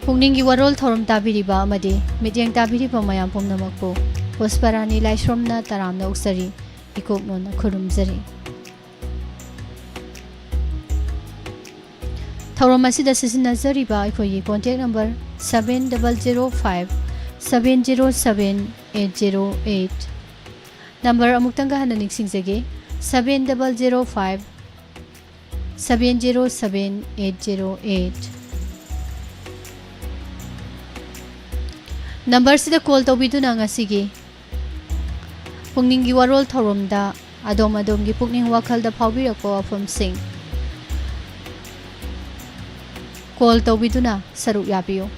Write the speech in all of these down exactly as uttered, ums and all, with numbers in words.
ꯄꯨꯛꯅꯤꯡꯒꯤ ꯋꯥꯔꯣꯜ ꯊꯧꯔꯝ ꯇꯥꯕꯤꯔꯤꯕ ꯑꯃꯗꯤ ꯃꯤꯠꯌꯦꯡ ꯇꯥꯕꯤꯔꯤꯕ ꯃꯌꯥꯝ ꯄꯨꯝꯅꯃꯛꯄꯨ ꯄꯨꯁꯄꯔꯥꯅꯤ ꯂꯥꯏꯁ꯭ꯔꯣꯝꯅ ꯇꯔꯥꯝꯅ ꯑꯣꯛꯆꯔꯤ, ꯏꯀꯣꯛ ꯅꯣꯟꯅ ꯈꯨꯔꯨꯝꯖꯔꯤ꯫ ꯊꯧꯔꯝ ꯑꯁꯤꯗ ꯁꯤꯖꯤꯟꯅꯖꯔꯤꯕ ꯑꯩꯈꯣꯏꯒꯤ contact number seven double zero five seven zero seven eight zero eight꯫ Number ꯑꯃꯨꯛꯇꯪꯒ ꯍꯟꯅ ꯅꯤꯡꯁꯤꯡꯖꯒꯦ, seven double zero five seven zero seven eight zero eight꯫ Numberꯁꯤꯗ call ꯇꯧꯕꯤꯗꯨꯅ ꯉꯁꯤꯒꯤ ꯄꯨꯛꯅꯤꯡꯒꯤ ꯋꯥꯔꯣꯜ ꯊꯧꯔꯝꯗ ꯑꯗꯣꯝ ꯑꯗꯣꯝꯒꯤ ꯄꯨꯛꯅꯤꯡ ꯋꯥꯈꯜꯗ ꯐꯥꯎꯕꯤꯔꯛꯄ ꯋꯥꯐꯝꯁꯤꯡ call ꯇꯧꯕꯤꯗꯨꯅ ꯁꯔꯨꯛ ꯌꯥꯕꯤꯌꯨ꯫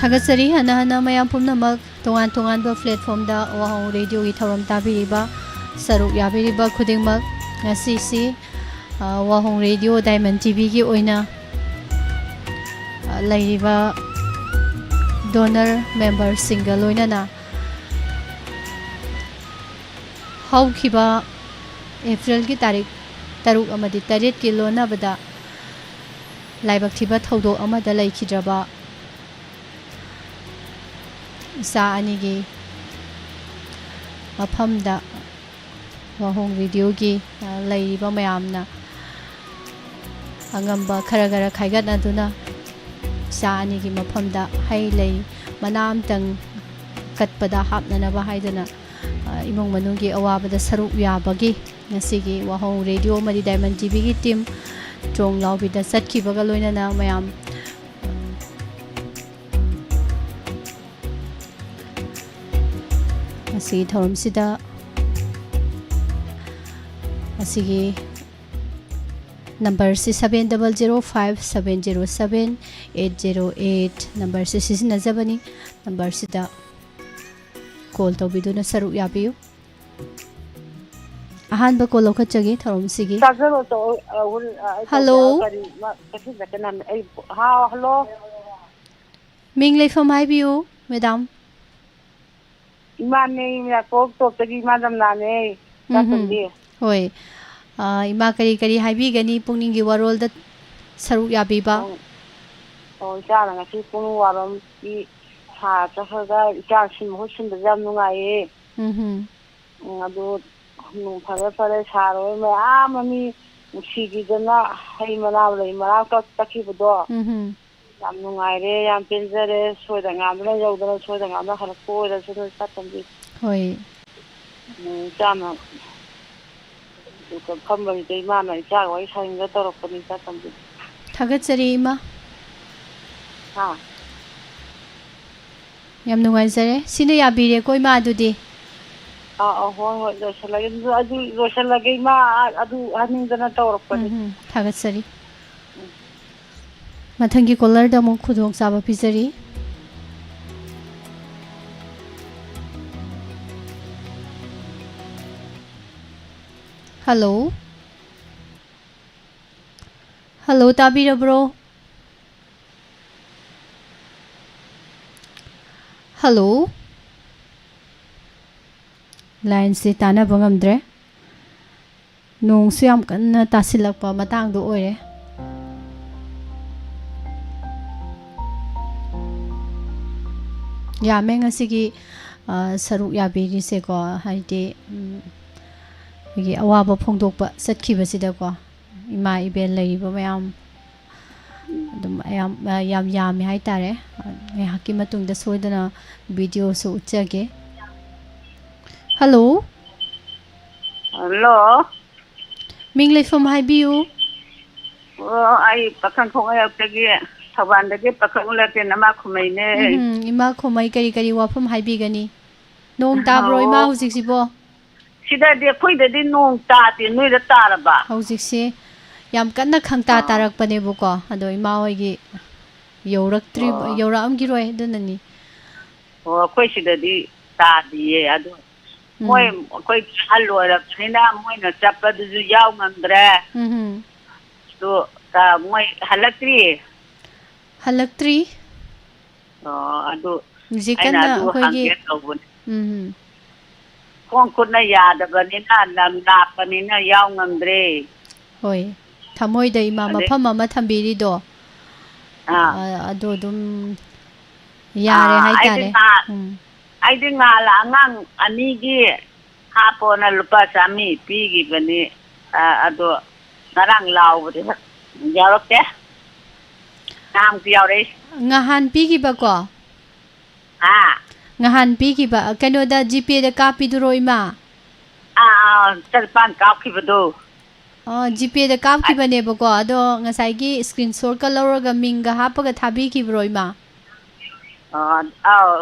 ꯊꯥꯒꯠꯆꯔꯤ꯫ ꯍꯟꯅ ꯍꯟꯅ ꯃꯌꯥꯝ ꯄꯨꯝꯅꯃꯛ ꯇꯣꯉꯥꯟ ꯇꯣꯉꯥꯟꯕ platformꯗ ꯋꯥꯍꯣꯡ ꯔꯦꯗꯤꯑꯣꯒꯤ ꯊꯧꯔꯝ ꯇꯥꯕꯤꯔꯤꯕ, ꯁꯔꯨꯛ ꯌꯥꯕꯤꯔꯤꯕ ꯈꯨꯗꯤꯡꯃꯛ, ꯉꯁꯤꯁꯤ, ꯑ, ꯋꯥꯍꯣꯡ ꯔꯦꯗꯤꯑꯣ Diamond TVꯒꯤ ꯑꯣꯏꯅ, ꯑ, ꯂꯩꯔꯤꯕ donor memberꯁꯤꯡꯒ ꯂꯣꯏꯅꯅ ꯍꯧꯈꯤꯕ Aprilꯒꯤ ꯇꯥꯔꯤꯛ ꯇꯔꯨꯛ ꯑꯃꯗꯤ ꯇꯔꯦꯠꯀꯤ ꯂꯣꯟꯅꯕꯗ ꯂꯥꯏꯕꯛ ꯊꯤꯕ ꯊꯧꯗꯣꯛ ꯑꯃꯗ ꯂꯩꯈꯤꯗ꯭ꯔꯕ ꯏꯆꯥ ꯑꯅꯤꯒꯤ ꯃꯐꯝꯗ ꯋꯥꯍꯣꯡ ꯔꯦꯗꯤꯑꯣꯒꯤ, ꯑ, ꯂꯩꯔꯤꯕ ꯃꯌꯥꯝꯅ ꯑꯉꯝꯕ ꯈꯔ ꯈꯔ ꯈꯥꯏꯒꯠꯅꯗꯨꯅ ꯏꯆꯥ ꯑꯅꯤꯒꯤ ꯃꯐꯝꯗ ꯍꯩ ꯂꯩ ꯃꯅꯥ ꯑꯝꯇꯪ ꯀꯠꯄꯗ ꯍꯥꯞꯅꯅꯕ ꯍꯥꯏꯗꯨꯅ, ꯑ, ꯏꯃꯨꯡ ꯃꯅꯨꯡꯒꯤ ꯑꯋꯥꯕꯗ ꯁꯔꯨꯛ ꯌꯥꯕꯒꯤ ꯉꯁꯤꯒꯤ ꯋꯥꯍꯣꯡ ꯔꯦꯗꯤꯑꯣ ꯑꯃꯗꯤ Diamond TVꯒꯤ team ꯇ꯭ꯔꯣꯡ ꯂꯥꯎꯕꯤꯗ ꯆꯠꯈꯤꯕꯒ ꯂꯣꯏꯅꯅ ꯃꯌꯥꯝ, ꯑ, ꯉꯁꯤꯒꯤ ꯊꯧꯔꯝꯁꯤꯗ ꯉꯁꯤꯒꯤ ꯅꯝꯕꯔꯁꯤ seven double zero five seven zero seven eight zero eight, ꯅꯝꯕꯔꯁꯤ ꯁꯤꯖꯤꯟꯅꯖꯕꯅꯤ꯫ ꯅꯝꯕꯔꯁꯤꯗ ꯀꯣꯜ ꯇꯧꯕꯤꯗꯨꯅ ꯁꯔꯨꯛ ꯌꯥꯕꯤꯌꯨ꯫ ꯑꯍꯥꯟꯕ ꯀꯣꯜ ꯂꯧꯈꯠꯆꯒꯦ ꯊꯧꯔꯝꯁꯤꯒꯤ꯫ ꯇꯥꯖꯔꯣ, ꯇꯧ-, ꯑ, ꯍꯨꯟ-, ꯑ, ꯑꯩ ꯍꯜꯂꯣ꯫ ꯇꯧꯖꯔꯣ, ꯀꯔꯤ, ꯃ-, ꯀꯩꯁꯨ ꯅꯠꯇꯦ, ꯅꯝꯃꯦ꯫ ꯑꯩ, ꯍꯥꯎ, ꯍꯜꯂꯣ꯫ ꯃꯤꯡ ꯂꯩꯐꯝ ꯍꯥꯏꯕꯤꯌꯨ, ꯃꯦꯗꯥꯝ꯫ ꯏꯃꯥꯅꯦ, ꯌꯥꯏꯔꯤꯄꯣꯛ ꯇꯣꯞꯇꯒꯤ ꯏꯃꯥ ꯖꯝꯅꯥꯅꯦ꯫ ꯎꯝꯍꯨꯝ꯫ ꯇꯥꯇꯣꯝꯕꯤ꯫ ꯍꯣꯏ꯫ ꯑ, ꯏꯃꯥ, ꯀꯔꯤ ꯀꯔꯤ ꯍꯥꯏꯕꯤꯒꯅꯤ ꯄꯨꯛꯅꯤꯡꯒꯤ ꯋꯥꯔꯣꯜꯗ ꯁꯔꯨꯛ ꯌꯥꯕꯤꯕ? ꯑꯣ, ꯑꯣ, ꯏꯆꯥꯅ ꯉꯁꯤ ꯄꯨꯡ ꯋꯥꯔꯣꯝꯒꯤ ꯁꯥ ꯆꯠꯈ꯭ꯔꯒ ꯏꯆꯥ ꯁꯤꯟꯕ ꯈꯣꯠ ꯁꯤꯟꯕꯁꯦ ꯌꯥꯝ ꯅꯨꯡꯉꯥꯏꯌꯦ꯫ ꯎꯝꯍꯨꯝ꯫ ꯎꯝ, ꯑꯗꯨ, ꯎꯝ, ꯐꯔꯦ, ꯐꯔꯦ, ꯁꯥꯔ ꯍꯣꯏ ꯃꯌꯥꯝ ꯑꯃ ꯃꯤ ꯅꯨꯡꯁꯤꯕꯤꯗꯅ ꯍꯩ ꯃꯅꯥ ꯂꯩ ꯃꯔꯥ ꯀꯛ-, ꯀꯛꯈꯤꯕꯗꯣ꯫ ꯎꯝꯍꯨꯝ꯫ ꯌꯥꯝ ꯅꯨꯡꯉꯥꯏꯔꯦ, ꯌꯥꯝ ꯄꯦꯟꯖꯔꯦ꯫ ꯁꯣꯏꯗ ꯉꯥꯝꯗꯅ ꯌꯧꯗꯅ, ꯁꯣꯏꯗ ꯉꯥꯝꯗꯅ ꯍꯜꯂꯛꯄ ꯑꯣꯏꯔꯁꯅꯨ, ꯏꯆꯥ ꯇꯣꯝꯕꯤ꯫ ꯍꯣꯏ꯫ ꯎꯝ, ꯏꯆꯥꯅ ꯐꯝꯕꯁꯤꯗ ꯏꯃꯥꯅ ꯏꯆꯥꯒ ꯋꯥꯔꯤ ꯁꯥꯅꯤꯡꯗꯅ ꯇꯧꯔꯛꯄꯅꯤ, ꯏꯆꯥ ꯇꯣꯝꯕꯤ꯫ ꯊꯥꯒꯠꯆꯔꯤ, ꯏꯃꯥ꯫ ꯍꯥ? ꯌꯥꯝ ꯅꯨꯡꯉꯥꯏꯖꯔꯦ꯫ ꯁꯤꯅ ꯌꯥꯕꯤꯔꯦꯀꯣ, ꯏꯃꯥ, ꯑꯗꯨꯗꯤ? ꯑꯥ, ꯑꯥ, ꯍꯣꯏ, ꯍꯣꯏ, ꯂꯣꯏꯁꯤꯜꯂꯒꯦ꯫ ꯑꯗꯨ, ꯑꯗꯨ ꯂꯣꯏꯁꯤꯜꯂꯒꯦ, ꯏꯃꯥ, ꯑ-, ꯑꯗꯨ ꯍꯥꯏꯅꯤꯡꯗꯅ ꯇꯧꯔꯛꯄꯅꯤ꯫ ꯎꯝ, ꯎꯝ, ꯊꯥꯒꯠꯆꯔꯤ꯫ ꯎꯝ꯫ ꯃꯊꯪꯒꯤ ꯀꯣꯂꯔꯗ ꯑꯃꯨꯛ ꯈꯨꯗꯣꯡꯆꯥꯕ ꯄꯤꯖꯔꯤ꯫ ꯍꯜꯂꯣ꯫ ꯍꯜꯂꯣ, ꯇꯥꯕꯤꯔꯕ꯭ꯔꯣ? ꯍꯜꯂꯣ꯫ ꯂꯥꯏꯟꯁꯦ ꯇꯥꯟꯅꯕ ꯉꯝꯗ꯭ꯔꯦ꯫ ꯅꯣꯡꯁꯨ ꯌꯥꯝ ꯀꯟꯅ ꯇꯥꯁꯤꯜꯂꯛꯄ ꯃꯇꯥꯡꯗꯣ ꯑꯣꯏꯔꯦ꯫ ꯌꯥꯝꯃꯦ ꯉꯁꯤꯒꯤ, ꯑ, ꯁꯔꯨꯛ ꯌꯥꯕꯤꯔꯤꯁꯦꯀꯣ, ꯍꯥꯏꯗꯤ, ꯎꯝ, ꯑꯩꯈꯣꯏꯒꯤ ꯑꯋꯥꯕ ꯐꯣꯡꯗꯣꯛꯄ ꯆꯠꯈꯤꯕꯁꯤꯗꯀꯣ꯫ ꯏꯃꯥ ꯏꯕꯦꯜ ꯂꯩꯔꯤꯕ ꯃꯌꯥꯝ ꯑꯗꯨꯝ ꯑꯌꯥꯝ-, ꯌꯥꯝ ꯌꯥꯝꯃꯦ ꯍꯥꯏꯇꯥꯔꯦ꯫ ꯉꯥꯏꯍꯥꯛꯀꯤ ꯃꯇꯨꯡꯗ ꯁꯣꯏꯗꯅ ꯚꯤꯗꯤꯑꯣꯁꯨ ꯎꯠꯆꯒꯦ꯫ ꯍꯜꯂꯣ꯫ ꯍꯜꯂꯣ꯫ ꯃꯤꯡ ꯂꯩꯐꯝ ꯍꯥꯏꯕꯤꯌꯨ꯫ ꯑꯣ, ꯑꯩ ꯄꯥꯈꯪ ꯈꯣꯡꯉꯩꯔꯣꯛꯇꯒꯤ, ꯊꯧꯕꯥꯜꯗꯒꯤ ꯄꯥꯈꯪ ꯎꯂꯦꯇꯦꯟ ꯏꯃꯥ ꯈꯨꯃꯩꯅꯦ꯫ ꯎꯝ, ꯏꯃꯥ ꯈꯨꯃꯩ, ꯀꯔꯤ ꯀꯔꯤ ꯋꯥꯐꯝ ꯍꯥꯏꯕꯤꯒꯅꯤ? ꯅꯣꯡ ꯇꯥꯕ꯭ꯔꯣ, ꯏꯃꯥ, ꯑꯣ꯫ ꯍꯧꯖꯤꯛꯁꯤꯕꯣ? ꯁꯤꯗꯗꯤ ꯑꯩꯈꯣꯏꯗꯗꯤ ꯅꯣꯡ ꯇꯥꯗꯦ, ꯅꯣꯏꯗ ꯇꯥꯔꯕ? ꯍꯧꯖꯤꯛꯁꯦ ꯌꯥꯝ ꯀꯟꯅ ꯈꯪꯇꯥ ꯑꯥ꯫ ꯇꯥꯔꯛꯄꯅꯦꯕꯀꯣ꯫ ꯑꯗꯣ ꯏꯃꯥ ꯍꯣꯏꯒꯤ ꯌꯧꯔꯛꯇ꯭ꯔꯤ-, ꯑꯣ꯫ ꯌꯧꯔꯛꯑꯝꯈꯤꯔꯣꯏ, ꯑꯗꯨꯅꯅꯤ꯫ ꯑꯣ, ꯑꯩꯈꯣꯏ ꯁꯤꯗꯗꯤ ꯇꯥꯗꯤꯌꯦ꯫ ꯑꯗꯣ ꯎꯝ꯫ ꯃꯣꯏ, ꯑꯩꯈꯣꯏ ꯑꯍꯜ ꯑꯣꯏꯔꯕꯅꯤꯅ ꯃꯣꯏꯅ ꯆꯠꯄꯗꯨꯁꯨ ꯌꯥꯎ ꯉꯝꯗ꯭ꯔꯦ꯫ ꯎꯝ ꯍꯨꯝ꯫ ꯑꯗꯣ, ꯑ, ꯃꯣꯏ ꯍꯜꯂꯛꯇ꯭ꯔꯤ? ꯍꯜꯂꯛꯇ꯭ꯔꯤ꯫ ꯑꯣ, ꯑꯗꯨ ꯍꯧꯖꯤꯛ ꯑꯩꯅ ꯀꯟꯅ ꯑꯗꯨ ꯑꯩꯈꯣꯏꯒꯤ ꯍꯪꯒꯦ ꯇꯧꯕꯅꯤ꯫ ꯎꯝ ꯍꯨꯝ꯫ ꯈꯣꯡ ꯈꯨꯠꯅ ꯌꯥꯗꯕꯅꯤꯅ, ꯂꯝ ꯂꯥꯞꯄꯅꯤꯅ ꯌꯥꯎ ꯉꯝꯗ꯭ꯔꯦ꯫ ꯍꯣꯏ, ꯊꯃꯣꯏꯗ ꯏꯃꯥ ꯑꯗꯩ ꯃꯐꯝ ꯑꯃ ꯊꯝꯕꯤꯔꯤꯗꯣ, ꯑꯥ꯫ ꯑ-, ꯑꯗꯨ ꯑꯗꯨꯝ ꯌꯥꯔꯦ ꯑꯥ, ꯑꯩꯗꯤ ꯍꯥꯏꯇꯥꯔꯦ꯫ ꯉꯍꯥ-, ꯎꯝ꯫ ꯑꯩꯗꯤ ꯉꯍꯥꯟ ꯑꯉꯥꯡ ꯑꯅꯤꯒꯤ ꯍꯥꯞꯄꯣꯅ ꯂꯨꯄꯥ ꯆꯥꯝꯃꯔꯤ ꯄꯤꯈꯤꯕꯅꯤ꯫ ꯑ, ꯑꯗꯣ ꯉꯔꯥꯡ ꯂꯥꯎꯕꯗꯤ ꯌꯥꯎꯔꯛꯇꯦ꯫ ꯉꯍꯥꯟꯃꯨꯛꯇꯤ ꯌꯥꯎꯔꯛꯏ꯫ ꯉꯍꯥꯟ ꯄꯤꯈꯤꯕꯀꯣ? ꯍꯥ? ꯉꯍꯥꯟ ꯄꯤꯈꯤꯕ, ꯀꯩꯅꯣꯗ, ꯖꯤꯄꯦꯗ ꯀꯥꯞꯄꯤꯗꯨꯔꯣ, ꯏꯃꯥ? ꯑꯥ, ꯑꯥ, ꯆꯠꯄꯥꯟ ꯀꯥꯞꯈꯤꯕꯗꯣ꯫ ꯑꯣ, ꯖꯤꯄꯦꯗ ꯀꯥꯞꯈꯤꯕꯅꯦꯕꯀꯣ, ꯑꯗꯣ ꯉꯁꯥꯏꯒꯤ screenshotꯀ ꯂꯧꯔꯒ ꯃꯤꯡꯒ ꯍꯥꯞꯄꯒ ꯊꯥꯕꯤꯈꯤꯕ꯭ꯔꯣ, ꯏꯃꯥ? ꯑꯥ, ꯑꯥꯎ,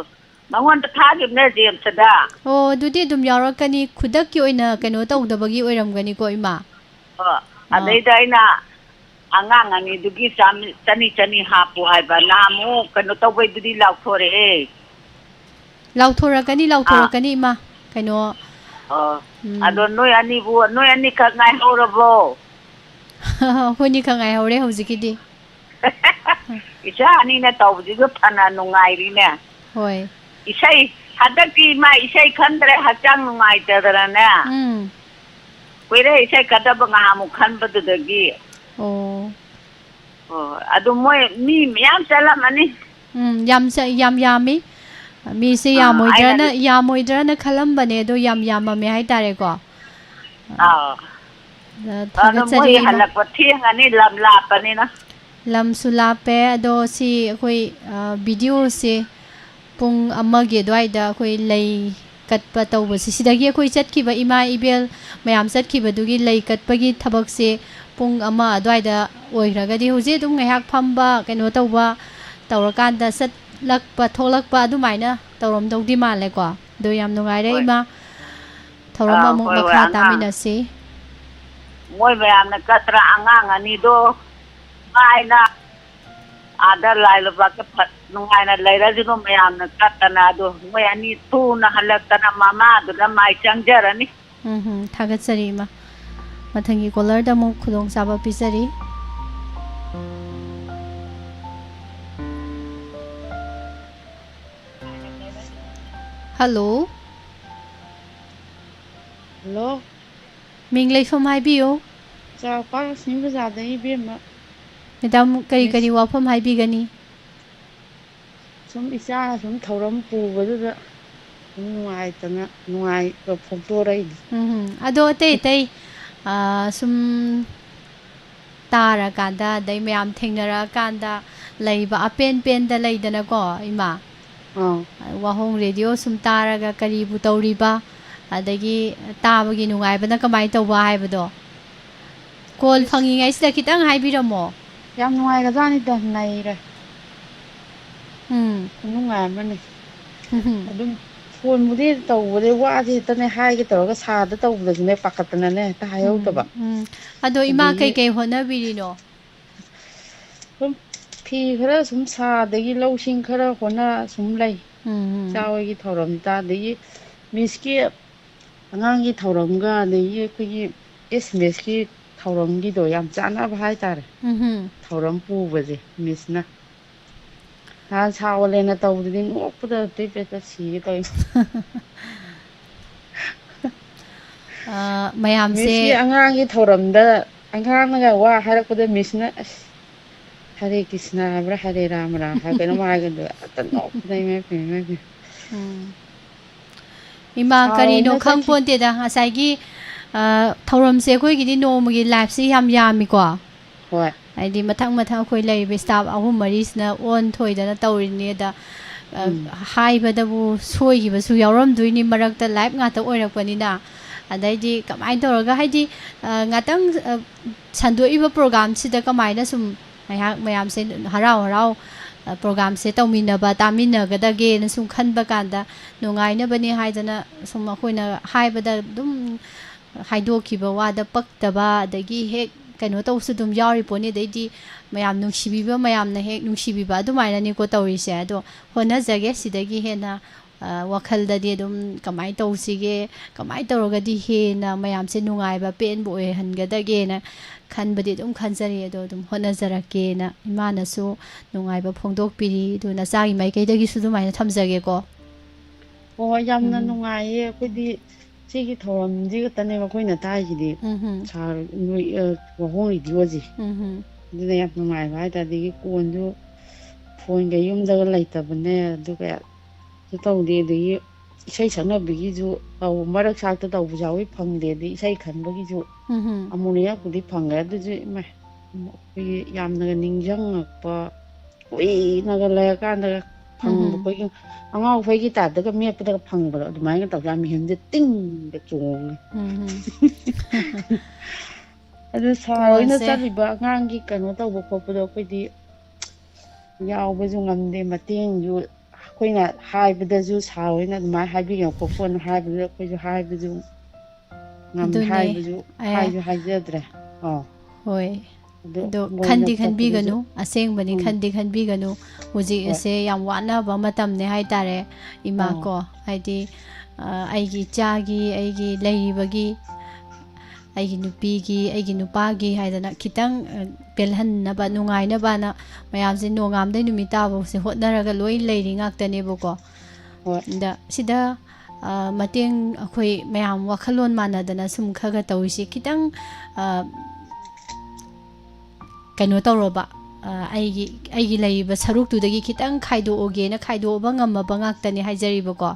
ꯅꯉꯣꯟꯗ ꯊꯥꯈꯤꯕꯅꯦ, ꯖꯦꯝꯁꯇ꯫ ꯑꯣ, ꯑꯗꯨꯗꯤ ꯑꯗꯨꯝ ꯌꯥꯎꯔꯛꯀꯅꯤ꯫ ꯈꯨꯗꯛꯀꯤ ꯑꯣꯏꯅ ꯀꯩꯅꯣ ꯇꯧꯗꯕꯒꯤ ꯑꯣꯏꯔꯝꯒꯅꯤꯀꯣ, ꯏꯃꯥ? ꯑꯣ, ꯑꯥ꯫ ꯑꯗꯩꯗ ꯑꯩꯅ ꯑꯉꯥꯡ ꯑꯅꯤꯗꯨꯒꯤ ꯆꯥꯝ-, ꯆꯅꯤ ꯆꯅꯤ ꯍꯥꯞꯄꯨ ꯍꯥꯏꯕ꯫ ꯅꯍꯥꯟꯃꯨꯛ ꯀꯩꯅꯣ ꯇꯧꯕꯩꯗꯨꯗꯤ ꯂꯥꯎꯊꯣꯔꯛꯑꯦ꯫ ꯂꯥꯎꯊꯣꯔꯛꯀꯅꯤ, ꯑꯥ꯫ ꯂꯥꯎꯊꯣꯔꯛꯀꯅꯤ, ꯏꯃꯥ꯫ ꯀꯩꯅꯣ, ꯑꯣ, ꯎꯝ꯫ ꯑꯗꯣ ꯅꯣꯏ ꯑꯅꯤꯕꯨ, ꯅꯣꯏ ꯑꯅꯤꯈꯛ ꯉꯥꯏꯍꯧꯔꯕꯣ? ꯑꯩꯈꯣꯏꯅꯤꯈꯛ ꯉꯥꯏꯍꯧꯔꯦ ꯍꯧꯖꯤꯛꯀꯤꯗꯤ꯫ ꯏꯆꯥ ꯑꯅꯤꯅ ꯇꯧꯕꯁꯤꯁꯨ ꯐꯅ ꯅꯨꯡꯉꯥꯏꯔꯤꯅꯦ꯫ ꯍꯣꯏ꯫ ꯏꯁꯩ, ꯍꯟꯗꯛꯇꯤ ꯏꯃꯥ ꯏꯁꯩ ꯈꯟꯗ꯭ꯔꯦ, ꯍꯛꯆꯥꯡ ꯅꯨꯡꯉꯥꯏꯇꯗꯅꯅꯦ꯫ ꯎꯝ꯫ ꯀꯨꯏꯔꯦ ꯏꯁꯩ ꯈꯟꯗꯕ, ꯉꯍꯥꯟꯃꯨꯛ ꯈꯟꯕꯗꯨꯗꯒꯤ꯫ ꯑꯣ꯫ ꯑꯣ, ꯑꯗꯨ ꯃꯣꯏ ꯃꯤ ꯃꯌꯥꯝ ꯆꯠꯂꯝꯃꯅꯤ꯫ ꯎꯝ, ꯌꯥꯝ ꯆ-, ꯌꯥꯝ ꯌꯥꯝꯃꯤ꯫ ꯃꯤꯁꯦ ꯑꯥ, ꯑꯩꯅ ꯌꯥꯝꯃꯣꯏꯗ꯭ꯔꯅ, ꯌꯥꯝꯃꯣꯏꯗ꯭ꯔꯅ ꯈꯜꯂꯝꯕꯅꯦ, ꯑꯗꯣ ꯌꯥꯝ ꯌꯥꯝꯃꯝꯃꯦ ꯍꯥꯏꯇꯥꯔꯦꯀꯣ꯫ ꯑꯥ꯫ ꯑ, ꯑꯗꯣ ꯃꯣꯏ ꯊꯥꯒꯠꯆꯔꯤ, ꯏꯃꯥ꯫ ꯍꯜꯂꯛꯄ ꯊꯦꯡꯉꯅꯤ, ꯂꯝ ꯂꯥꯞꯄꯅꯤꯅ꯫ ꯂꯝꯁꯨ ꯂꯥꯞꯄꯦ, ꯑꯗꯣ ꯁꯤ ꯑꯩꯈꯣꯏ, ꯑ, videoꯁꯦ ꯄꯨꯡ ꯑꯃꯒꯤ ꯑꯗꯨꯋꯥꯏꯗ ꯑꯩꯈꯣꯏ ꯂꯩ ꯀꯠꯄ ꯇꯧꯕꯁꯦ, ꯁꯤꯗꯒꯤ ꯑꯩꯈꯣꯏ ꯆꯠꯈꯤꯕ ꯏꯃꯥ ꯏꯕꯦꯜ ꯃꯌꯥꯝ ꯆꯠꯈꯤꯕꯗꯨꯒꯤ ꯂꯩ ꯀꯠꯄꯒꯤ ꯊꯕꯛꯁꯦ ꯄꯨꯡ ꯑꯃ ꯑꯗꯨꯋꯥꯏꯗ ꯑꯣꯏꯈ꯭ꯔꯒꯗꯤ, ꯍꯧꯖꯤꯛ ꯑꯗꯨꯝ ꯉꯥꯏꯍꯥꯛ ꯐꯝꯕ, ꯀꯩꯅꯣ ꯇꯧꯕ ꯇꯧꯔꯀꯥꯟꯗ ꯆꯠꯂꯛꯄ, ꯊꯣꯛꯂꯛꯄ ꯑꯗꯨꯃꯥꯏꯅ ꯇꯧꯔꯝꯗꯧꯗꯤ ꯃꯥꯜꯂꯦꯀꯣ꯫ ꯑꯗꯣ ꯌꯥꯝ ꯅꯨꯡꯉꯥꯏꯔꯦ, ꯍꯣꯏ꯫ ꯏꯃꯥ꯫ ꯊꯧꯔꯝ ꯑꯥ, ꯑꯃꯨꯛ ꯍꯣꯏ, ꯍꯣꯏ, ꯃꯈꯥ ꯑꯉꯥꯡ꯫ ꯇꯥꯃꯤꯟꯅꯁꯤ꯫ ꯃꯣꯏ ꯃꯌꯥꯝꯅ ꯀꯠꯇ꯭ꯔꯥ ꯑꯉꯥꯡ ꯑꯅꯤꯗꯣ? ꯅꯨꯡꯉꯥꯏꯅ ꯑꯥꯗ ꯂꯥꯏ ꯂꯨꯄꯥ ꯀꯠꯄ ꯅꯨꯡꯉꯥꯏꯅ ꯂꯩꯔꯁꯤꯕꯨ ꯃꯌꯥꯝꯅ ꯀꯠꯇꯅ꯫ ꯑꯗꯣ ꯃꯣꯏ ꯑꯅꯤ ꯊꯨꯅ ꯍꯜꯂꯛꯇꯅ ꯃꯃꯥꯗꯨꯅ ꯃꯥꯏ ꯆꯪꯖꯔꯅꯤ꯫ ꯎꯝ ꯍꯝ, ꯊꯥꯒꯠꯆꯔꯤ ꯏꯃꯥ꯫ ꯃꯊꯪꯒꯤ ꯀꯣꯂꯔꯗ ꯑꯃꯨꯛ ꯈꯨꯗꯣꯡꯆꯥꯕ ꯄꯤꯖꯔꯤ꯫ ꯍꯜꯂꯣ꯫ ꯍꯜꯂꯣ꯫ ꯃꯤꯡ ꯂꯩꯐꯝ ꯍꯥꯏꯕꯤꯌꯨ꯫ ꯆꯥꯎꯄꯥꯛ ꯂꯛꯁꯃꯤ ꯕꯖꯥꯔꯗꯒꯤ ꯏꯕꯦꯝꯃ꯫ ꯃꯦꯗꯥꯝ, ꯀꯔꯤ ꯃꯤꯁ꯫ ꯀꯔꯤ ꯋꯥꯐꯝ ꯍꯥꯏꯕꯤꯒꯅꯤ? ꯁꯨꯝ ꯏꯆꯥꯅ ꯁꯨꯝ ꯊꯧꯔꯝ ꯄꯨꯕꯗꯨꯗ ꯁꯨꯝ ꯅꯨꯡꯉꯥꯏꯇꯅ, ꯅꯨꯡꯉꯥꯏꯕ ꯐꯣꯡꯗꯣꯔꯛꯏꯅꯤ꯫ ꯎꯝ, ꯑꯗꯣ ꯑꯇꯩ ꯑꯇꯩ, ꯑ, ꯁꯨꯝ ꯇꯥꯔꯀꯥꯟꯗ, ꯑꯗꯩ ꯃꯌꯥꯝ ꯊꯦꯡꯅꯔꯛꯑꯀꯥꯟꯗ ꯂꯩꯕ ꯑꯄꯦꯟ ꯄꯦꯟꯗ ꯂꯩꯗꯅꯀꯣ, ꯏꯃꯥ? ꯑꯥ꯫ ꯋꯥꯍꯣꯡ ꯔꯦꯗꯤꯑꯣ ꯁꯨꯝ ꯇꯥꯔꯒ ꯀꯔꯤꯕꯨ ꯇꯧꯔꯤꯕ, ꯑꯗꯒꯤ ꯇꯥꯕꯒꯤ ꯅꯨꯡꯉꯥꯏꯕꯅ ꯀꯃꯥꯏꯅ ꯇꯧꯕ ꯍꯥꯏꯕꯗꯣ꯫ ꯀꯣꯜ ꯏꯁ꯫ ꯐꯪꯉꯤꯉꯩꯁꯤꯗ ꯈꯤꯇꯪ ꯍꯥꯏꯕꯤꯔꯝꯃꯣ꯫ ꯌꯥꯝ ꯅꯨꯡꯉꯥꯏꯒ꯭ꯔꯖꯥꯠꯅꯤꯗ, ꯅꯩꯔꯦ꯫ ꯎꯝ꯫ ꯈꯨꯅꯨꯡꯉꯥꯏ ꯑꯃꯅꯤ꯫ ꯎꯝ꯫ ꯑꯗꯨꯝ ꯐꯣꯟꯕꯨꯗꯤ ꯇꯧꯕꯗꯤ ꯋꯥꯁꯦ ꯍꯦꯛꯇꯅꯦ ꯍꯥꯏꯒꯦ ꯇꯧꯔꯒ ꯁꯥꯗ ꯇꯧꯕꯗꯁꯨꯅꯦ ꯄꯥꯈꯠꯇꯅꯅꯦ ꯍꯦꯛꯇ ꯍꯥꯏꯍꯧꯗꯕ꯫ ꯎꯝ, ꯎꯝ꯫ ꯑꯗꯣ ꯏꯃꯥ ꯑꯗꯒꯤ ꯀꯩꯀꯩ ꯍꯣꯠꯅꯕꯤꯔꯤꯅꯣ? ꯁꯨꯝ ꯐꯤ ꯈꯔ ꯁꯨꯝ ꯁꯥ, ꯑꯗꯒꯤ ꯂꯧꯁꯤꯡ ꯈꯔ ꯍꯣꯠꯅ ꯁꯨꯝ ꯂꯩ꯫ ꯎꯝ, ꯎꯝ꯫ ꯏꯆꯥ ꯍꯣꯏꯒꯤ ꯊꯧꯔꯝꯗ, ꯑꯗꯒꯤ ꯃꯤꯁꯀꯤ ꯑꯉꯥꯡꯒꯤ ꯊꯧꯔꯝꯒ, ꯑꯗꯒꯤ ꯑꯩꯈꯣꯏꯒꯤ ꯑꯦꯁ ꯃꯦꯁꯀꯤ ꯊꯧꯔꯝꯒꯤꯗꯣ ꯌꯥꯝ ꯆꯥꯟꯅꯕ ꯍꯥꯏꯇꯥꯔꯦ꯫ ꯎꯝ꯫ ꯊꯧꯔꯝ ꯄꯨꯕꯁꯦ ꯃꯤꯁꯅ꯫ ꯅꯍꯥꯟ ꯁꯥ ꯑꯣꯂꯦꯟꯅ ꯇꯧꯕꯗꯨꯗꯤ ꯅꯣꯛꯄꯗ ꯑꯇꯩ ꯄꯦꯠꯇ ꯁꯤꯒꯦ ꯇꯧꯏ꯫ ꯑ, ꯃꯌꯥꯝꯁꯦ ꯃꯤꯁꯀꯤ ꯑꯉꯥꯡꯒꯤ ꯊꯧꯔꯝꯗ ꯑꯉꯥꯡꯅꯒ ꯋꯥ ꯍꯥꯏꯔꯛꯄꯗ ꯃꯤꯁꯅ, "ꯑꯁ, ꯍꯔꯦ ꯀ꯭ꯔꯤꯁꯅ ꯍꯥꯏꯕ꯭ꯔꯥ, ꯍꯔꯦ ꯔꯥꯃ ꯔꯥꯃ ꯍꯥꯏꯕ꯭ꯔꯥ ꯀꯩꯅꯣꯝ ꯍꯥꯏꯒꯗꯣ ꯑꯇ ꯅꯣꯛꯄꯗ ꯏꯃꯥꯏ ꯄꯦꯝꯃ, ꯏꯃꯥꯏ ꯄꯦꯝꯃ." ꯎꯝ꯫ ꯏꯃꯥ, ꯁꯥꯎꯔꯦꯅ ꯀꯔꯤꯅꯣ ꯆꯠꯈꯤ꯫ ꯈꯪꯄꯣꯟꯇꯦꯗ, ꯉꯁꯥꯏꯒꯤ, ꯑ, ꯊꯧꯔꯝꯁꯦ ꯑꯩꯈꯣꯏꯒꯤꯗꯤ ꯅꯣꯡꯃꯒꯤ ꯂꯥꯏꯐꯁꯤ ꯌꯥꯝ ꯌꯥꯝꯃꯤꯀꯣ꯫ ꯍꯣꯏ꯫ ꯍꯥꯏꯗꯤ ꯃꯊꯪ ꯃꯊꯪ ꯑꯩꯈꯣꯏ ꯂꯩꯔꯤꯕ staff ꯑꯍꯨꯝ ꯃꯔꯤꯁꯤꯅ ꯑꯣꯟ ꯊꯣꯏꯗꯅ ꯇꯧꯔꯤꯅꯤ꯫ ꯑꯗ, ꯑ, ꯎꯝ꯫ ꯍꯥꯏꯕꯗꯕꯨ ꯁꯣꯏꯈꯤꯕꯁꯨ ꯌꯥꯎꯔꯝꯗꯣꯏꯅꯤ, ꯃꯔꯛꯇ live ꯉꯥꯛꯇ ꯑꯣꯏꯔꯛꯄꯅꯤꯅ꯫ ꯑꯗꯩꯗꯤ ꯀꯃꯥꯏꯅ ꯇꯧꯔꯒ, ꯍꯥꯏꯗꯤ, ꯑ, ꯉꯥꯛꯇꯪ, ꯑ, ꯁꯟꯗꯣꯛꯏꯕ programꯁꯤꯗ ꯀꯃꯥꯏꯅ ꯁꯨꯝ ꯉꯥꯏꯍꯥꯛ ꯃꯌꯥꯝꯁꯦ ꯍꯔꯥꯎ ꯍꯔꯥꯎ, ꯑ, programꯁꯦ ꯇꯧꯃꯤꯟꯅꯕ, ꯇꯥꯃꯤꯟꯅꯒꯗꯒꯦꯅ ꯁꯨꯝ ꯈꯟꯕ ꯀꯥꯟꯗ ꯅꯨꯡꯉꯥꯏꯅꯕꯅꯦ ꯍꯥꯏꯗꯅ ꯁꯨꯝ ꯑꯩꯈꯣꯏꯅ ꯍꯥꯏꯕꯗ ꯑꯗꯨꯝ ꯍꯥꯏꯗꯣꯛꯈꯤꯕ ꯋꯥꯗ ꯄꯛꯇꯕ, ꯑꯗꯒꯤ ꯍꯦꯛ ꯀꯩꯅꯣ ꯇꯧꯕꯁꯨ ꯑꯗꯨꯝ ꯌꯥꯎꯔꯤ ꯄꯣꯠꯅꯤ꯫ ꯑꯗꯩꯗꯤ ꯃꯌꯥꯝ ꯅꯨꯡꯁꯤꯕꯤꯕ, ꯃꯌꯥꯝꯅ ꯍꯦꯛ ꯅꯨꯡꯁꯤꯕꯤꯕ, ꯑꯗꯨꯃꯥꯏꯅꯅꯤꯀꯣ ꯇꯧꯔꯤꯁꯦ꯫ ꯑꯗꯣ ꯍꯣꯠꯅꯖꯒꯦ, ꯁꯤꯗꯒꯤ ꯍꯦꯟꯅ, ꯑ, ꯋꯥꯈꯜꯗꯗꯤ ꯑꯗꯨꯝ ꯀꯃꯥꯏꯅ ꯇꯧꯁꯤꯒꯦ, ꯀꯃꯥꯏꯅ ꯇꯧꯔꯒꯗꯤ ꯍꯦꯟꯅ ꯃꯌꯥꯝꯁꯦ ꯅꯨꯡꯉꯥꯏꯕ, ꯄꯦꯟꯕ ꯑꯣꯏꯍꯟꯒꯗꯒꯦꯅ ꯈꯟꯕꯗꯤ ꯑꯗꯨꯝ ꯈꯟꯖꯔꯤ꯫ ꯑꯗꯣ ꯑꯗꯨꯝ ꯍꯣꯠꯅꯖꯔꯛꯀꯦꯅ ꯏꯃꯥꯅꯁꯨ ꯅꯨꯡꯉꯥꯏꯕ ꯐꯣꯡꯗꯣꯛꯄꯤꯔꯤ꯫ ꯑꯗꯨ ꯅꯆꯥꯒꯤ ꯃꯥꯏꯀꯩꯗꯒꯤꯁꯨ ꯑꯗꯨꯃꯥꯏꯅ ꯊꯝꯖꯒꯦꯀꯣ꯫ ꯍꯣꯏ, ꯌꯥꯝꯅ ꯎꯝ꯫ ꯅꯨꯡꯉꯥꯏꯌꯦ꯫ ꯑꯩꯈꯣꯏꯗꯤ ꯁꯤꯒꯤ ꯊꯧꯔꯝꯁꯤ ꯈꯛꯇꯅꯦꯕ ꯑꯩꯈꯣꯏꯅ ꯇꯥꯏꯁꯤꯗꯤ꯫ ꯎꯝ ꯍꯝ꯫ ꯁꯥꯔ ꯅꯣꯏ, ꯑ, ꯋꯥꯍꯣꯡ ꯔꯦꯗꯤꯑꯣꯁꯦ꯫ ꯎꯝ ꯍꯝ꯫ ꯑꯗꯨꯅ ꯌꯥꯝ ꯅꯨꯡꯉꯥꯏꯕ ꯍꯥꯏꯇꯥꯔꯦ꯫ ꯑꯗꯒꯤ ꯀꯣꯟꯁꯨ ꯐꯣꯟꯒ ꯌꯨꯝꯗꯒ ꯂꯩꯇꯕꯅꯦ, ꯑꯗꯨꯒ ꯇꯧꯗꯦ꯫ ꯑꯗꯒꯤ ꯏꯁꯩ ꯁꯛꯅꯕꯒꯤꯁꯨ ꯇꯧ-, ꯃꯔꯛ ꯁꯥꯛꯇ ꯇꯧꯕꯁꯨ ꯌꯥꯎꯋꯤ, ꯐꯪꯗꯦ꯫ ꯑꯗꯩ ꯏꯁꯩ ꯈꯟꯕꯒꯤꯁꯨ ꯎꯝ ꯍꯝ꯫ ꯑꯃꯨꯛ ꯑꯅꯤꯔꯛꯄꯨꯗꯤ ꯐꯪꯈ꯭ꯔꯦ꯫ ꯑꯗꯨꯁꯨ ꯏꯃꯥꯏ, ꯑꯩꯈꯣꯏꯒꯤ ꯌꯥꯝꯅꯒ ꯅꯤꯡꯁꯤꯡꯉꯛꯄ, ꯀꯨꯏꯅꯒ ꯂꯩꯔꯀꯥꯟꯗꯒ ꯐꯪꯕ, ꯎꯝ꯫ ꯑꯩꯈꯣꯏꯒꯤ ꯑꯉꯥꯎ ꯑꯐꯩꯒꯤ ꯇꯥꯏꯞꯇꯒ ꯃꯦꯠꯄꯗꯒ ꯐꯪꯕꯗꯣ, ꯑꯗꯨꯃꯥꯏꯅ ꯇꯧꯗꯅ ꯃꯤꯍꯨꯟꯁꯦ ꯇꯤꯡꯒ ꯆꯣꯡꯉꯦ꯫ ꯎꯝ ꯍꯝ꯫ ꯑꯗꯨ ꯁꯥꯔ ꯍꯣꯏꯅ ꯀꯣꯟꯁꯦ꯫ ꯆꯠꯂꯤꯕ ꯑꯉꯥꯡꯒꯤ ꯀꯩꯅꯣ ꯇꯧꯕ ꯈꯣꯠꯄꯗꯣ ꯑꯩꯈꯣꯏꯗꯤ ꯌꯥꯎꯕꯁꯨ ꯉꯝꯗꯦ, ꯃꯇꯦꯡꯁꯨ ꯑꯩꯈꯣꯏꯅ ꯍꯥꯏꯕꯗꯁꯨ ꯁꯥꯔ ꯍꯣꯏꯅ ꯑꯗꯨꯃꯥꯏꯅ ꯍꯥꯏꯕꯤꯌꯣ ꯈꯣꯠꯄꯣꯅ ꯍꯥꯏꯕꯗꯨꯗ ꯑꯩꯈꯣꯏꯁꯨ ꯍꯥꯏꯕꯁꯨ ꯉꯝ-, ꯑꯗꯨꯅꯦ꯫ ꯍꯥꯏꯕꯁꯨ ꯑꯦ, ꯍꯥꯏꯁꯨ ꯍꯥꯏꯖꯗ꯭ꯔꯦ꯫ ꯑꯣ꯫ ꯍꯣꯏ꯫ ꯑꯗꯨ ꯑꯗꯣ ꯃꯣꯏꯅ ꯈꯟꯗꯤ ꯆꯠꯄꯗꯨꯁꯨ ꯈꯟꯕꯤꯒꯅꯨ, ꯑꯁꯦꯡꯕꯅꯤ ꯎꯝ꯫ ꯈꯟꯗꯤ ꯈꯟꯕꯤꯒꯅꯨ꯫ ꯍꯧꯖꯤꯛ ꯍꯣꯏ꯫ ꯑꯁꯦ ꯌꯥꯝ ꯋꯥꯅꯕ ꯃꯇꯝꯅꯦ ꯍꯥꯏꯇꯥꯔꯦ, ꯏꯃꯥ ꯑꯥ꯫ ꯀꯣ꯫ ꯍꯥꯏꯗꯤ, ꯑ, ꯑꯩꯒꯤ ꯏꯆꯥꯒꯤ, ꯑꯩꯒꯤ ꯂꯩꯔꯤꯕꯒꯤ, ꯑꯩꯒꯤ ꯅꯨꯄꯤꯒꯤ, ꯑꯩꯒꯤ ꯅꯨꯄꯥꯒꯤ ꯍꯥꯏꯗꯅ ꯈꯤꯇꯪ, ꯑ, ꯄꯦꯜꯍꯟꯅꯕ, ꯅꯨꯡꯉꯥꯏꯅꯕꯅ ꯃꯌꯥꯝꯁꯦ ꯅꯣꯡꯉꯥꯝꯗꯩ ꯅꯨꯃꯤꯠ ꯇꯥꯕꯧꯁꯦ ꯍꯣꯠꯅꯔꯒ ꯂꯣꯏ ꯂꯩꯔꯤ ꯉꯥꯛꯇꯅꯦꯕꯀꯣ꯫ ꯍꯣꯏ꯫ ꯑꯗ ꯁꯤꯗ, ꯑ, ꯃꯇꯦꯡ ꯑꯩꯈꯣꯏ ꯃꯌꯥꯝ ꯋꯥꯈꯜꯂꯣꯟ ꯃꯥꯟꯅꯗꯅ ꯁꯨꯝ ꯈꯔ ꯈꯔ ꯇꯧꯔꯤꯁꯤ ꯈꯤꯇꯪ, ꯑ, ꯀꯩꯅꯣ ꯇꯧꯔꯣꯕ, ꯑ, ꯑꯩꯒꯤ, ꯑꯩꯒꯤ ꯂꯩꯔꯤꯕ ꯁꯔꯨꯛꯇꯨꯗꯒꯤ ꯈꯤꯇꯪ ꯈꯥꯏꯗꯣꯛꯑꯒꯦꯅ ꯈꯥꯏꯗꯣꯛꯑꯕ ꯉꯝꯃꯕ ꯉꯥꯛꯇꯅꯦ ꯍꯥꯏꯖꯔꯤꯕꯀꯣ꯫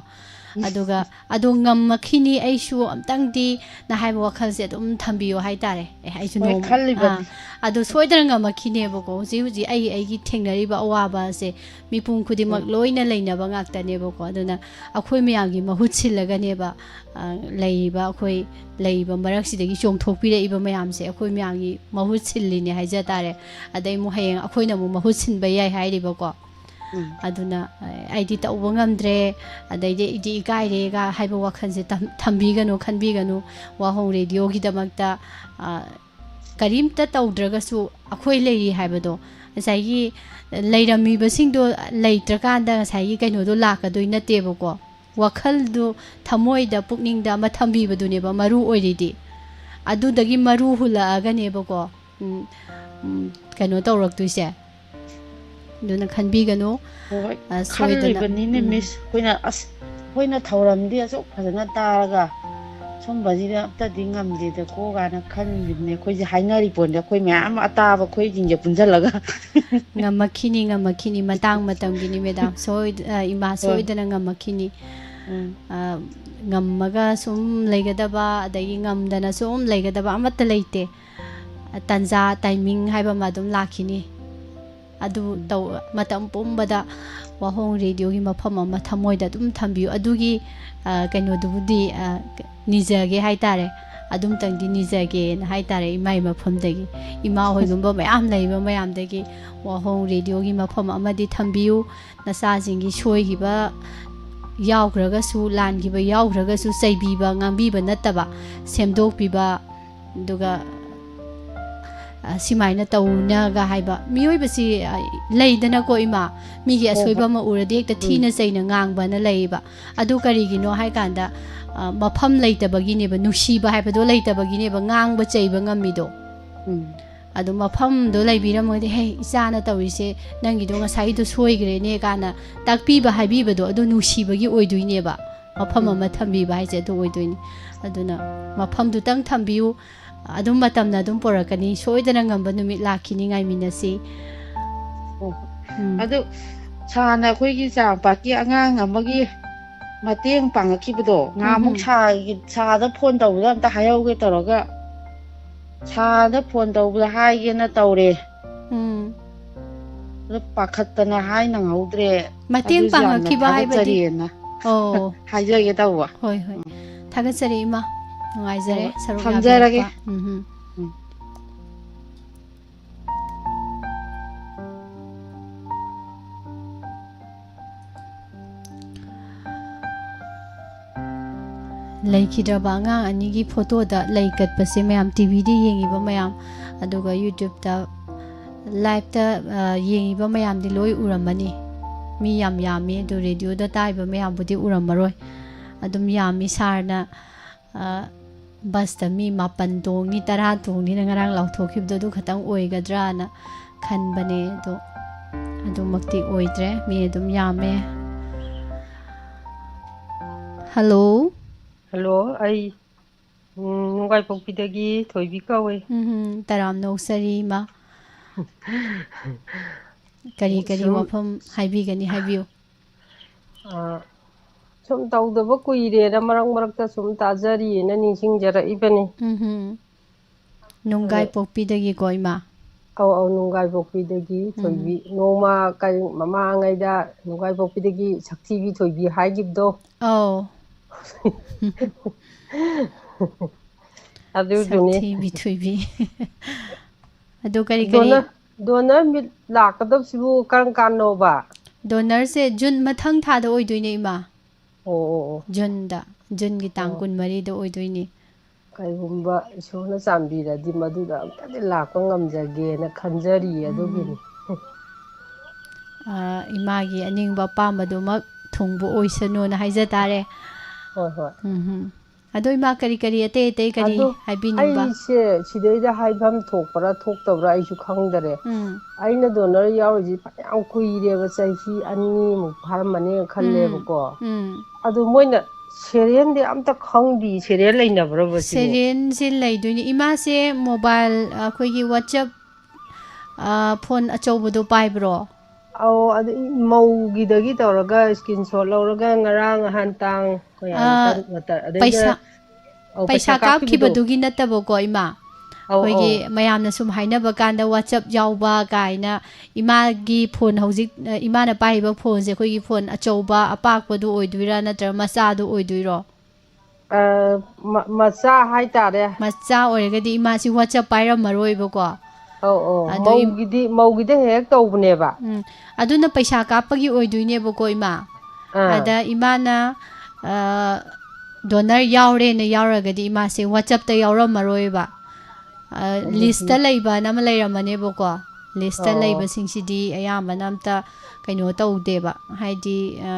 ꯑꯗꯨꯒ ꯑꯗꯣ ꯉꯝꯃꯛꯈꯤꯅꯤ, ꯑꯩꯁꯨ ꯑꯝꯇꯪꯗꯤ ꯅ ꯍꯥꯏꯕ ꯋꯥꯈꯜꯁꯦ ꯑꯗꯨꯝ ꯊꯝꯕꯤꯌꯣ ꯍꯥꯏꯇꯥꯔꯦ꯫ ꯑꯦ, ꯑꯩꯁꯨ ꯍꯣꯏ, ꯅꯣꯡ-, ꯑꯥ, ꯈꯜꯂꯤꯕꯅꯤ꯫ ꯑꯗꯣ ꯁꯣꯏꯗꯅ ꯉꯝꯃꯛꯈꯤꯅꯦꯕꯀꯣ꯫ ꯍꯧꯖꯤꯛ ꯍꯧꯖꯤꯛ ꯑꯩ, ꯑꯩꯒꯤ ꯊꯦꯡꯅꯔꯤꯕ ꯑꯋꯥꯕ ꯑꯁꯦ ꯃꯤꯄꯨꯝ ꯈꯨꯗꯤꯡꯃꯛ ꯎꯝ꯫ ꯂꯣꯏꯅ ꯂꯩꯅꯕ ꯉꯥꯛꯇꯅꯦꯕꯀꯣ꯫ ꯑꯗꯨꯅ ꯑꯩꯈꯣꯏ ꯃꯌꯥꯝꯒꯤ ꯃꯍꯨꯠ ꯁꯤꯜꯂꯒꯅꯦꯕ, ꯑ, ꯂꯩꯔꯤꯕ ꯑꯩꯈꯣꯏ ꯂꯩꯔꯤꯕ ꯃꯔꯛꯁꯤꯗꯒꯤ ꯆꯣꯡꯊꯣꯛꯄꯤꯔꯛꯏꯕ ꯃꯌꯥꯝꯁꯦ ꯑꯩꯈꯣꯏ ꯃꯌꯥꯝꯒꯤ ꯃꯍꯨꯠ ꯁꯤꯜꯂꯤꯅꯦ ꯍꯥꯏꯖ ꯇꯥꯔꯦ꯫ ꯑꯗꯩ ꯑꯃꯨꯛ ꯍꯌꯦꯡ ꯑꯩꯈꯣꯏꯅ ꯑꯃꯨꯛ ꯃꯍꯨꯠ ꯁꯤꯟꯕ ꯌꯥꯏ ꯍꯥꯏꯔꯤꯕꯀꯣ꯫ ꯎꯝ꯫ ꯑꯗꯨꯅ, ꯑ, "ꯑꯩꯗꯤ ꯇꯧꯕ ꯉꯝꯗ꯭ꯔꯦ, ꯑꯗꯩꯗꯤ ꯑꯩꯗꯤ ꯏꯀꯥꯏꯔꯦꯒ" ꯍꯥꯏꯕ ꯋꯥꯈꯜꯁꯦ ꯊꯝ-, ꯊꯝꯕꯤꯒꯅꯨ, ꯈꯟꯕꯤꯒꯅꯨ꯫ ꯋꯥꯍꯣꯡ ꯔꯦꯗꯤꯑꯣꯒꯤꯗꯃꯛꯇ, ꯑ, ꯀꯔꯤꯝꯇ ꯇꯧꯗ꯭ꯔꯒꯁꯨ ꯑꯩꯈꯣꯏ ꯂꯩꯔꯤ ꯍꯥꯏꯕꯗꯣ, ꯉꯁꯥꯏꯒꯤ ꯂꯩꯔꯝꯃꯤꯕꯁꯤꯡꯗꯣ ꯂꯩꯇ꯭ꯔꯀꯥꯟꯗ ꯉꯁꯥꯏꯒꯤ ꯀꯩꯅꯣꯗꯣ ꯂꯥꯛꯀꯗꯣꯏ ꯅꯠꯇꯦꯕꯀꯣ꯫ ꯋꯥꯈꯜꯗꯨ, ꯊꯃꯣꯏꯗ, ꯄꯨꯛꯅꯤꯡꯗ ꯑꯃ ꯊꯝꯕꯤꯕꯗꯨꯅꯦꯕ ꯃꯔꯨ ꯑꯣꯏꯔꯤꯗꯤ꯫ ꯑꯗꯨꯗꯒꯤ ꯃꯔꯨ ꯍꯨꯜꯂꯛꯑꯒꯅꯦꯕꯀꯣ, ꯎꯝ, ꯎꯝ, ꯀꯩꯅꯣ ꯇꯧꯔꯛꯇꯣꯏꯁꯦ꯫ ꯑꯗꯨꯅ ꯈꯟꯕꯤꯒꯅꯨ꯫ ꯍꯣꯏ, ꯑ, ꯁꯣꯏꯗꯅ, ꯈꯜꯂꯤꯕꯅꯤꯅꯦ, ꯎꯝ꯫ ꯃꯤꯁ꯫ ꯑꯩꯈꯣꯏꯅ, "ꯑꯁ, ꯑꯩꯈꯣꯏꯅ ꯊꯧꯔꯝꯗꯤ ꯑꯁꯨꯛ ꯐꯖꯅ ꯇꯥꯔꯒ ꯁꯨꯝꯕꯁꯤꯗ ꯑꯝꯇꯗꯤ ꯉꯝꯗꯦꯗꯀꯣ" ꯀꯥꯏꯅ ꯈꯜꯂꯤꯕꯅꯦ꯫ ꯑꯩꯈꯣꯏꯁꯦ ꯍꯥꯏꯅꯔꯤ ꯄꯣꯠꯅꯦ, ꯑꯩꯈꯣꯏ ꯃꯌꯥꯝ ꯑꯇꯥꯕ ꯑꯩꯈꯣꯏꯁꯤꯡꯁꯦ ꯄꯨꯟꯁꯤꯜꯂꯒ꯫ ꯉꯝꯃꯛꯈꯤꯅꯤ, ꯉꯝꯃꯛꯈꯤꯅꯤ꯫ ꯃꯇꯥꯡ ꯃꯇꯝꯒꯤꯅꯤ, ꯃꯦꯗꯥꯝ꯫ ꯁꯣꯏ-, ꯑ, ꯏꯃꯥ ꯍꯣꯏ꯫ ꯁꯣꯏꯗꯅ ꯉꯝꯃꯛꯈꯤꯅꯤ꯫ ꯎꯝ꯫ ꯑ, ꯉꯝꯃꯒ ꯁꯨꯝ ꯂꯩꯒꯗꯕ, ꯑꯗꯒꯤ ꯉꯝꯗꯅ ꯁꯨꯝ ꯂꯩꯒꯗꯕ ꯑꯃꯠꯇ ꯂꯩꯇꯦ꯫ ꯇꯥꯟꯖꯥ, ꯇꯥꯏꯃꯤꯡ ꯍꯥꯏꯕ ꯑꯃ ꯑꯗꯨꯝ ꯂꯥꯛꯈꯤꯅꯤ꯫ ꯑꯗꯨ ꯇꯧ-, ꯃꯇꯝ ꯄꯨꯝꯕꯗ ꯋꯥꯍꯣꯡ ꯔꯦꯗꯤꯑꯣꯒꯤ ꯃꯐꯝ ꯑꯃ ꯊꯃꯣꯏꯗ ꯑꯗꯨꯝ ꯊꯝꯕꯤꯌꯨ꯫ ꯑꯗꯨꯒꯤ, ꯑ, ꯀꯩꯅꯣꯗꯨꯕꯨꯗꯤ, ꯑ, ꯅꯤꯖꯒꯦ ꯍꯥꯏꯇꯥꯔꯦ꯫ ꯑꯗꯨꯝꯇꯪꯗꯤ ꯅꯤꯖꯒꯦꯅ ꯍꯥꯏꯇꯥꯔꯦ, ꯏꯃꯥꯏ ꯃꯐꯝꯗꯒꯤ꯫ ꯏꯃꯥ ꯍꯣꯏꯒꯨꯝꯕ ꯃꯌꯥꯝ ꯂꯩꯕ ꯃꯌꯥꯝꯗꯒꯤ ꯋꯥꯍꯣꯡ ꯔꯦꯗꯤꯑꯣꯒꯤ ꯃꯐꯝ ꯑꯃꯗꯤ ꯊꯝꯕꯤꯌꯨ꯫ ꯅꯆꯥꯁꯤꯡꯒꯤ ꯁꯣꯏꯈꯤꯕ ꯌꯥꯎꯈ꯭ꯔꯒꯁꯨ, ꯂꯥꯟꯈꯤꯕ ꯌꯥꯎꯈ꯭ꯔꯒꯁꯨ, ꯆꯩꯕꯤꯕ, ꯉꯥꯡꯕꯤꯕ ꯅꯠꯇꯕ, ꯁꯦꯝꯗꯣꯛꯄꯤꯕ, ꯑꯗꯨꯒ, ꯑ, ꯁꯤꯃꯥꯏꯅ ꯇꯧꯅꯒ ꯍꯥꯏꯕ꯫ ꯃꯤꯑꯣꯏꯕꯁꯤ, ꯑ, ꯂꯩꯗꯅꯀꯣ, ꯏꯃꯥ, ꯃꯤꯒꯤ ꯍꯣꯏ, ꯑꯁꯣꯏꯕ ꯍꯣꯏ꯫ ꯑꯃ ꯎꯔꯗꯤ ꯍꯦꯛꯇ ꯎꯝ꯫ ꯊꯤꯅ ꯆꯩꯅ ꯉꯥꯡꯕꯅ ꯂꯩꯌꯦꯕ꯫ ꯑꯗꯨ ꯀꯔꯤꯒꯤꯅꯣ ꯍꯥꯏ ꯀꯥꯟꯗ, ꯑ, ꯃꯐꯝ ꯂꯩꯇꯕꯒꯤꯅꯦꯕ, ꯅꯨꯡꯁꯤꯕ ꯍꯥꯏꯕꯗꯣ ꯂꯩꯇꯕꯒꯤꯅꯦꯕ ꯉꯥꯡꯕ ꯆꯩꯕ ꯉꯝꯃꯤꯗꯣ꯫ ꯎꯝ꯫ ꯑꯗꯨ ꯃꯐꯝꯗꯣ ꯂꯩꯕꯤꯔꯝꯃꯒꯗꯤ, "ꯍꯦ, ꯏꯆꯥꯅ ꯇꯧꯔꯤꯁꯦ, ꯅꯪꯒꯤꯗꯣ ꯉꯁꯥꯏꯗꯣ ꯁꯣꯏꯈ꯭ꯔꯦꯅꯦ" ꯀꯥꯏꯅ ꯇꯥꯛꯄꯤꯕ ꯍꯥꯏꯕꯤꯕꯗꯣ, ꯑꯗꯨ ꯅꯨꯡꯁꯤꯕꯒꯤ ꯑꯣꯏꯗꯣꯏꯅꯦꯕ꯫ ꯃꯐꯝ ꯎꯝ꯫ ꯑꯃ ꯊꯝꯕꯤꯕ ꯍꯥꯏꯁꯦ ꯑꯗꯨ ꯑꯣꯏꯗꯣꯏꯅꯤ꯫ ꯑꯗꯨꯅ ꯃꯐꯝꯗꯨꯇꯪ ꯊꯝꯕꯤꯌꯨ, ꯑꯗꯨꯝ ꯃꯇꯝꯅ ꯑꯗꯨꯝ ꯄꯣꯔꯛꯀꯅꯤ꯫ ꯁꯣꯏꯗꯅ ꯉꯝꯕ ꯅꯨꯃꯤꯠ ꯂꯥꯛꯈꯤꯅꯤ, ꯉꯥꯏꯃꯤꯟꯅꯁꯤ꯫ ꯑꯣ꯫ ꯎꯝ꯫ ꯑꯗꯨ ꯁꯥꯔꯅ ꯑꯩꯈꯣꯏꯒꯤ ꯆꯥꯝꯄꯥꯛꯀꯤ ꯑꯉꯥꯡ ꯑꯃꯒꯤ ꯃꯇꯦꯡ ꯄꯥꯡꯉꯛꯈꯤꯕꯗꯣ, ꯉꯍꯥꯟꯃꯨꯛ ꯎꯝ꯫ ꯁꯥꯔꯒꯤ, ꯁꯥꯔꯗ ꯐꯣꯟ ꯇꯧꯕꯗ ꯑꯝꯇ ꯍꯥꯏꯍꯧꯒꯦ ꯇꯧꯔꯒ, ꯁꯥꯔꯗ ꯐꯣꯟ ꯇꯧꯕꯗ ꯍꯥꯏꯒꯦꯅ ꯇꯧꯔꯦ꯫ ꯎꯝ꯫ ꯑꯗꯣ ꯄꯥꯈꯠꯇꯅ ꯍꯥꯏ ꯅꯪꯍꯧꯗ꯭ꯔꯦ꯫ ꯃꯇꯦꯡ ꯑꯗꯨꯁꯨ ꯌꯥꯝꯅ ꯄꯥꯡꯉꯛꯈꯤꯕ ꯍꯥꯏꯕꯗꯤ? ꯊꯥꯒꯠꯆꯔꯤꯑꯅ ꯑꯣ꯫ ꯍꯥꯏꯖꯒꯦ ꯇꯧꯕ꯫ ꯍꯣꯏ, ꯍꯣꯏ꯫ ꯎꯝ꯫ ꯊꯥꯒꯠꯆꯔꯤ, ꯏꯃꯥ꯫ ꯅꯨꯡꯉꯥꯏꯖꯔꯦ ꯍꯣꯏ, ꯁꯔꯨꯛ ꯊꯝꯖꯔꯒꯦ꯫ ꯌꯥꯕꯤꯔꯛꯄ꯫ ꯎꯝ, ꯎꯝ꯫ ꯎꯝ꯫ ꯂꯩꯈꯤꯗ꯭ꯔꯕ ꯑꯉꯥꯡ ꯑꯅꯤꯒꯤ ꯐꯣꯇꯣꯗ ꯂꯩ ꯀꯠꯄꯁꯦ ꯃꯌꯥꯝ ꯇꯤ ꯚꯤꯗ ꯌꯦꯡꯉꯤꯕ ꯃꯌꯥꯝ, ꯑꯗꯨꯒ ꯌꯨꯇ꯭ꯌꯨꯕꯇ ꯂꯥꯏꯞꯇ, ꯑ, ꯌꯦꯡꯉꯤꯕ ꯃꯌꯥꯝꯗꯤ ꯂꯣꯏ ꯎꯔꯝꯃꯅꯤ꯫ ꯃꯤ ꯌꯥꯝ ꯌꯥꯝꯃꯤ, ꯑꯗꯨ ꯔꯦꯗꯤꯑꯣꯗ ꯇꯥꯔꯤꯕ ꯃꯌꯥꯝꯕꯨꯗꯤ ꯎꯔꯝꯃꯔꯣꯏ꯫ ꯑꯗꯨꯝ ꯌꯥꯝꯃꯤ꯫ ꯁꯥꯔꯅ, ꯑ, ꯕꯁꯇ ꯃꯤ ꯃꯥꯄꯟ ꯇꯣꯡꯉꯤ, ꯇꯔꯥ ꯇꯣꯡꯉꯤꯅ ꯉꯔꯥꯡ ꯂꯥꯎꯊꯣꯛꯈꯤꯕꯗꯣ ꯑꯗꯨ ꯈꯛꯇꯪ ꯑꯣꯏꯒꯗ꯭ꯔꯥꯅ ꯈꯟꯕꯅꯦ, ꯑꯗꯣ ꯑꯗꯨꯃꯛꯇꯤ ꯑꯣꯏꯗ꯭ꯔꯦ꯫ ꯃꯤ ꯑꯗꯨꯝ ꯌꯥꯝꯃꯦ꯫ ꯍꯜꯂꯣ꯫ ꯍꯜꯂꯣ, ꯑꯩ, ꯎꯝ, ꯅꯨꯡꯒꯥꯏꯄꯣꯛꯄꯤꯗꯒꯤ ꯊꯣꯏꯕꯤ ꯀꯧꯋꯦ꯫ ꯎꯝ, ꯇꯔꯥꯝꯅ ꯑꯣꯛꯆꯔꯤ, ꯏꯃꯥ꯫ ꯀꯔꯤ ꯀꯔꯤ ꯁꯨꯝ ꯋꯥꯐꯝ ꯍꯥꯏꯕꯤꯒꯅꯤ? ꯍꯥꯏꯕꯤꯌꯨ꯫ ꯑ, ꯁꯨꯝ ꯇꯧꯗꯕ ꯀꯨꯏꯔꯦꯅ ꯃꯔꯛ ꯃꯔꯛꯇ ꯁꯨꯝ ꯇꯥꯖꯔꯤꯌꯦꯅ ꯅꯤꯡꯁꯤꯡꯖꯔꯛꯏꯕꯅꯤ꯫ ꯎꯝ꯫ ꯅꯨꯡꯒꯥꯏ ꯑꯗꯣ ꯄꯣꯛꯄꯤꯗꯒꯤꯀꯣ, ꯏꯃꯥ? ꯑꯧ, ꯑꯧ, ꯅꯨꯡꯒꯥꯏ ꯄꯣꯛꯄꯤꯗꯒꯤ ꯎꯝ꯫ ꯊꯣꯏꯕꯤ꯫ ꯅꯣꯡꯃ ꯀꯔꯤ ꯃꯃꯥꯡꯉꯩꯗ ꯅꯨꯡꯒꯥꯏ ꯄꯣꯛꯄꯤꯗꯒꯤ ꯁꯛꯊꯤꯕꯤ ꯊꯣꯏꯕꯤ ꯍꯥꯏꯈꯤꯕꯗꯣ꯫ ꯑꯧ꯫ ꯑꯗꯨꯗꯨꯅꯤ꯫ ꯁꯛꯊꯤꯕꯤ ꯊꯣꯏꯕꯤ꯫ ꯑꯗꯨ ꯀꯔꯤ ꯀꯔꯤ? ꯗꯣꯅꯔ, ꯗꯣꯅꯔ ꯃꯤꯠ ꯂꯥꯛꯀꯗꯕꯁꯤꯕꯨ ꯀꯔꯝ ꯀꯥꯟꯅꯣꯕ? ꯗꯣꯅꯔꯁꯦ ꯖꯨꯟ ꯃꯊꯪ ꯊꯥꯗ ꯑꯣꯏꯗꯣꯏꯅꯦ, ꯏꯃꯥ꯫ ꯑꯣ, ꯑꯣ, ꯑꯣ꯫ ꯖꯨꯟꯗ, ꯖꯨꯟꯒꯤ ꯇꯥꯡ ꯑꯣ꯫ ꯀꯨꯟꯃꯔꯤꯗ ꯑꯣꯏꯗꯣꯏꯅꯦ꯫ ꯀꯩꯒꯨꯝꯕ ꯏꯁꯣꯔꯅ ꯆꯥꯟꯕꯤꯔꯗꯤ ꯃꯗꯨꯗ ꯑꯃꯨꯛꯇꯗꯤ ꯂꯥꯛꯄ ꯉꯝꯖꯒꯦꯅ ꯈꯟꯖꯔꯤꯌꯦ, ꯎꯝ꯫ ꯑꯗꯨꯒꯤꯅꯤ꯫ ꯑ, ꯏꯃꯥꯒꯤ ꯑꯅꯤꯡꯕ ꯑꯄꯥꯝꯕꯗꯨꯃꯛ ꯊꯨꯡꯕ ꯑꯣꯏꯁꯅꯨꯅ ꯍꯥꯏꯖ ꯇꯥꯔꯦ꯫ ꯍꯣꯏ, ꯍꯣꯏ꯫ ꯎꯝ ꯍꯨꯝ꯫ ꯑꯗꯣ ꯏꯃꯥ, ꯀꯔꯤ ꯀꯔꯤ ꯑꯇꯩ ꯑꯇꯩ ꯀꯔꯤ ꯑꯗꯣ ꯍꯥꯏꯕꯤꯅꯤꯡꯕ? ꯑꯩꯁꯦ ꯁꯤꯗꯩꯗ ꯍꯥꯏꯐꯝ ꯊꯣꯛꯄ꯭ꯔꯥ ꯊꯣꯛꯇꯕ꯭ꯔꯥ ꯑꯩꯁꯨ ꯈꯪꯗꯔꯦ꯫ ꯎꯝ꯫ ꯑꯩꯅ ꯗꯣꯅꯔ ꯌꯥꯎꯔꯤꯁꯤ ꯐꯅꯌꯥꯝ ꯀꯨꯏꯔꯦꯕ, ꯆꯍꯤ ꯑꯅꯤꯃꯨꯛ ꯐꯥꯔꯝꯃꯅꯤꯅ ꯎꯝ, ꯈꯜꯂꯦꯕꯀꯣ꯫ ꯎꯝ꯫ ꯑꯗꯨ ꯃꯣꯏꯅ ꯁꯦꯔꯤꯌꯦꯜꯗꯤ ꯑꯝꯇ ꯈꯪꯗꯦ, ꯁꯦꯔꯤꯌꯦꯜ ꯂꯩꯅꯕ꯭ꯔꯕ ꯁꯤꯕꯣ? ꯁꯦꯔꯤꯌꯦꯜꯁꯦ ꯂꯩꯗꯣꯏꯅꯤ꯫ ꯏꯃꯥꯁꯦ ꯃꯣꯕꯥꯏꯜ, ꯑꯩꯈꯣꯏꯒꯤ WhatsApp, ꯑ, ꯐꯣꯟ ꯑꯆꯧꯕꯗꯣ ꯄꯥꯏꯕ꯭ꯔꯣ? ꯑꯧ, ꯑꯗꯨ ꯃꯧꯒꯤꯗꯒꯤ ꯇꯧꯔꯒ screenshot ꯂꯧꯔꯒ ꯉꯔꯥꯡ ꯅꯍꯥꯟ ꯇꯥꯡ ꯀꯌꯥꯅꯣ? ꯑ, ꯇꯔꯨꯛ ꯅꯠꯇ꯭ꯔ-, ꯑꯗꯩꯗ, ꯄꯩꯁꯥ, ꯑꯧ, ꯄꯩꯁꯥ ꯄꯩꯁꯥ ꯀꯥꯞꯈꯤꯕꯗꯣ꯫ ꯀꯥꯞꯈꯤꯕꯗꯨꯒꯤ ꯅꯠꯇꯕꯀꯣ, ꯏꯃꯥ? ꯑꯧ, ꯑꯩꯈꯣꯏꯒꯤ ꯑꯧ꯫ ꯃꯌꯥꯝꯅ ꯁꯨꯝ ꯍꯥꯏꯅꯕ ꯀꯥꯟꯗ WhatsApp ꯌꯥꯎꯕ ꯀꯥꯏꯅ, ꯏꯃꯥꯒꯤ ꯐꯣꯟ ꯍꯧꯖꯤꯛ, ꯑ, ꯏꯃꯥꯅ ꯄꯥꯏꯔꯤꯕ ꯐꯣꯟꯁꯦ ꯑꯩꯈꯣꯏꯒꯤ ꯐꯣꯟ ꯑꯆꯧꯕ ꯑꯄꯥꯛꯄꯗꯨ ꯑꯣꯏꯗꯣꯏꯔꯥ ꯅꯠꯇ꯭ꯔꯒ ꯃꯆꯥꯗꯨ ꯑꯣꯏꯗꯣꯏꯔꯣ? ꯑ, ꯃ-, ꯃꯆꯥ ꯍꯥꯏꯇꯥꯔꯦ꯫ ꯃꯆꯥ ꯑꯣꯏꯔꯒꯗꯤ ꯏꯃꯥꯁꯤ WhatsApp ꯄꯥꯏꯔꯝꯃꯔꯣꯏꯕꯀꯣ꯫ ꯑꯧ, ꯑꯧ꯫ ꯑꯗꯣ ꯏꯝ-, ꯃꯧꯒꯤꯗꯤ, ꯃꯧꯒꯤꯗ ꯍꯦꯛ ꯍꯦꯛ ꯇꯧꯕꯅꯦꯕ꯫ ꯎꯝ꯫ ꯑꯗꯨꯅ ꯄꯩꯁꯥ ꯀꯥꯞꯄꯒꯤ ꯑꯣꯏꯗꯣꯏꯅꯦꯕꯀꯣ, ꯏꯃꯥ꯫ ꯑꯥ꯫ ꯑꯗ ꯏꯃꯥꯅ, ꯑ, ꯗꯣꯅꯔ ꯌꯥꯎꯔꯦꯅ ꯌꯥꯎꯔꯒꯗꯤ ꯏꯃꯥꯁꯦ ꯋꯥꯆꯞꯇ ꯌꯥꯎꯔꯝꯃꯔꯣꯏꯕ꯫ ꯑ, ꯎꯝ, ꯂꯤꯁꯇ ꯂꯩꯕꯅ ꯑꯃ ꯂꯩꯔꯝꯃꯅꯦꯕꯀꯣ꯫ ꯂꯤꯁꯇ ꯑꯣ꯫ ꯂꯩꯕꯁꯤꯡꯁꯤꯗꯤ ꯑꯌꯥꯝꯕꯅ ꯑꯝꯇ ꯀꯩꯅꯣ ꯇꯧꯗꯦꯕ꯫ ꯍꯥꯏꯗꯤ, ꯑ,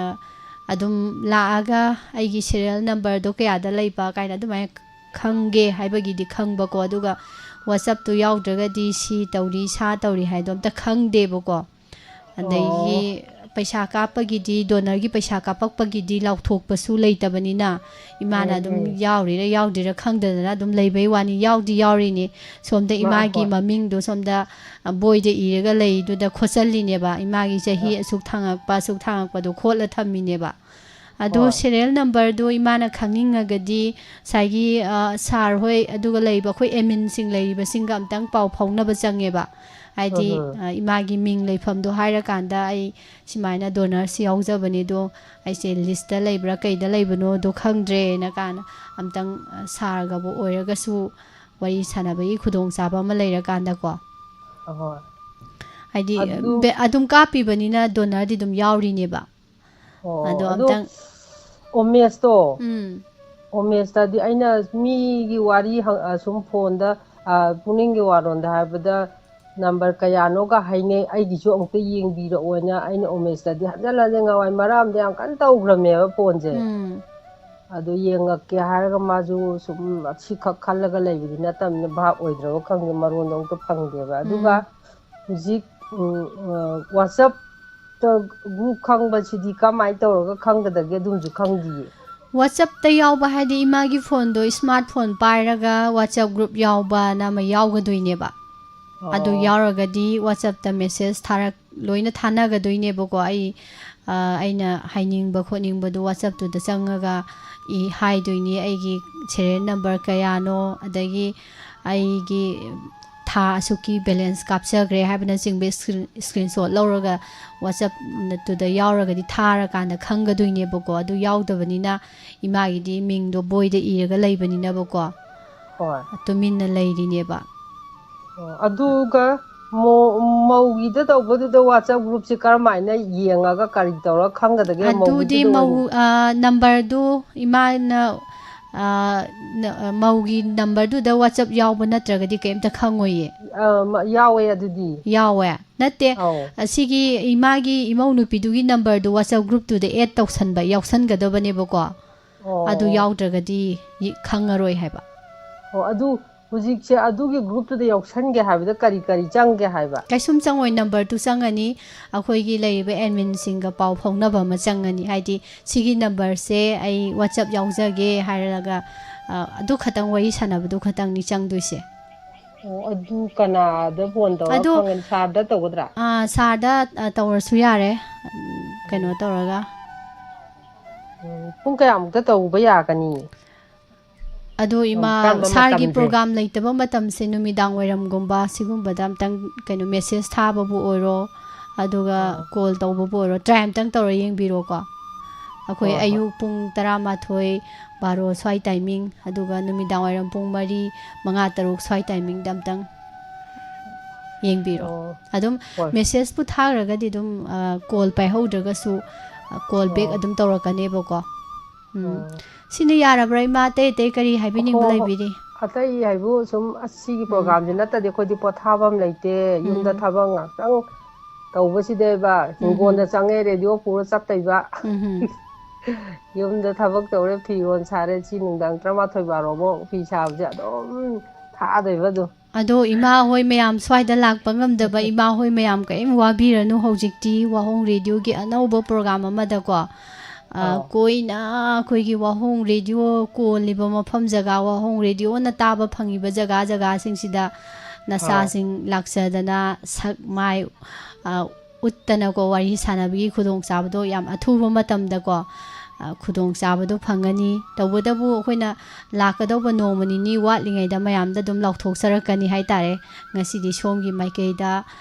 ꯑꯗꯨꯝ ꯂꯥꯛꯑꯒ ꯑꯩꯒꯤ ꯁꯦꯔꯤꯌꯦꯜ ꯅꯝꯕꯔꯗꯣ ꯀꯌꯥꯗ ꯂꯩꯕ ꯀꯥꯏꯅ ꯑꯗꯨꯃꯥꯏꯅ ꯈꯪꯒꯦ ꯍꯥꯏꯕꯒꯤꯗꯤ ꯈꯪꯕꯀꯣ꯫ ꯑꯗꯨꯒ ꯋꯥꯆꯞꯇꯨ ꯌꯥꯎꯗ꯭ꯔꯒꯗꯤ ꯁꯤ ꯇꯧꯔꯤ, ꯁꯥ ꯇꯧꯔꯤ ꯍꯥꯏꯗꯣ ꯑꯝꯇ ꯈꯪꯗꯦꯕꯀꯣ꯫ ꯑꯗꯒꯤ ꯑꯣ꯫ ꯄꯩꯁꯥ ꯀꯥꯞꯄꯒꯤꯗꯤ, ꯗꯣꯅꯔꯒꯤ ꯄꯩꯁꯥ ꯀꯥꯞꯄꯛꯄꯒꯤꯗꯤ ꯂꯥꯎꯊꯣꯛꯄꯁꯨ ꯂꯩꯇꯕꯅꯤꯅ, ꯏꯃꯥꯅ ꯎꯝ, ꯑꯗꯨꯝ ꯎꯝ꯫ ꯌꯥꯎꯔꯤꯔꯥ ꯌꯥꯎꯗ꯭ꯔꯤꯔꯥ ꯈꯪꯗꯗꯅ ꯑꯗꯨꯝ ꯂꯩꯕꯩ ꯋꯥꯅꯤ꯫ ꯌꯥꯎꯗꯤ ꯌꯥꯎꯔꯤꯅꯤ꯫ ꯁꯣꯝꯗ ꯃꯥ-, ꯏꯃꯥꯒꯤ ꯍꯣꯏ꯫ ꯃꯃꯤꯡꯗꯣ ꯁꯣꯝꯗ, ꯑ, ꯕꯣꯏꯗ ꯏꯔꯒ ꯂꯩꯗꯨꯗ ꯈꯣꯠꯆꯜꯂꯤꯅꯦꯕ꯫ ꯏꯃꯥꯒꯤ ꯆꯍꯤ ꯑ-, ꯑꯁꯨꯛ ꯊꯥꯡꯉꯛꯄ, ꯑꯁꯨꯛ ꯊꯥꯡꯉꯛꯄꯗꯣ ꯈꯣꯠꯂ ꯊꯝꯃꯤꯅꯦꯕ꯫ ꯑꯗꯣ ꯍꯣꯏ꯫ ꯁꯦꯔꯤꯌꯦꯜ ꯅꯝꯕꯔꯗꯣ ꯏꯃꯥꯅ ꯈꯪꯅꯤꯡꯉꯒꯗꯤ ꯉꯁꯥꯏꯒꯤ, ꯑ, ꯁꯥꯔ ꯍꯣꯏ ꯑꯗꯨꯒ ꯂꯩꯕ ꯑꯩꯈꯣꯏ ꯑꯦꯃꯤꯟꯁꯤꯡ ꯂꯩꯔꯤꯕꯁꯤꯡꯒ ꯑꯝꯇꯪ ꯄꯥꯎ ꯐꯥꯎꯅꯕ ꯆꯪꯉꯦꯕ꯫ ꯍꯥꯏꯗꯤ, ꯎꯝ, ꯎꯝ꯫ ꯑ, ꯏꯃꯥꯒꯤ ꯃꯤꯡ ꯂꯩꯐꯝꯗꯣ ꯍꯥꯏꯔꯀꯥꯟꯗ ꯑꯩ ꯁꯨꯃꯥꯏꯅ ꯗꯣꯅꯔꯁ ꯌꯥꯎꯖꯕꯅꯦ, ꯑꯗꯣ ꯑꯩꯁꯦ ꯂꯤꯁꯇ ꯂꯩꯕ꯭ꯔꯥ ꯀꯩꯗ ꯂꯩꯕꯅꯣꯗꯣ ꯈꯪꯗ꯭ꯔꯦꯅ ꯀꯥꯏꯅ ꯑꯝꯇꯪ, ꯑ, ꯁꯥꯔꯒꯕꯨ ꯑꯣꯏꯔꯒꯁꯨ ꯋꯥꯔꯤ ꯁꯥꯟꯅꯕꯒꯤ ꯈꯨꯗꯣꯡꯆꯥꯕ ꯑꯃ ꯂꯩꯔꯀꯥꯟꯗꯀꯣ꯫ ꯑꯍꯣꯏ꯫ ꯍꯥꯏꯗꯤ, ꯑꯗꯨ ꯕꯦ-, ꯑꯗꯨꯝ ꯀꯥꯞꯄꯤꯕꯅꯤꯅ ꯗꯣꯅꯔꯗꯤ ꯑꯗꯨꯝ ꯌꯥꯎꯔꯤꯅꯦꯕ꯫ ꯑꯣ, ꯑꯗꯣ ꯑꯗꯨ ꯑꯝꯇꯪ ꯑꯣꯃꯦꯁꯇꯣ, ꯎꯝ꯫ ꯑꯣꯃꯦꯁꯇꯗꯤ ꯑꯩꯅ ꯃꯤꯒꯤ ꯋꯥꯔꯤ ꯍꯪ-, ꯑ, ꯁꯨꯝ ꯐꯣꯟꯗ, ꯑ, ꯄꯨꯛꯅꯤꯡꯒꯤ ꯋꯥꯔꯣꯟꯗ ꯍꯥꯏꯕꯗ ꯅꯝꯕꯔ ꯀꯌꯥꯅꯣꯒ ꯍꯥꯏꯅꯩ, ꯑꯩꯒꯤꯁꯨ ꯑꯃꯨꯛꯇ ꯌꯦꯡꯕꯤꯔꯛꯑꯣꯅ ꯑꯩꯅ ꯑꯣꯃꯦꯁꯇꯗꯤ ꯍꯟꯖꯟ ꯍꯟꯖꯟ ꯉꯍꯥꯟꯋꯥꯏ ꯃꯔꯛ ꯑꯃꯗ ꯌꯥꯝ ꯀꯟꯅ ꯇꯧꯈ꯭ꯔꯕꯅꯦꯕ ꯐꯣꯟꯁꯦ꯫ ꯎꯝ꯫ ꯑꯗꯨ ꯌꯦꯡꯉꯛꯀꯦ ꯍꯥꯏꯔꯒ ꯃꯥꯁꯨ ꯁꯨꯝ ꯑꯁꯤꯈꯛ ꯈꯜꯂꯒ ꯂꯩꯕꯗꯤ ꯅꯠꯇꯕꯅꯤꯅ ꯚꯥꯞ ꯑꯣꯏꯗ꯭ꯔꯕ ꯈꯪꯗꯦ, ꯃꯔꯣꯟꯗꯣ ꯑꯃꯨꯛꯇ ꯐꯪꯗꯦꯕ꯫ ꯑꯗꯨꯒ ꯎꯝ꯫ ꯍꯧꯖꯤꯛ, ꯎꯝ, ꯑ, WhatsApp-ꯇ group ꯈꯪꯕꯁꯤꯗꯤ ꯀꯃꯥꯏꯅ ꯇꯧꯔꯒ ꯈꯪꯒꯗꯒꯦ? ꯑꯗꯨꯝꯁꯨ ꯈꯪꯗꯤꯌꯦ꯫ WhatsApp-ꯇ ꯌꯥꯎꯕ ꯍꯥꯏꯗꯤ ꯏꯃꯥꯒꯤ ꯐꯣꯟꯗꯣ smart phone ꯄꯥꯏꯔꯒ WhatsApp group ꯌꯥꯎꯕꯅ ꯑꯃ ꯌꯥꯎꯒꯗꯣꯏꯅꯦꯕ꯫ ꯑꯗꯨ ꯑꯣ꯫ ꯌꯥꯎꯔꯒꯗꯤ WhatsApp-ꯇ message ꯊꯥꯔꯛ-, ꯂꯣꯏꯅ ꯊꯥꯅꯒꯗꯣꯏꯅꯦꯕꯀꯣ꯫ ꯑꯩ, ꯑ, ꯑꯩꯅ ꯍꯥꯏꯅꯤꯡꯕ ꯈꯣꯠꯅꯤꯡꯕꯗꯨ WhatsApp-ꯇꯨꯗ ꯆꯪꯉꯒ ꯏ ꯍꯥꯏꯗꯣꯏꯅꯤ, ꯑꯩꯒꯤ serial number ꯀꯌꯥꯅꯣ, ꯑꯗꯒꯤ ꯑꯩꯒꯤ ꯊꯥ ꯑꯁꯨꯛꯀꯤ balance ꯀꯥꯞꯆꯈ꯭ꯔꯦ ꯍꯥꯏꯕꯅꯆꯤꯡꯕ screen-, screenshot ꯂꯧꯔꯒ WhatsApp-ꯇꯨꯗ ꯌꯥꯎꯔꯒꯗꯤ ꯊꯥꯔꯀꯥꯟꯗ ꯈꯪꯒꯗꯣꯏꯅꯦꯕꯀꯣ꯫ ꯑꯗꯨ ꯌꯥꯎꯗꯕꯅꯤꯅ ꯏꯃꯥꯒꯤꯗꯤ ꯃꯤꯡꯗꯣ ꯕꯣꯏꯗ ꯏꯔꯒ ꯂꯩꯕꯅꯤꯅꯕꯀꯣ꯫ ꯍꯣꯏ꯫ ꯇꯨꯃꯤꯟꯅ ꯂꯩꯔꯤꯅꯦꯕ꯫ ꯑꯣ, ꯑꯗꯨꯒ ꯃꯧꯒꯤꯗ ꯇꯧꯕꯗꯨꯗ WhatsApp groupꯁꯦ ꯀꯔꯝꯍꯥꯏꯅ ꯌꯦꯡꯉꯒ ꯀꯔꯤ ꯇꯧꯔꯒ ꯈꯪꯒꯗꯒꯦ? ꯑꯗꯨꯗꯤ ꯃꯧꯒꯤꯗꯨꯗ ꯃꯧ ꯑꯣꯏꯅ ꯑ, numberꯗꯨ ꯏꯃꯥꯅ ꯑ, ꯅ- ꯑ, ꯃꯧꯒꯤ numberꯗꯨꯗ WhatsApp ꯌꯥꯎꯕ ꯅꯠꯇ꯭ꯔꯒꯗꯤ ꯀꯩꯝꯇ ꯈꯪꯉꯣꯏꯌꯦ꯫ ꯑ, ꯃ- ꯌꯥꯎꯋꯦ ꯑꯗꯨꯗꯤ꯫ ꯌꯥꯎꯋꯦ? ꯅꯠꯇꯦ꯫ ꯑꯧ꯫ ꯑꯁꯤꯒꯤ ꯏꯃꯥꯒꯤ ꯏꯃꯧ ꯅꯨꯄꯤꯗꯨꯒꯤ numberꯗꯨ WhatsApp groupꯇꯨꯗ add ꯇꯧꯁꯟꯕ ꯌꯥꯎꯁꯟꯒꯗꯕꯅꯦꯕꯀꯣ꯫ ꯑꯣ, ꯑꯗꯨ ꯑꯣ꯫ ꯌꯥꯎꯗ꯭ꯔꯒꯗꯤ ꯌꯦ- ꯈꯪꯉꯔꯣꯏ ꯍꯥꯏꯕ꯫ ꯑꯣ, ꯑꯗꯨ ꯍꯧꯖꯤꯛꯁꯦ ꯑꯗꯨꯒꯤ groupꯇꯨꯗ ꯌꯥꯎꯁꯟꯒꯦ ꯍꯥꯏꯕꯗ ꯀꯔꯤ ꯀꯔꯤ ꯆꯪꯒꯦ ꯍꯥꯏꯕ? ꯀꯩꯁꯨꯝ ꯆꯪꯉꯣꯏ, numberꯗꯨ ꯆꯪꯉꯅꯤ, ꯑꯩꯈꯣꯏꯒꯤ ꯂꯩꯔꯤꯕ adminꯁꯤꯡꯒ ꯄꯥꯎ ꯐꯥꯎꯅꯕ ꯑꯃ ꯆꯪꯉꯅꯤ, ꯍꯥꯏꯗꯤ ꯁꯤꯒꯤ numberꯁꯦ ꯑꯩ WhatsApp ꯌꯥꯎꯖꯒꯦ ꯍꯥꯏꯔꯒ, ꯑ, ꯑꯗꯨ ꯈꯛꯇꯪ ꯋꯥꯔꯤ ꯁꯥꯟꯅꯕꯗꯨ ꯈꯛꯇꯪꯅꯤ ꯆꯪꯗꯣꯏꯁꯦ꯫ ꯑꯣ, ꯑꯗꯨ ꯀꯅꯥꯗ phone ꯇꯧꯔꯒ ꯑꯗꯨ, ꯈꯪꯒꯅꯤ? Sirꯗ ꯇꯧꯒꯗ꯭ꯔꯥ? ꯑ, sirꯗ, ꯑ, ꯇꯧꯔꯁꯨ ꯌꯥꯔꯦ, ꯎꯝ, ꯀꯩꯅꯣ ꯎꯝ꯫ ꯇꯧꯔꯒ꯫ ꯎꯝ, ꯄꯨꯡ ꯀꯌꯥꯃꯨꯛꯇ ꯇꯧꯕ ꯌꯥꯒꯅꯤ? ꯑꯗꯣ ꯏꯃꯥ, ꯀꯔꯝꯕ ꯁꯥꯔꯒꯤ ꯃꯇꯝꯁꯦ? Program ꯂꯩꯇꯕ ꯃꯇꯝꯁꯦ ꯅꯨꯃꯤꯗꯥꯡ ꯋꯥꯏꯔꯝꯒꯨꯝꯕ ꯁꯤꯒꯨꯝꯕꯗ ꯑꯝꯇꯪ ꯀꯩꯅꯣ message ꯊꯥꯕꯕꯨ ꯑꯣꯏꯔꯣ, ꯑꯗꯨꯒ ꯑꯥ꯫ Call ꯇꯧꯕꯕꯨ ꯑꯣꯏꯔꯣ, try ꯑꯝꯇꯪ ꯇꯧꯔ ꯌꯦꯡꯕꯤꯔꯣꯀꯣ꯫ ꯑꯩꯈꯣꯏ ꯍꯣꯏ, ꯍꯣꯏ꯫ ꯑꯌꯨꯛ ꯄꯨꯡ ꯇꯔꯥꯃꯥꯊꯣꯏ, ꯕꯥꯔꯣ ꯁ꯭ꯋꯥꯏ timing, ꯑꯗꯨꯒ ꯅꯨꯃꯤꯗꯥꯡ ꯋꯥꯏꯔꯝ ꯄꯨꯡ ꯃꯔꯤ, ꯃꯉꯥ, ꯇꯔꯨꯛ ꯁ꯭ꯋꯥꯏ timingꯗ ꯑꯝꯇꯪ ꯌꯦꯡꯕꯤꯔꯣ꯫ ꯑꯣ, ꯑꯗꯨꯝ ꯍꯣꯏ꯫ Messageꯄꯨ ꯊꯥꯈ꯭ꯔꯒꯗꯤ ꯑꯗꯨꯝ, ꯑ, call ꯄꯥꯏꯍꯧꯗ꯭ꯔꯒꯁꯨ, ꯑ, call back ꯑꯣ꯫ ꯑꯗꯨꯝ ꯇꯧꯔꯛꯀꯅꯦꯕꯀꯣ꯫ ꯎꯝ꯫ ꯑꯣ꯫ ꯁꯤꯅ ꯌꯥꯔꯕ꯭ꯔꯥ, ꯏꯃꯥ? ꯑꯇꯩ ꯑꯇꯩ ꯀꯔꯤ ꯍꯥꯏꯕꯤꯅꯤꯡꯕ ꯍꯣ, ꯍꯣ꯫ ꯂꯩꯕꯤꯔꯤ? ꯑꯇꯩ ꯍꯥꯏꯕꯨ ꯁꯨꯝ, ꯑꯁ, ꯁꯤꯒꯤ ꯎꯝ꯫ Programꯁꯦ ꯅꯠꯇꯗꯤ ꯑꯩꯈꯣꯏꯗꯤ ꯄꯣꯊꯥꯐꯝ ꯂꯩꯇꯦ꯫ ꯌꯨꯝꯗ ꯎꯝ꯫ ꯊꯕꯛ ꯉꯥꯛꯇꯪ ꯇꯧꯕꯁꯤꯗꯩꯕ ꯎꯝ, ꯍꯤꯡꯒꯣꯜꯗ ꯎꯝ꯫ ꯆꯪꯉꯦ, radio ꯄꯨꯔ ꯆꯠꯇꯣꯏꯕ꯫ ꯎꯝ, ꯎꯝ꯫ ꯌꯨꯝꯗ ꯊꯕꯛ ꯇꯧꯔꯦ, ꯐꯤꯔꯣꯜ ꯁꯥꯔꯦ, ꯁꯤ ꯅꯨꯡꯗꯥꯡ ꯇꯔꯥꯃꯥꯊꯣꯏ ꯕꯥꯔꯣꯐꯧ ꯐꯤ ꯁꯥꯕꯁꯦ ꯑꯗꯨꯝ ꯊꯥꯗꯣꯏꯕ ꯑꯗꯨꯝ꯫ ꯑꯗꯣ ꯏꯃꯥ ꯍꯣꯏ ꯃꯌꯥꯝ, ꯁ꯭ꯋꯥꯏꯗ ꯂꯥꯛꯄ ꯉꯝꯗꯕ ꯏꯃꯥ ꯍꯣꯏ ꯃꯌꯥꯝ ꯀꯔꯤꯝ ꯋꯥꯕꯤꯔꯅꯨ꯫ ꯍꯧꯖꯤꯛꯇꯤ ꯋꯥꯍꯣꯡ radioꯒꯤ ꯑꯅꯧꯕ program ꯑꯃꯗꯀꯣ, ꯑ, ꯑꯥꯎ꯫ ꯀꯣꯏꯅ ꯑꯩꯈꯣꯏꯒꯤ ꯋꯥꯍꯣꯡ radio ꯀꯣꯜꯂꯤꯕ ꯃꯐꯝ ꯖꯒꯥ, ꯋꯥꯍꯣꯡ radioꯅ ꯇꯥꯕ ꯐꯪꯉꯤꯕ ꯖꯒꯥ ꯖꯒꯥꯁꯤꯡꯁꯤꯗ ꯑꯥꯎ꯫ ꯅꯆꯥꯁꯤꯡ ꯂꯥꯛꯆꯗꯅ ꯁꯛ ꯃꯥꯏ, ꯑ, ꯎꯠꯇꯅꯀꯣ, ꯋꯥꯔꯤ ꯁꯥꯟꯅꯕꯒꯤ ꯈꯨꯗꯣꯡꯆꯥꯕꯗꯣ ꯌꯥꯝ ꯑꯊꯨꯕ ꯃꯇꯝꯗꯀꯣ, ꯑ, ꯈꯨꯗꯣꯡꯆꯥꯕꯗꯣ ꯐꯪꯒꯅꯤ꯫ ꯇꯧꯕꯇꯕꯨ ꯑꯩꯈꯣꯏꯅ ꯂꯥꯛꯀꯗꯧꯕ ꯅꯣꯡꯃ ꯅꯤꯅꯤ ꯋꯥꯠꯂꯤꯉꯩꯗ ꯃꯌꯥꯝꯗ ꯑꯗꯨꯝ ꯂꯥꯎꯊꯣꯛꯆꯔꯛꯀꯅꯤ ꯍꯥꯏꯇꯥꯔꯦ꯫ ꯉꯁꯤꯗꯤ ꯁꯣꯝꯒꯤ ꯃꯥꯏꯀꯩꯗ,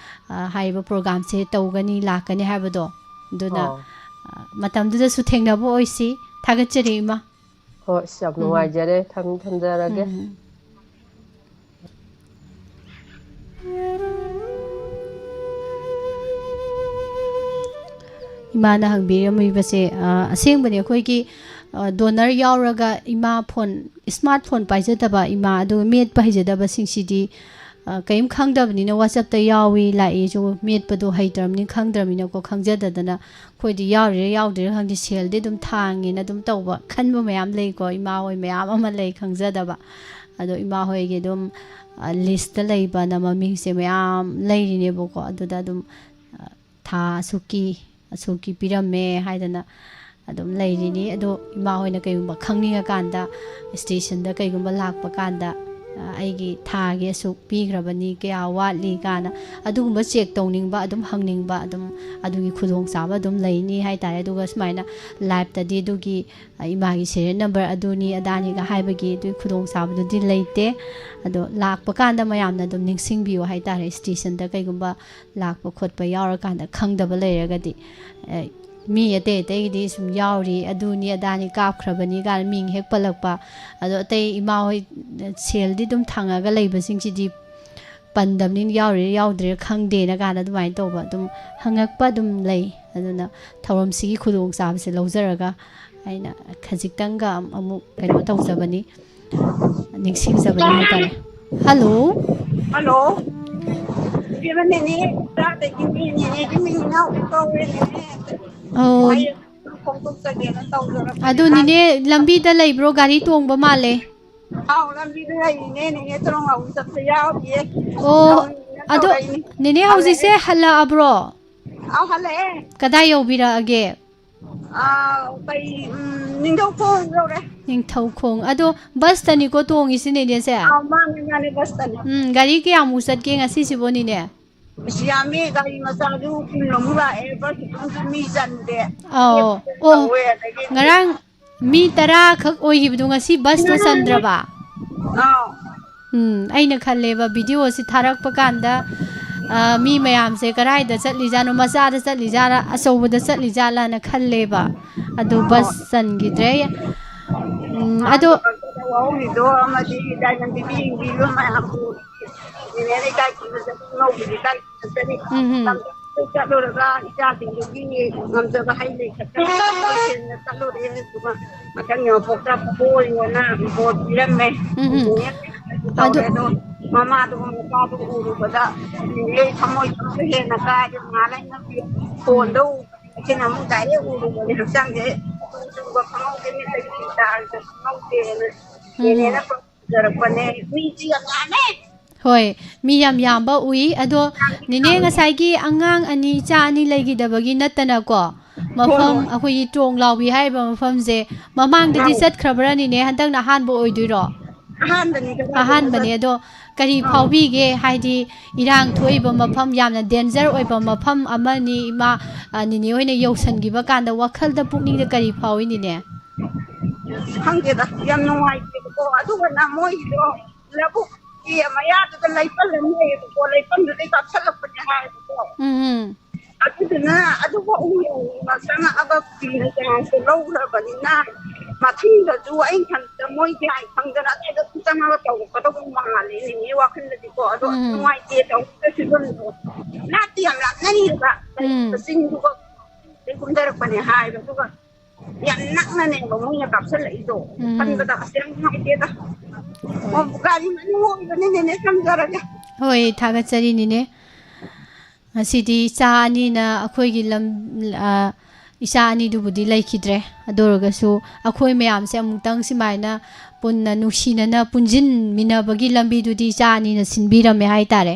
ꯑ, ꯍꯥꯏꯔꯤꯕ programꯁꯦ ꯇꯧꯒꯅꯤ, ꯂꯥꯛꯀꯅꯤ ꯍꯥꯏꯕꯗꯣ꯫ ꯑꯗꯨꯅ, ꯑꯥꯎ꯫ ꯑ, ꯃꯇꯝꯗꯨꯗꯁꯨ ꯊꯦꯡꯅꯕ ꯑꯣꯏꯁꯤ꯫ ꯊꯥꯒꯠꯆꯔꯤ, ꯏꯃꯥ꯫ ꯍꯣꯏ, ꯑꯁ, ꯌꯥꯝ ꯎꯝ꯫ ꯅꯨꯡꯉꯥꯏꯖꯔꯦ꯫ ꯊꯝ-, ꯊꯝꯖꯔꯒꯦ꯫ ꯎꯝ꯫ ꯏꯃꯥꯅ ꯍꯪꯕꯤꯔꯝꯃꯤꯕꯁꯦ, ꯑ, ꯑꯁꯦꯡꯕꯅꯤ, ꯑꯩꯈꯣꯏꯒꯤ, ꯑ, ꯗꯣꯅꯔ ꯌꯥꯎꯔꯒ ꯏꯃꯥ ꯐꯣꯟ, ꯁ꯭ꯃꯥꯔꯠ ꯐꯣꯟ ꯄꯥꯏꯖꯗꯕ ꯏꯃꯥ, ꯑꯗꯨꯒ ꯃꯦꯠꯄ ꯍꯩꯖꯗꯕꯁꯤꯡꯁꯤꯗꯤ, ꯑ, ꯀꯔꯤꯝ ꯈꯪꯗꯕꯅꯤꯅ, ꯋꯥꯆꯞꯇ ꯌꯥꯎꯏ ꯂꯥꯛꯏꯁꯨ ꯃꯦꯠꯄꯗꯣ ꯍꯩꯇ꯭ꯔꯕꯅꯤꯅ, ꯈꯪꯗ꯭ꯔꯕꯅꯤꯅꯀꯣ, ꯈꯪꯖꯗꯗꯅ ꯑꯩꯈꯣꯏꯗꯤ ꯌꯥꯎꯔꯤꯔꯥ ꯌꯥꯎꯗ꯭ꯔꯤꯔꯥ ꯈꯪꯗꯦ, ꯁꯦꯜꯗꯤ ꯑꯗꯨꯝ ꯊꯥꯡꯉꯦꯅ ꯑꯗꯨꯝ ꯇꯧꯕ, ꯈꯟꯕ ꯃꯌꯥꯝ ꯂꯩꯀꯣ, ꯏꯃꯥ ꯍꯣꯏ ꯃꯌꯥꯝ ꯑꯃ ꯂꯩ ꯈꯪꯖꯗꯕ꯫ ꯑꯗꯣ ꯏꯃꯥ ꯍꯣꯏꯒꯤ ꯑꯗꯨꯝ, ꯑ, ꯂꯤꯁꯇ ꯂꯩꯕꯅ ꯃꯃꯤꯡꯁꯦ ꯃꯌꯥꯝ ꯂꯩꯔꯤꯅꯦꯕꯀꯣ, ꯑꯗꯨꯗ ꯑꯗꯨꯝ, ꯑ, ꯊꯥ ꯑꯁꯨꯛꯀꯤ, ꯑꯁꯨꯛꯀꯤ ꯄꯤꯔꯝꯃꯦ ꯍꯥꯏꯗꯅ ꯑꯗꯨꯝ ꯂꯩꯔꯤꯅꯤ꯫ ꯑꯗꯣ ꯏꯃꯥ ꯍꯣꯏꯅ ꯀꯩꯒꯨꯝꯕ ꯈꯪꯅꯤꯡꯉꯀꯥꯟꯗ, ꯁ꯭ꯇꯦꯁꯟꯗ ꯀꯩꯒꯨꯝꯕ ꯂꯥꯛꯄ ꯀꯥꯟꯗ, ꯑ, ꯑꯩꯒꯤ ꯊꯥꯒꯤ ꯑꯁꯨꯛ ꯄꯤꯈ꯭ꯔꯕꯅꯤ, ꯀꯌꯥ ꯋꯥꯠꯂꯤ ꯀꯥꯏꯅ ꯑꯗꯨꯒꯨꯝꯕ ꯆꯦꯛ ꯇꯧꯅꯤꯡꯕ, ꯑꯗꯨꯝ ꯍꯪꯅꯤꯡꯕ, ꯑꯗꯨꯝ ꯑꯗꯨꯒꯤ ꯈꯨꯗꯣꯡꯆꯥꯕ ꯑꯗꯨꯝ ꯂꯩꯅꯤ ꯍꯥꯏꯇꯥꯔꯦ꯫ ꯑꯗꯨꯒ ꯁꯨꯃꯥꯏꯅ ꯂꯥꯏꯞꯇꯗꯤ ꯑꯗꯨꯒꯤ, ꯑ, ꯏꯃꯥꯒꯤ ꯁꯦꯔꯤꯌꯦꯜ ꯅꯝꯕꯔ ꯑꯗꯨꯅꯤ ꯑꯗꯥꯅꯤꯒ ꯍꯥꯏꯕꯒꯤ ꯑꯗꯨꯒꯤ ꯈꯨꯗꯣꯡꯆꯥꯕꯗꯨꯗꯤ ꯂꯩꯇꯦ꯫ ꯑꯗꯣ ꯂꯥꯛꯄ ꯀꯥꯟꯗ ꯃꯌꯥꯝꯅ ꯑꯗꯨꯝ ꯅꯤꯡꯁꯤꯡꯕꯤꯌꯨ ꯍꯥꯏꯇꯥꯔꯦ, ꯁ꯭ꯇꯦꯁꯟꯗ ꯀꯩꯒꯨꯝꯕ ꯂꯥꯛꯄ ꯈꯣꯠꯄ ꯌꯥꯎꯔꯀꯥꯟꯗ ꯈꯪꯗꯕ ꯂꯩꯔꯒꯗꯤ꯫ ꯑꯦ, ꯃꯤ ꯑꯇꯩ ꯑꯇꯩꯒꯤꯗꯤ ꯁꯨꯝ ꯌꯥꯎꯔꯤ, ꯑꯗꯨꯅꯤ ꯑꯗꯥꯅꯤ ꯀꯥꯞꯈ꯭ꯔꯕꯅꯤ ꯀꯥꯏꯅ ꯃꯤꯡ ꯍꯦꯛ ꯄꯜꯂꯛꯄ꯫ ꯑꯗꯣ ꯑꯇꯩ ꯏꯃꯥ ꯍꯣꯏ ꯁꯦꯜꯗꯤ ꯑꯗꯨꯝ ꯊꯥꯡꯉꯒ ꯂꯩꯕꯁꯤꯡꯁꯤꯗꯤ ꯄꯟꯗꯕꯅꯤꯅ ꯌꯥꯎꯔꯤꯔꯥ ꯌꯥꯎꯗ꯭ꯔꯤꯔꯥ ꯈꯪꯗꯦꯅ ꯀꯥꯏꯅ ꯑꯗꯨꯃꯥꯏꯅ ꯇꯧꯕ ꯑꯗꯨꯝ ꯍꯪꯉꯛꯄ ꯑꯗꯨꯝ ꯂꯩ꯫ ꯑꯗꯨꯅ ꯊꯧꯔꯝꯁꯤꯒꯤ ꯈꯨꯗꯣꯡꯆꯥꯕꯁꯦ ꯂꯧꯖꯔꯒ ꯑꯩꯅ ꯈꯖꯤꯛꯇꯪꯒ ꯑꯃꯨꯛ ꯀꯩꯅꯣ ꯇꯧꯖꯕꯅꯤ, ꯅꯤꯡꯁꯤꯡꯖꯕꯅꯤ ꯍꯥꯏꯇꯥꯔꯦ꯫ ꯍꯜꯂꯣ꯫ ꯍꯜꯂꯣ꯫ ꯏꯕꯦꯝꯃ, ꯅꯦꯅꯦ ꯀꯛꯆꯤꯡꯗꯒꯤꯅꯦ, ꯅꯦꯅꯦꯒꯤ ꯃꯤꯡ ꯏꯅꯥꯎ ꯀꯧꯔꯦ, ꯅꯦꯅꯦ꯫ ꯑꯣ꯫ ꯑꯩ ꯐꯣꯡꯗꯣꯛꯆꯒꯦꯅ ꯇꯧꯖꯔꯛꯄꯅꯦ꯫ ꯑꯗꯨ ꯅꯦꯅꯦ ꯂꯝꯕꯤꯗ ꯂꯩꯕ꯭ꯔꯣ? ꯒꯥꯔꯤ ꯇꯣꯡꯕ ꯃꯥꯜꯂꯦ꯫ ꯑꯥꯎ, ꯂꯝꯕꯤꯗ ꯂꯩꯔꯤꯅꯦ, ꯅꯦꯅꯦ ꯇꯣꯔꯣꯡ ꯂꯥꯎꯕꯤ ꯆꯠꯄ ꯌꯥꯎꯔꯤꯌꯦ꯫ ꯑꯣ, ꯇꯧꯔꯛꯏꯅꯤ꯫ ꯑꯗꯣ ꯅꯦꯅꯦ ꯍꯧꯖꯤꯛꯁꯦ ꯍꯜꯂꯛꯑꯦ꯫ ꯍꯜꯂꯛꯑꯕ꯭ꯔꯣ? ꯑꯥꯎ, ꯍꯜꯂꯛꯑꯦ꯫ ꯀꯗꯥꯏ ꯌꯧꯕꯤꯔꯛꯑꯒꯦ? ꯑꯥ, ꯀꯩ, ꯎꯝ, ꯅꯤꯡꯊꯧꯈꯣꯡ ꯌꯧꯔꯦ꯫ ꯅꯤꯡꯊꯧꯈꯣꯡ꯫ ꯑꯗꯣ ꯕꯁꯇꯅꯤꯀꯣ ꯇꯣꯡꯉꯤꯁꯤ ꯅꯦꯅꯦꯁꯦ? ꯑꯥ, ꯃꯥꯅꯦ, ꯃꯥꯅꯦ, ꯕꯁꯇꯅꯦ꯫ ꯎꯝ, ꯒꯥꯔꯤ ꯀꯌꯥꯃꯨꯛ ꯆꯠꯀꯦ ꯉꯁꯤꯁꯤꯕꯣ ꯅꯦꯅꯦ? ꯑꯁ, ꯌꯥꯝꯃꯤ, ꯒꯥꯔꯤ ꯃꯆꯥꯁꯨ ꯀꯨꯟ ꯑꯃꯨꯛ ꯂꯥꯛꯑꯦ, ꯕꯁ ꯑꯃꯁꯨ ꯃꯤ ꯆꯟꯗꯦ꯫ ꯑꯧ꯫ ꯑꯣ, ꯇꯧꯋꯦ, ꯑꯗꯒꯤ ꯉꯔꯥꯡ ꯃꯤ ꯇꯔꯥ ꯈꯛ ꯑꯣꯏꯈꯤꯕꯗꯣ ꯉꯁꯤ ꯕꯁꯇꯣ ꯆꯟꯗ꯭ꯔꯕ? ꯑꯥꯎ꯫ ꯎꯝ, ꯑꯩꯅ ꯈꯜꯂꯦꯕ, ꯚꯤꯗꯤꯑꯣꯁꯤ ꯊꯥꯔꯛꯄ ꯀꯥꯟꯗ, ꯑ, ꯃꯤ ꯃꯌꯥꯝꯁꯦ ꯀꯗꯥꯏꯗ ꯆꯠꯂꯤꯖꯥꯠꯅꯣ, ꯃꯆꯥꯗ ꯆꯠꯂꯤꯖꯥꯠꯂꯥ, ꯑꯆꯧꯕꯗ ꯆꯠꯂꯤꯖꯥꯠꯂꯥꯅ ꯈꯜꯂꯦꯕ꯫ ꯑꯗꯨ ꯑꯥꯎ꯫ ꯕꯁ ꯆꯟꯈꯤꯗ꯭ꯔꯦ꯫ ꯎꯝ, ꯑꯗꯣ ꯑꯍꯥꯟꯕ ꯕꯁꯇ ꯋꯥꯍꯧꯔꯤꯗꯣ ꯑꯃꯗꯤ ꯗꯥꯏꯃꯟ ꯇꯤ ꯚꯤ ꯌꯦꯡꯕꯤꯕ ꯃꯌꯥꯝꯕꯨ ꯅꯦꯅꯦ ꯂꯩꯀꯥꯏ ꯈꯨꯟꯗ ꯆꯠꯄ ꯉꯧꯕ ꯂꯩꯀꯥꯏ ꯈꯨꯟꯗ ꯆꯠꯂꯤ꯫ ꯎꯝ, ꯎꯝ꯫ ꯆꯠꯂꯨꯔꯒ ꯏꯆꯥꯁꯤꯡꯗꯨꯒꯤ ꯉꯝꯖꯕ ꯍꯩ ꯂꯩ ꯈꯛꯇ ꯂꯣꯏꯁꯤꯟꯅ ꯆꯠꯂꯨꯔꯦ꯫ ꯑꯗꯨꯒ ꯃꯊꯪꯒꯤ ꯃꯄꯣꯛꯇ ꯄꯣꯛꯑꯣꯅ ꯕꯣꯔ ꯄꯤꯔꯝꯃꯦ꯫ ꯎꯝ, ꯎꯝ꯫ ꯇꯧꯔꯦ꯫ ꯑꯗꯨ ꯑꯗꯣ ꯃꯃꯥꯗꯨꯒ ꯃꯄꯥꯗꯨꯒ ꯎꯔꯨꯕꯗ ꯑꯩ ꯊꯃꯣꯏ ꯍꯦꯟꯅ ꯀꯥꯏꯔꯦ꯫ ꯉꯥꯜꯂꯩꯅ ꯐꯣꯟꯗ ꯎꯕꯗ ꯏꯆꯦꯅ ꯑꯃꯨꯛ ꯗꯥꯏꯔꯦꯛ ꯎꯔꯨꯕꯅꯦ꯫ ꯍꯛꯆꯥꯡꯁꯦ ꯆꯨꯕ ꯈꯪꯍꯧꯗꯦ, ꯃꯤꯠꯇꯒꯤ ꯇꯥꯔꯒ ꯈꯪꯍꯧꯗꯦꯅ ꯎꯝ꯫ ꯅꯦꯅꯦꯅ ꯐꯣꯟ ꯇꯧꯖꯔꯛꯄꯅꯦ꯫ ꯃꯤꯁꯤ ꯌꯥꯝ ꯌꯥꯝꯃꯦ꯫ ꯍꯣꯏ, ꯃꯤ ꯌꯥꯝ ꯌꯥꯝꯕ ꯎꯏ꯫ ꯑꯗꯣ ꯅꯦꯅꯦ, ꯉꯁꯥꯏꯒꯤ ꯑꯉꯥꯡ ꯑꯅꯤ, ꯏꯆꯥ ꯑꯅꯤ ꯂꯩꯈꯤꯗꯕꯒꯤ ꯅꯠꯇꯅꯀꯣ, ꯃꯐꯝ, ꯍꯣꯏ, ꯍꯣꯏ꯫ ꯑꯩꯈꯣꯏꯒꯤ ꯇꯣꯡ ꯂꯥꯎꯕꯤ ꯍꯥꯏꯔꯤꯕ ꯃꯐꯝꯁꯦ ꯃꯃꯥꯡꯗꯗꯤ ꯑꯧ꯫ ꯆꯠꯈ꯭ꯔꯕ꯭ꯔꯥ ꯅꯦꯅꯦ? ꯍꯟꯗꯛꯅ ꯑꯍꯥꯟꯕ ꯑꯣꯏꯗꯣꯏꯔꯣ? ꯑꯍꯥꯟꯕꯅꯤ, ꯀꯗꯥꯏꯗꯅꯣ ꯑꯍꯥꯟꯕꯅꯦ꯫ ꯆꯠ- ꯑꯗꯣ ꯀꯔꯤ ꯑꯧ꯫ ꯐꯥꯎꯕꯤꯒꯦ? ꯍꯥꯏꯗꯤ ꯏꯔꯥꯡ ꯊꯣꯛꯏꯕ ꯃꯐꯝ, ꯌꯥꯝꯅ danger ꯑꯣꯏꯕ ꯃꯐꯝ ꯑꯃꯅꯤ꯫ ꯏꯃꯥ, ꯑ, ꯅꯦꯅꯦ ꯍꯣꯏꯅ ꯌꯧꯁꯟꯈꯤꯕ ꯀꯥꯟꯗ ꯋꯥꯈꯜꯗ, ꯄꯨꯛꯅꯤꯡꯗ ꯀꯔꯤ ꯐꯥꯎꯏ ꯅꯦꯅꯦ? ꯈꯪꯗꯦꯗ, ꯌꯥꯝ ꯅꯨꯡꯉꯥꯏꯇꯦꯕꯀꯣ꯫ ꯑꯗꯨꯒꯅ ꯃꯣꯏꯒꯤꯗꯣ ꯂꯧꯕꯨꯛꯀꯤ ꯃꯌꯥꯗꯨꯗ ꯂꯩꯄꯜ ꯑꯃ ꯂꯩꯌꯦꯕꯀꯣ, ꯂꯩꯄꯜꯗꯨꯗꯩ ꯀꯥꯞꯁꯤꯜꯂꯛꯄꯅꯦ ꯍꯥꯏꯌꯦꯕꯀꯣ꯫ ꯎꯝ, ꯎꯝ꯫ ꯑꯗꯨꯗꯨꯅ ꯑꯗꯨꯐꯥꯎ ꯌꯧꯅ ꯆꯪꯉꯛꯑꯒ ꯀꯨꯏꯅ ꯆꯥꯟꯁꯇꯣ ꯂꯧꯈ꯭ꯔꯕꯅꯤꯅ, ꯃꯊꯪꯗꯁꯨ ꯑꯩ ꯈꯟꯕꯗ ꯃꯣꯏꯒꯤ ꯍꯥꯏ ꯈꯪꯗꯅ ꯑꯗꯨꯗ ꯑꯗꯨꯝ ꯆꯪꯉꯒ ꯇꯧꯔꯛꯀꯗꯧꯕ ꯃꯥꯜꯂꯦ ꯅꯦꯅꯦ ꯋꯥꯈꯜꯗꯗꯤꯀꯣ꯫ ꯑꯗꯣ ꯎꯝ꯫ ꯅꯨꯡꯉꯥꯏꯇꯦ ꯇꯧꯔꯤꯕ ꯐꯤꯕꯝꯗꯣ꯫ ꯂꯥꯞꯇꯤ ꯌꯥꯝ ꯂꯥꯞꯅꯔꯤꯕ, ꯎꯝ꯫ ꯆꯤꯡꯗꯨꯒ ꯑꯗꯩ ꯀꯨꯝꯊꯔꯛꯄꯅꯦ ꯍꯥꯏꯕ꯫ ꯑꯗꯨꯒ ꯌꯥꯝ ꯅꯛꯅꯅꯦꯕ ꯃꯣꯏꯅ ꯀꯥꯞꯁꯤꯜꯂꯛꯏꯗꯣ꯫ ꯎꯝ꯫ ꯈꯟꯕꯗ ꯑꯁ ꯌꯥꯝ ꯅꯨꯡꯉꯥꯏꯇꯦꯗ꯫ ꯍꯣꯏ꯫ ꯑꯣ, ꯒꯥꯔꯤ ꯃꯅꯨꯡ ꯑꯣꯏꯕꯅꯤꯅꯦꯅꯦ, ꯊꯝꯖꯔꯒꯦ꯫ ꯍꯣꯏ, ꯊꯥꯒꯠꯆꯔꯤ ꯅꯦꯅꯦ꯫ ꯉꯁꯤꯗꯤ ꯏꯆꯥ ꯑꯅꯤꯅ ꯑꯩꯈꯣꯏꯒꯤ ꯂꯝ, ꯑ, ꯏꯆꯥ ꯑꯅꯤꯗꯨꯕꯨꯗꯤ ꯂꯩꯈꯤꯗ꯭ꯔꯦ꯫ ꯑꯗꯨ ꯑꯣꯏꯔꯒꯁꯨ ꯑꯩꯈꯣꯏ ꯃꯌꯥꯝꯁꯦ ꯑꯃꯨꯛꯇꯪ ꯁꯨꯃꯥꯏꯅ ꯄꯨꯟꯅ ꯅꯨꯡꯁꯤꯅꯅ ꯄꯨꯟꯁꯤꯟꯃꯤꯟꯅꯕꯒꯤ ꯂꯝꯕꯤꯗꯨꯗꯤ ꯏꯆꯥ ꯑꯅꯤꯅ ꯁꯤꯟꯕꯤꯔꯝꯃꯦ ꯍꯥꯏꯇꯥꯔꯦ꯫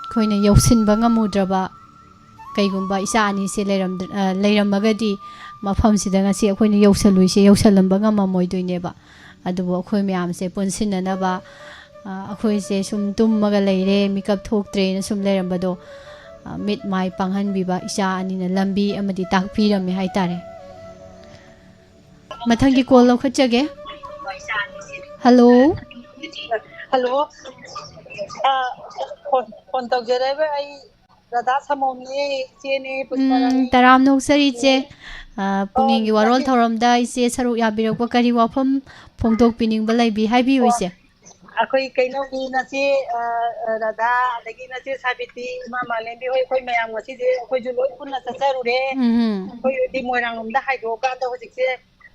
ꯑꯩꯈꯣꯏꯅ ꯌꯧꯁꯤꯟꯕ ꯉꯝꯃꯨꯗ꯭ꯔꯕ, ꯀꯩꯒꯨꯝꯕ ꯏꯆꯥ ꯑꯅꯤꯁꯦ ꯂꯩꯔꯝꯗ-, ꯑ, ꯂꯩꯔꯝꯃꯒꯗꯤ ꯃꯐꯝꯁꯤꯗ ꯉꯁꯤ ꯑꯩꯈꯣꯏꯅ ꯌꯧꯁꯜꯂꯨꯏꯁꯦ, ꯌꯧꯁꯜꯂꯝꯕ ꯉꯝꯃꯝꯃꯣꯏꯗꯣꯏꯅꯦꯕ꯫ ꯑꯗꯨꯕꯨ ꯑꯩꯈꯣꯏ ꯃꯌꯥꯝꯁꯦ ꯄꯨꯟꯁꯤꯟꯅꯅꯕ, ꯑ, ꯑꯩꯈꯣꯏꯁꯦ ꯁꯨꯝ ꯇꯨꯝꯃꯒ ꯂꯩꯔꯦ, ꯃꯤꯀꯞ ꯊꯣꯛꯇ꯭ꯔꯦꯅ ꯁꯨꯝ ꯂꯩꯔꯝꯕꯗꯣ, ꯑ, ꯃꯤꯠ ꯃꯥꯏ ꯄꯥꯡꯍꯟꯕꯤꯕ ꯏꯆꯥ ꯑꯅꯤꯅ ꯂꯝꯕꯤ ꯑꯃꯗꯤ ꯇꯥꯛꯄꯤꯔꯝꯃꯦ ꯍꯥꯏꯇꯥꯔꯦ꯫ ꯃꯊꯪꯒꯤ call ꯂꯧꯈꯠꯆꯒꯦ꯫ Hello꯫ Hello꯫ ꯑ, phone, phone ꯇꯧꯖꯔꯛꯏꯕ ꯑꯩ ꯔꯥꯙꯥ ꯁꯃꯣꯝꯅꯦ, ꯏꯆꯦꯅꯦ, ꯎꯝ, ꯄꯨꯁꯄꯥꯔꯥꯅꯤ꯫ ꯇꯔꯥꯝꯅ ꯑꯣꯛꯆꯔꯤ ꯏꯆꯦ꯫ ꯑ, ꯄꯨꯛꯅꯤꯡꯒꯤ ꯑꯣ, ꯋꯥꯔꯣꯜ ꯏꯆꯦ꯫ ꯊꯧꯔꯝꯗ ꯏꯆꯦ ꯁꯔꯨꯛ ꯌꯥꯕꯤꯔꯛꯄ ꯀꯔꯤ ꯋꯥꯐꯝ ꯐꯣꯡꯗꯣꯛꯄꯤꯅꯤꯡꯕ ꯂꯩꯕꯤ? ꯍꯥꯏꯕꯤꯌꯨ ꯑꯣ, ꯏꯆꯦ꯫ ꯑꯩꯈꯣꯏ ꯀꯩꯅꯧꯒꯤ ꯅꯆꯦ, ꯑ, ꯑ, ꯔꯥꯙꯥ, ꯑꯗꯒꯤ ꯅꯆꯦ ꯁꯥꯕꯤꯇꯤ, ꯏꯃꯥ ꯃꯥꯂꯦꯝꯕꯤ ꯍꯣꯏ, ꯑꯩꯈꯣꯏ ꯃꯌꯥꯝ ꯉꯁꯤꯁꯦ ꯑꯩꯈꯣꯏꯁꯨ ꯂꯣꯏ ꯄꯨꯟꯅ ꯆꯠꯆꯔꯨꯔꯦ꯫ ꯎꯝ꯫ ꯑꯩꯈꯣꯏꯗꯤ ꯃꯣꯏꯔꯥꯡ ꯂꯣꯝꯗ ꯍꯥꯏꯗꯣꯛꯑꯀꯥꯟꯗ ꯍꯧꯖꯤꯛꯁꯦ,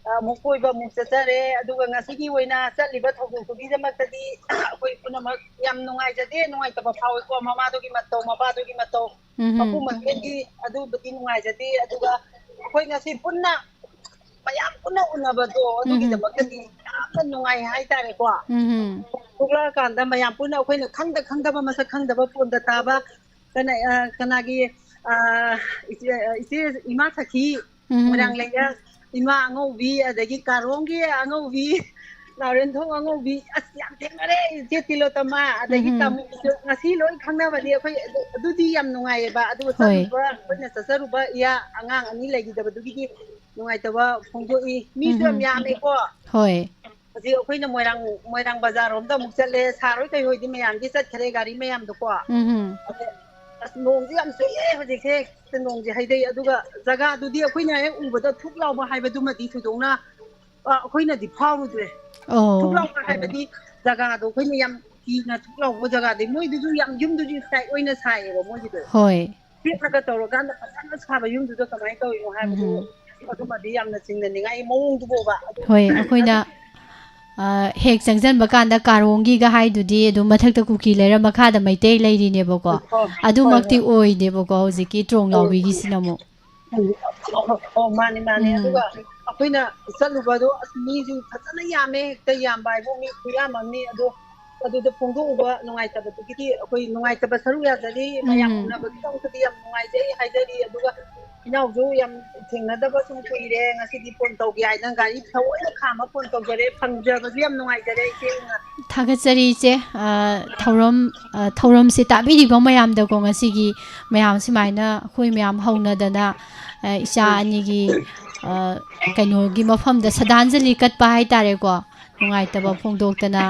ꯑ, ꯑꯃꯨꯛ ꯀꯣꯏꯕ ꯑꯃꯨꯛ ꯆꯠꯆꯔꯦ꯫ ꯑꯗꯨꯒ ꯉꯁꯤꯒꯤ ꯑꯣꯏꯅ ꯆꯠꯂꯤꯕ ꯊꯧꯗꯣꯛꯇꯨꯒꯤꯗꯃꯛꯇꯗꯤ ꯑꯩꯈꯣꯏ ꯄꯨꯝꯅꯃꯛ ꯌꯥꯝ ꯅꯨꯡꯉꯥꯏꯖꯗꯦ, ꯅꯨꯡꯉꯥꯏꯇꯕ ꯐꯥꯎꯏꯀꯣ꯫ ꯃꯃꯥꯗꯨꯒꯤ ꯃꯇꯧ, ꯃꯄꯥꯗꯨꯒꯤ ꯃꯇꯧ, ꯎꯝ꯫ ꯃꯄꯨ ꯃꯁꯦꯜꯒꯤ ꯑꯗꯨꯕꯨꯗꯤ ꯅꯨꯡꯉꯥꯏꯖꯗꯦ꯫ ꯑꯗꯨꯒ ꯑꯩꯈꯣꯏ ꯉꯁꯤ ꯄꯨꯟꯅ ꯃꯌꯥꯝ ꯄꯨꯟꯅ ꯎꯅꯕꯗꯣ, ꯎꯝ꯫ ꯑꯗꯨꯒꯤꯗꯃꯛꯇꯗꯤ ꯌꯥꯝꯅ ꯅꯨꯡꯉꯥꯏ ꯍꯥꯏꯇꯥꯔꯦꯀꯣ꯫ ꯎꯝ꯫ ꯊꯣꯛꯂꯛꯑꯀꯥꯟꯗ ꯃꯌꯥꯝ ꯄꯨꯟꯅ ꯑꯩꯈꯣꯏꯅ ꯈꯪꯗ ꯈꯪꯗꯕ, ꯃꯁꯛ ꯈꯪꯗꯕ, ꯐꯣꯟꯗ ꯇꯥꯕ, ꯀꯅꯥ-, ꯑ, ꯀꯅꯥꯒꯤ, ꯑ, ꯏꯆꯦ, ꯏꯆꯦ ꯏꯃꯥ ꯁꯈꯤ, ꯎꯝ꯫ ꯃꯣꯏꯔꯥꯡ ꯂꯩꯔꯛ ꯏꯃꯥ ꯑꯉꯧꯕꯤ, ꯑꯗꯒꯤ ꯀꯥꯔꯣꯡꯒꯤ ꯑꯉꯧꯕꯤ, ꯅꯥꯎꯔꯦꯟꯊꯣꯡ ꯑꯉꯧꯕꯤ, ꯑꯁ, ꯌꯥꯝ ꯊꯦꯡꯅꯔꯦ, ꯏꯆꯦ ꯇꯤꯂꯣꯇꯃꯥ, ꯑꯗꯒꯤ ꯎꯝ꯫ ꯇꯥꯃꯣꯁꯨ ꯉꯁꯤ ꯂꯣꯏ ꯈꯪꯅꯕꯅꯤ ꯑꯩꯈꯣꯏ꯫ ꯑꯗꯨ-, ꯑꯗꯨꯗꯤ ꯌꯥꯝ ꯅꯨꯡꯉꯥꯏꯌꯦꯕ꯫ ꯑꯗꯨꯒ ꯍꯣꯏ꯫ ꯆꯠꯂꯨꯕ, ꯑꯩꯈꯣꯏꯅ ꯆꯠꯆꯔꯨꯕ ꯏꯌꯥ ꯑꯉꯥꯡ ꯑꯅꯤ ꯂꯩꯈꯤꯗꯕꯗꯨꯒꯤꯗꯤ ꯅꯨꯡꯉꯥꯏꯇꯕ ꯐꯣꯡꯗꯣꯛꯏ꯫ ꯃꯤꯁꯨ ꯌꯥꯝ ꯎꯝ꯫ ꯌꯥꯝꯃꯦꯀꯣ꯫ ꯍꯣꯏ꯫ ꯍꯧꯖꯤꯛ ꯑꯩꯈꯣꯏꯅ ꯃꯣꯏꯔꯥꯡ, ꯃꯣꯏꯔꯥꯡ ꯕꯖꯥꯔ ꯔꯣꯝꯗ ꯑꯃꯨꯛ ꯆꯠꯂꯦ꯫ ꯁꯥꯔ ꯍꯣꯏ ꯀꯩ ꯍꯣꯏꯗꯤ ꯃꯌꯥꯝꯗꯤ ꯆꯠꯈ꯭ꯔꯦ ꯒꯥꯔꯤ ꯃꯌꯥꯝꯗꯣꯀꯣ꯫ ꯎꯝ꯫ ꯑꯗꯣ ꯑꯁ, ꯅꯣꯡꯁꯦ ꯌꯥꯝ ꯆꯨꯏꯌꯦ ꯍꯧꯖꯤꯛꯁꯦ꯫ ꯍꯦꯛꯇ ꯅꯣꯡꯁꯦ ꯍꯩꯗꯩ꯫ ꯑꯗꯨꯒ ꯖꯒꯥꯗꯨꯗꯤ ꯑꯩꯈꯣꯏꯅ ꯍꯦꯛ ꯎꯕꯗ ꯊꯨꯛ ꯂꯥꯎꯕ ꯍꯥꯏꯕꯗꯨꯃꯗꯤ ꯊꯣꯏꯗꯣꯛꯅ, ꯑ, ꯑꯩꯈꯣꯏꯅꯗꯤ ꯐꯥꯎꯔꯨꯗ꯭ꯔꯦ꯫ ꯑꯣ꯫ ꯊꯨꯛ ꯂꯥꯎꯕ ꯍꯥꯏꯕꯗꯤ ꯖꯒꯥꯗꯣ ꯑꯩꯈꯣꯏꯅ ꯌꯥꯝ ꯀꯤꯅ ꯊꯨꯛ ꯂꯥꯎꯕ ꯖꯒꯥꯗꯤ, ꯃꯣꯏꯗꯨꯁꯨ ꯌꯥꯝ ꯌꯨꯝꯗꯨꯁꯨ ꯁꯥꯏꯠ ꯑꯣꯏꯅ ꯁꯥꯏꯌꯦꯕ ꯃꯣꯏꯒꯤꯗꯣ꯫ ꯍꯣꯏ꯫ ꯆꯦꯛꯅꯒ ꯇꯧꯔꯀꯥꯟꯗ ꯐꯖꯅ ꯁꯥꯕ ꯌꯨꯝꯗꯨꯗ ꯀꯃꯥꯏꯅ ꯇꯧꯔꯤꯅꯣ ꯍꯥꯏꯕꯗꯨ, ꯎꯝ꯫ ꯑꯗꯨꯃꯗꯤ ꯌꯥꯝꯅ ꯆꯤꯡꯅꯅꯤꯡꯉꯥꯏ ꯃꯑꯣꯡꯗꯨꯕꯣꯕ꯫ ꯑꯗꯨ ꯍꯣꯏ, ꯑꯩꯈꯣꯏꯅ, ꯑꯗꯨ ꯑ, ꯍꯦꯛ ꯆꯪꯁꯤꯟꯕ ꯀꯥꯟꯗ ꯀꯥꯔꯣꯡꯒꯤꯒ ꯍꯥꯏꯗꯨꯗꯤ ꯑꯗꯨꯝ ꯃꯊꯛꯇ ꯀꯨꯀꯤ ꯂꯩꯔ ꯃꯈꯥꯗ ꯃꯩꯇꯩ ꯂꯩꯔꯤꯅꯦꯕꯀꯣ꯫ ꯍꯣꯏ, ꯍꯣꯏ, ꯑꯗꯨꯃꯛꯇꯤ ꯍꯣꯏ꯫ ꯑꯣꯏꯗꯦꯕꯀꯣ ꯍꯧꯖꯤꯛꯀꯤ ꯇ꯭ꯔꯣꯡ ꯑꯣ꯫ ꯂꯥꯎꯕꯤꯒꯤꯁꯤꯅ ꯑꯃꯨꯛ꯫ ꯑꯣ, ꯑꯣ, ꯃꯥꯅꯤ, ꯃꯥꯅꯤ꯫ ꯎꯝ꯫ ꯑꯗꯨꯒ ꯑꯩꯈꯣꯏꯅ ꯆꯠꯂꯨꯕꯗꯣ, ꯑꯁ, ꯃꯤꯁꯨ ꯐꯖꯅ ꯌꯥꯝꯃꯦ, ꯍꯦꯛꯇ ꯌꯥꯝꯕ ꯍꯥꯏꯕꯨ ꯃꯤ ꯈꯨꯌꯥꯝ ꯑꯃꯅꯤ꯫ ꯑꯗꯣ ꯑꯗꯨꯗ ꯐꯣꯡꯗꯣꯛꯎꯕ ꯅꯨꯡꯉꯥꯏꯇꯕꯗꯨꯒꯤꯗꯤ ꯑꯩꯈꯣꯏ ꯅꯨꯡꯉꯥꯏꯇꯕ ꯁꯔꯨꯛ ꯌꯥꯖꯔꯤ꯫ ꯃꯌꯥꯝ ꯎꯝ꯫ ꯎꯅꯕꯒꯤꯗꯃꯛꯇꯗꯤ ꯌꯥꯝ ꯅꯨꯡꯉꯥꯏꯖꯩ ꯍꯥꯏꯖꯔꯤ꯫ ꯑꯗꯨꯒ ꯏꯅꯥꯎꯁꯨ ꯌꯥꯝ ꯊꯦꯡꯅꯗꯕꯁꯨ ꯀꯨꯏꯔꯦ, ꯉꯁꯤꯗꯤ ꯐꯣꯟ ꯇꯧꯒꯦ ꯍꯥꯏꯗꯅ ꯒꯥꯔꯤ ꯊꯑꯣꯏꯅ ꯈꯥꯝꯃ ꯐꯣꯟ ꯇꯧꯖꯔꯦ꯫ ꯐꯪꯖꯕꯁꯨ ꯌꯥꯝ ꯅꯨꯡꯉꯥꯏꯖꯔꯦ ꯏꯆꯦꯅ꯫ ꯊꯥꯒꯠꯆꯔꯤ ꯏꯆꯦ꯫ ꯑ, ꯊꯧꯔꯝ, ꯑ, ꯊꯧꯔꯝꯁꯦ ꯇꯥꯕꯤꯔꯤꯕ ꯃꯌꯥꯝꯗꯀꯣ, ꯉꯁꯤꯒꯤ ꯃꯌꯥꯝ ꯁꯨꯃꯥꯏꯅ ꯑꯩꯈꯣꯏ ꯃꯌꯥꯝ ꯍꯧꯅꯗꯅ, ꯑ, ꯏꯆꯥ ꯎꯝ꯫ ꯑꯅꯤꯒꯤ, ꯑ, ꯀꯩꯅꯣꯒꯤ ꯃꯐꯝꯗ ꯁ꯭ꯔꯗꯥꯟꯖꯂꯤ ꯀꯠꯄ ꯍꯥꯏꯇꯥꯔꯦꯀꯣ꯫ ꯅꯨꯡꯉꯥꯏꯇꯕ ꯐꯣꯡꯗꯣꯛꯇꯅ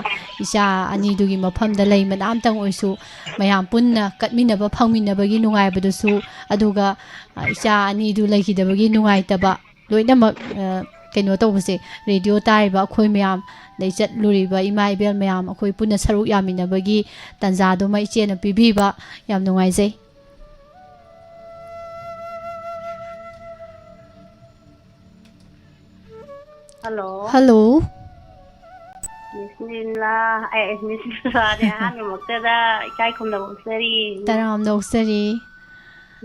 ꯏꯆꯥ ꯑꯅꯤꯗꯨꯒꯤ ꯃꯐꯝꯗ ꯂꯩ ꯃꯅꯥ ꯑꯝꯇꯪ ꯑꯣꯏꯁꯨ ꯃꯌꯥꯝ ꯄꯨꯟꯅ ꯀꯠꯃꯤꯟꯅꯕ ꯐꯪꯃꯤꯟꯅꯕꯒꯤ ꯅꯨꯡꯉꯥꯏꯕꯗꯨꯁꯨ, ꯑꯗꯨꯒ, ꯑ, ꯏꯆꯥ ꯑꯅꯤꯗꯨ ꯂꯩꯈꯤꯗꯕꯒꯤ ꯅꯨꯡꯉꯥꯏꯇꯕ ꯂꯣꯏꯅꯃꯛ, ꯑ, ꯀꯩꯅꯣ ꯇꯧꯕꯁꯦ, ꯔꯦꯗꯤꯑꯣ ꯇꯥꯔꯤꯕ ꯑꯩꯈꯣꯏ ꯃꯌꯥꯝ, ꯑꯗꯩ ꯆꯠꯂꯨꯔꯤꯕ ꯏꯃꯥ ꯏꯕꯦꯜ ꯃꯌꯥꯝ, ꯑꯩꯈꯣꯏ ꯄꯨꯟꯅ ꯁꯔꯨꯛ ꯌꯥꯃꯤꯟꯅꯕꯒꯤ ꯇꯥꯟꯖꯥꯗꯨꯃ ꯏꯆꯦꯅ ꯄꯤꯕꯤꯕ ꯌꯥꯝ ꯅꯨꯡꯉꯥꯏꯖꯩ꯫ ꯍꯜꯂꯣ꯫ ꯍꯜꯂꯣ꯫ ꯃꯤꯁ ꯅꯤꯂꯥ, ꯑꯦ, ꯃꯤꯁ ꯅꯤꯂꯥꯅꯦ, ꯑꯍꯥꯟꯕꯃꯛꯇꯗ ꯏꯀꯥꯏ ꯈꯨꯝꯅꯕ ꯎꯠꯆꯔꯤ꯫ ꯇꯔꯥꯝꯅ ꯑꯣꯛꯆꯔꯤ꯫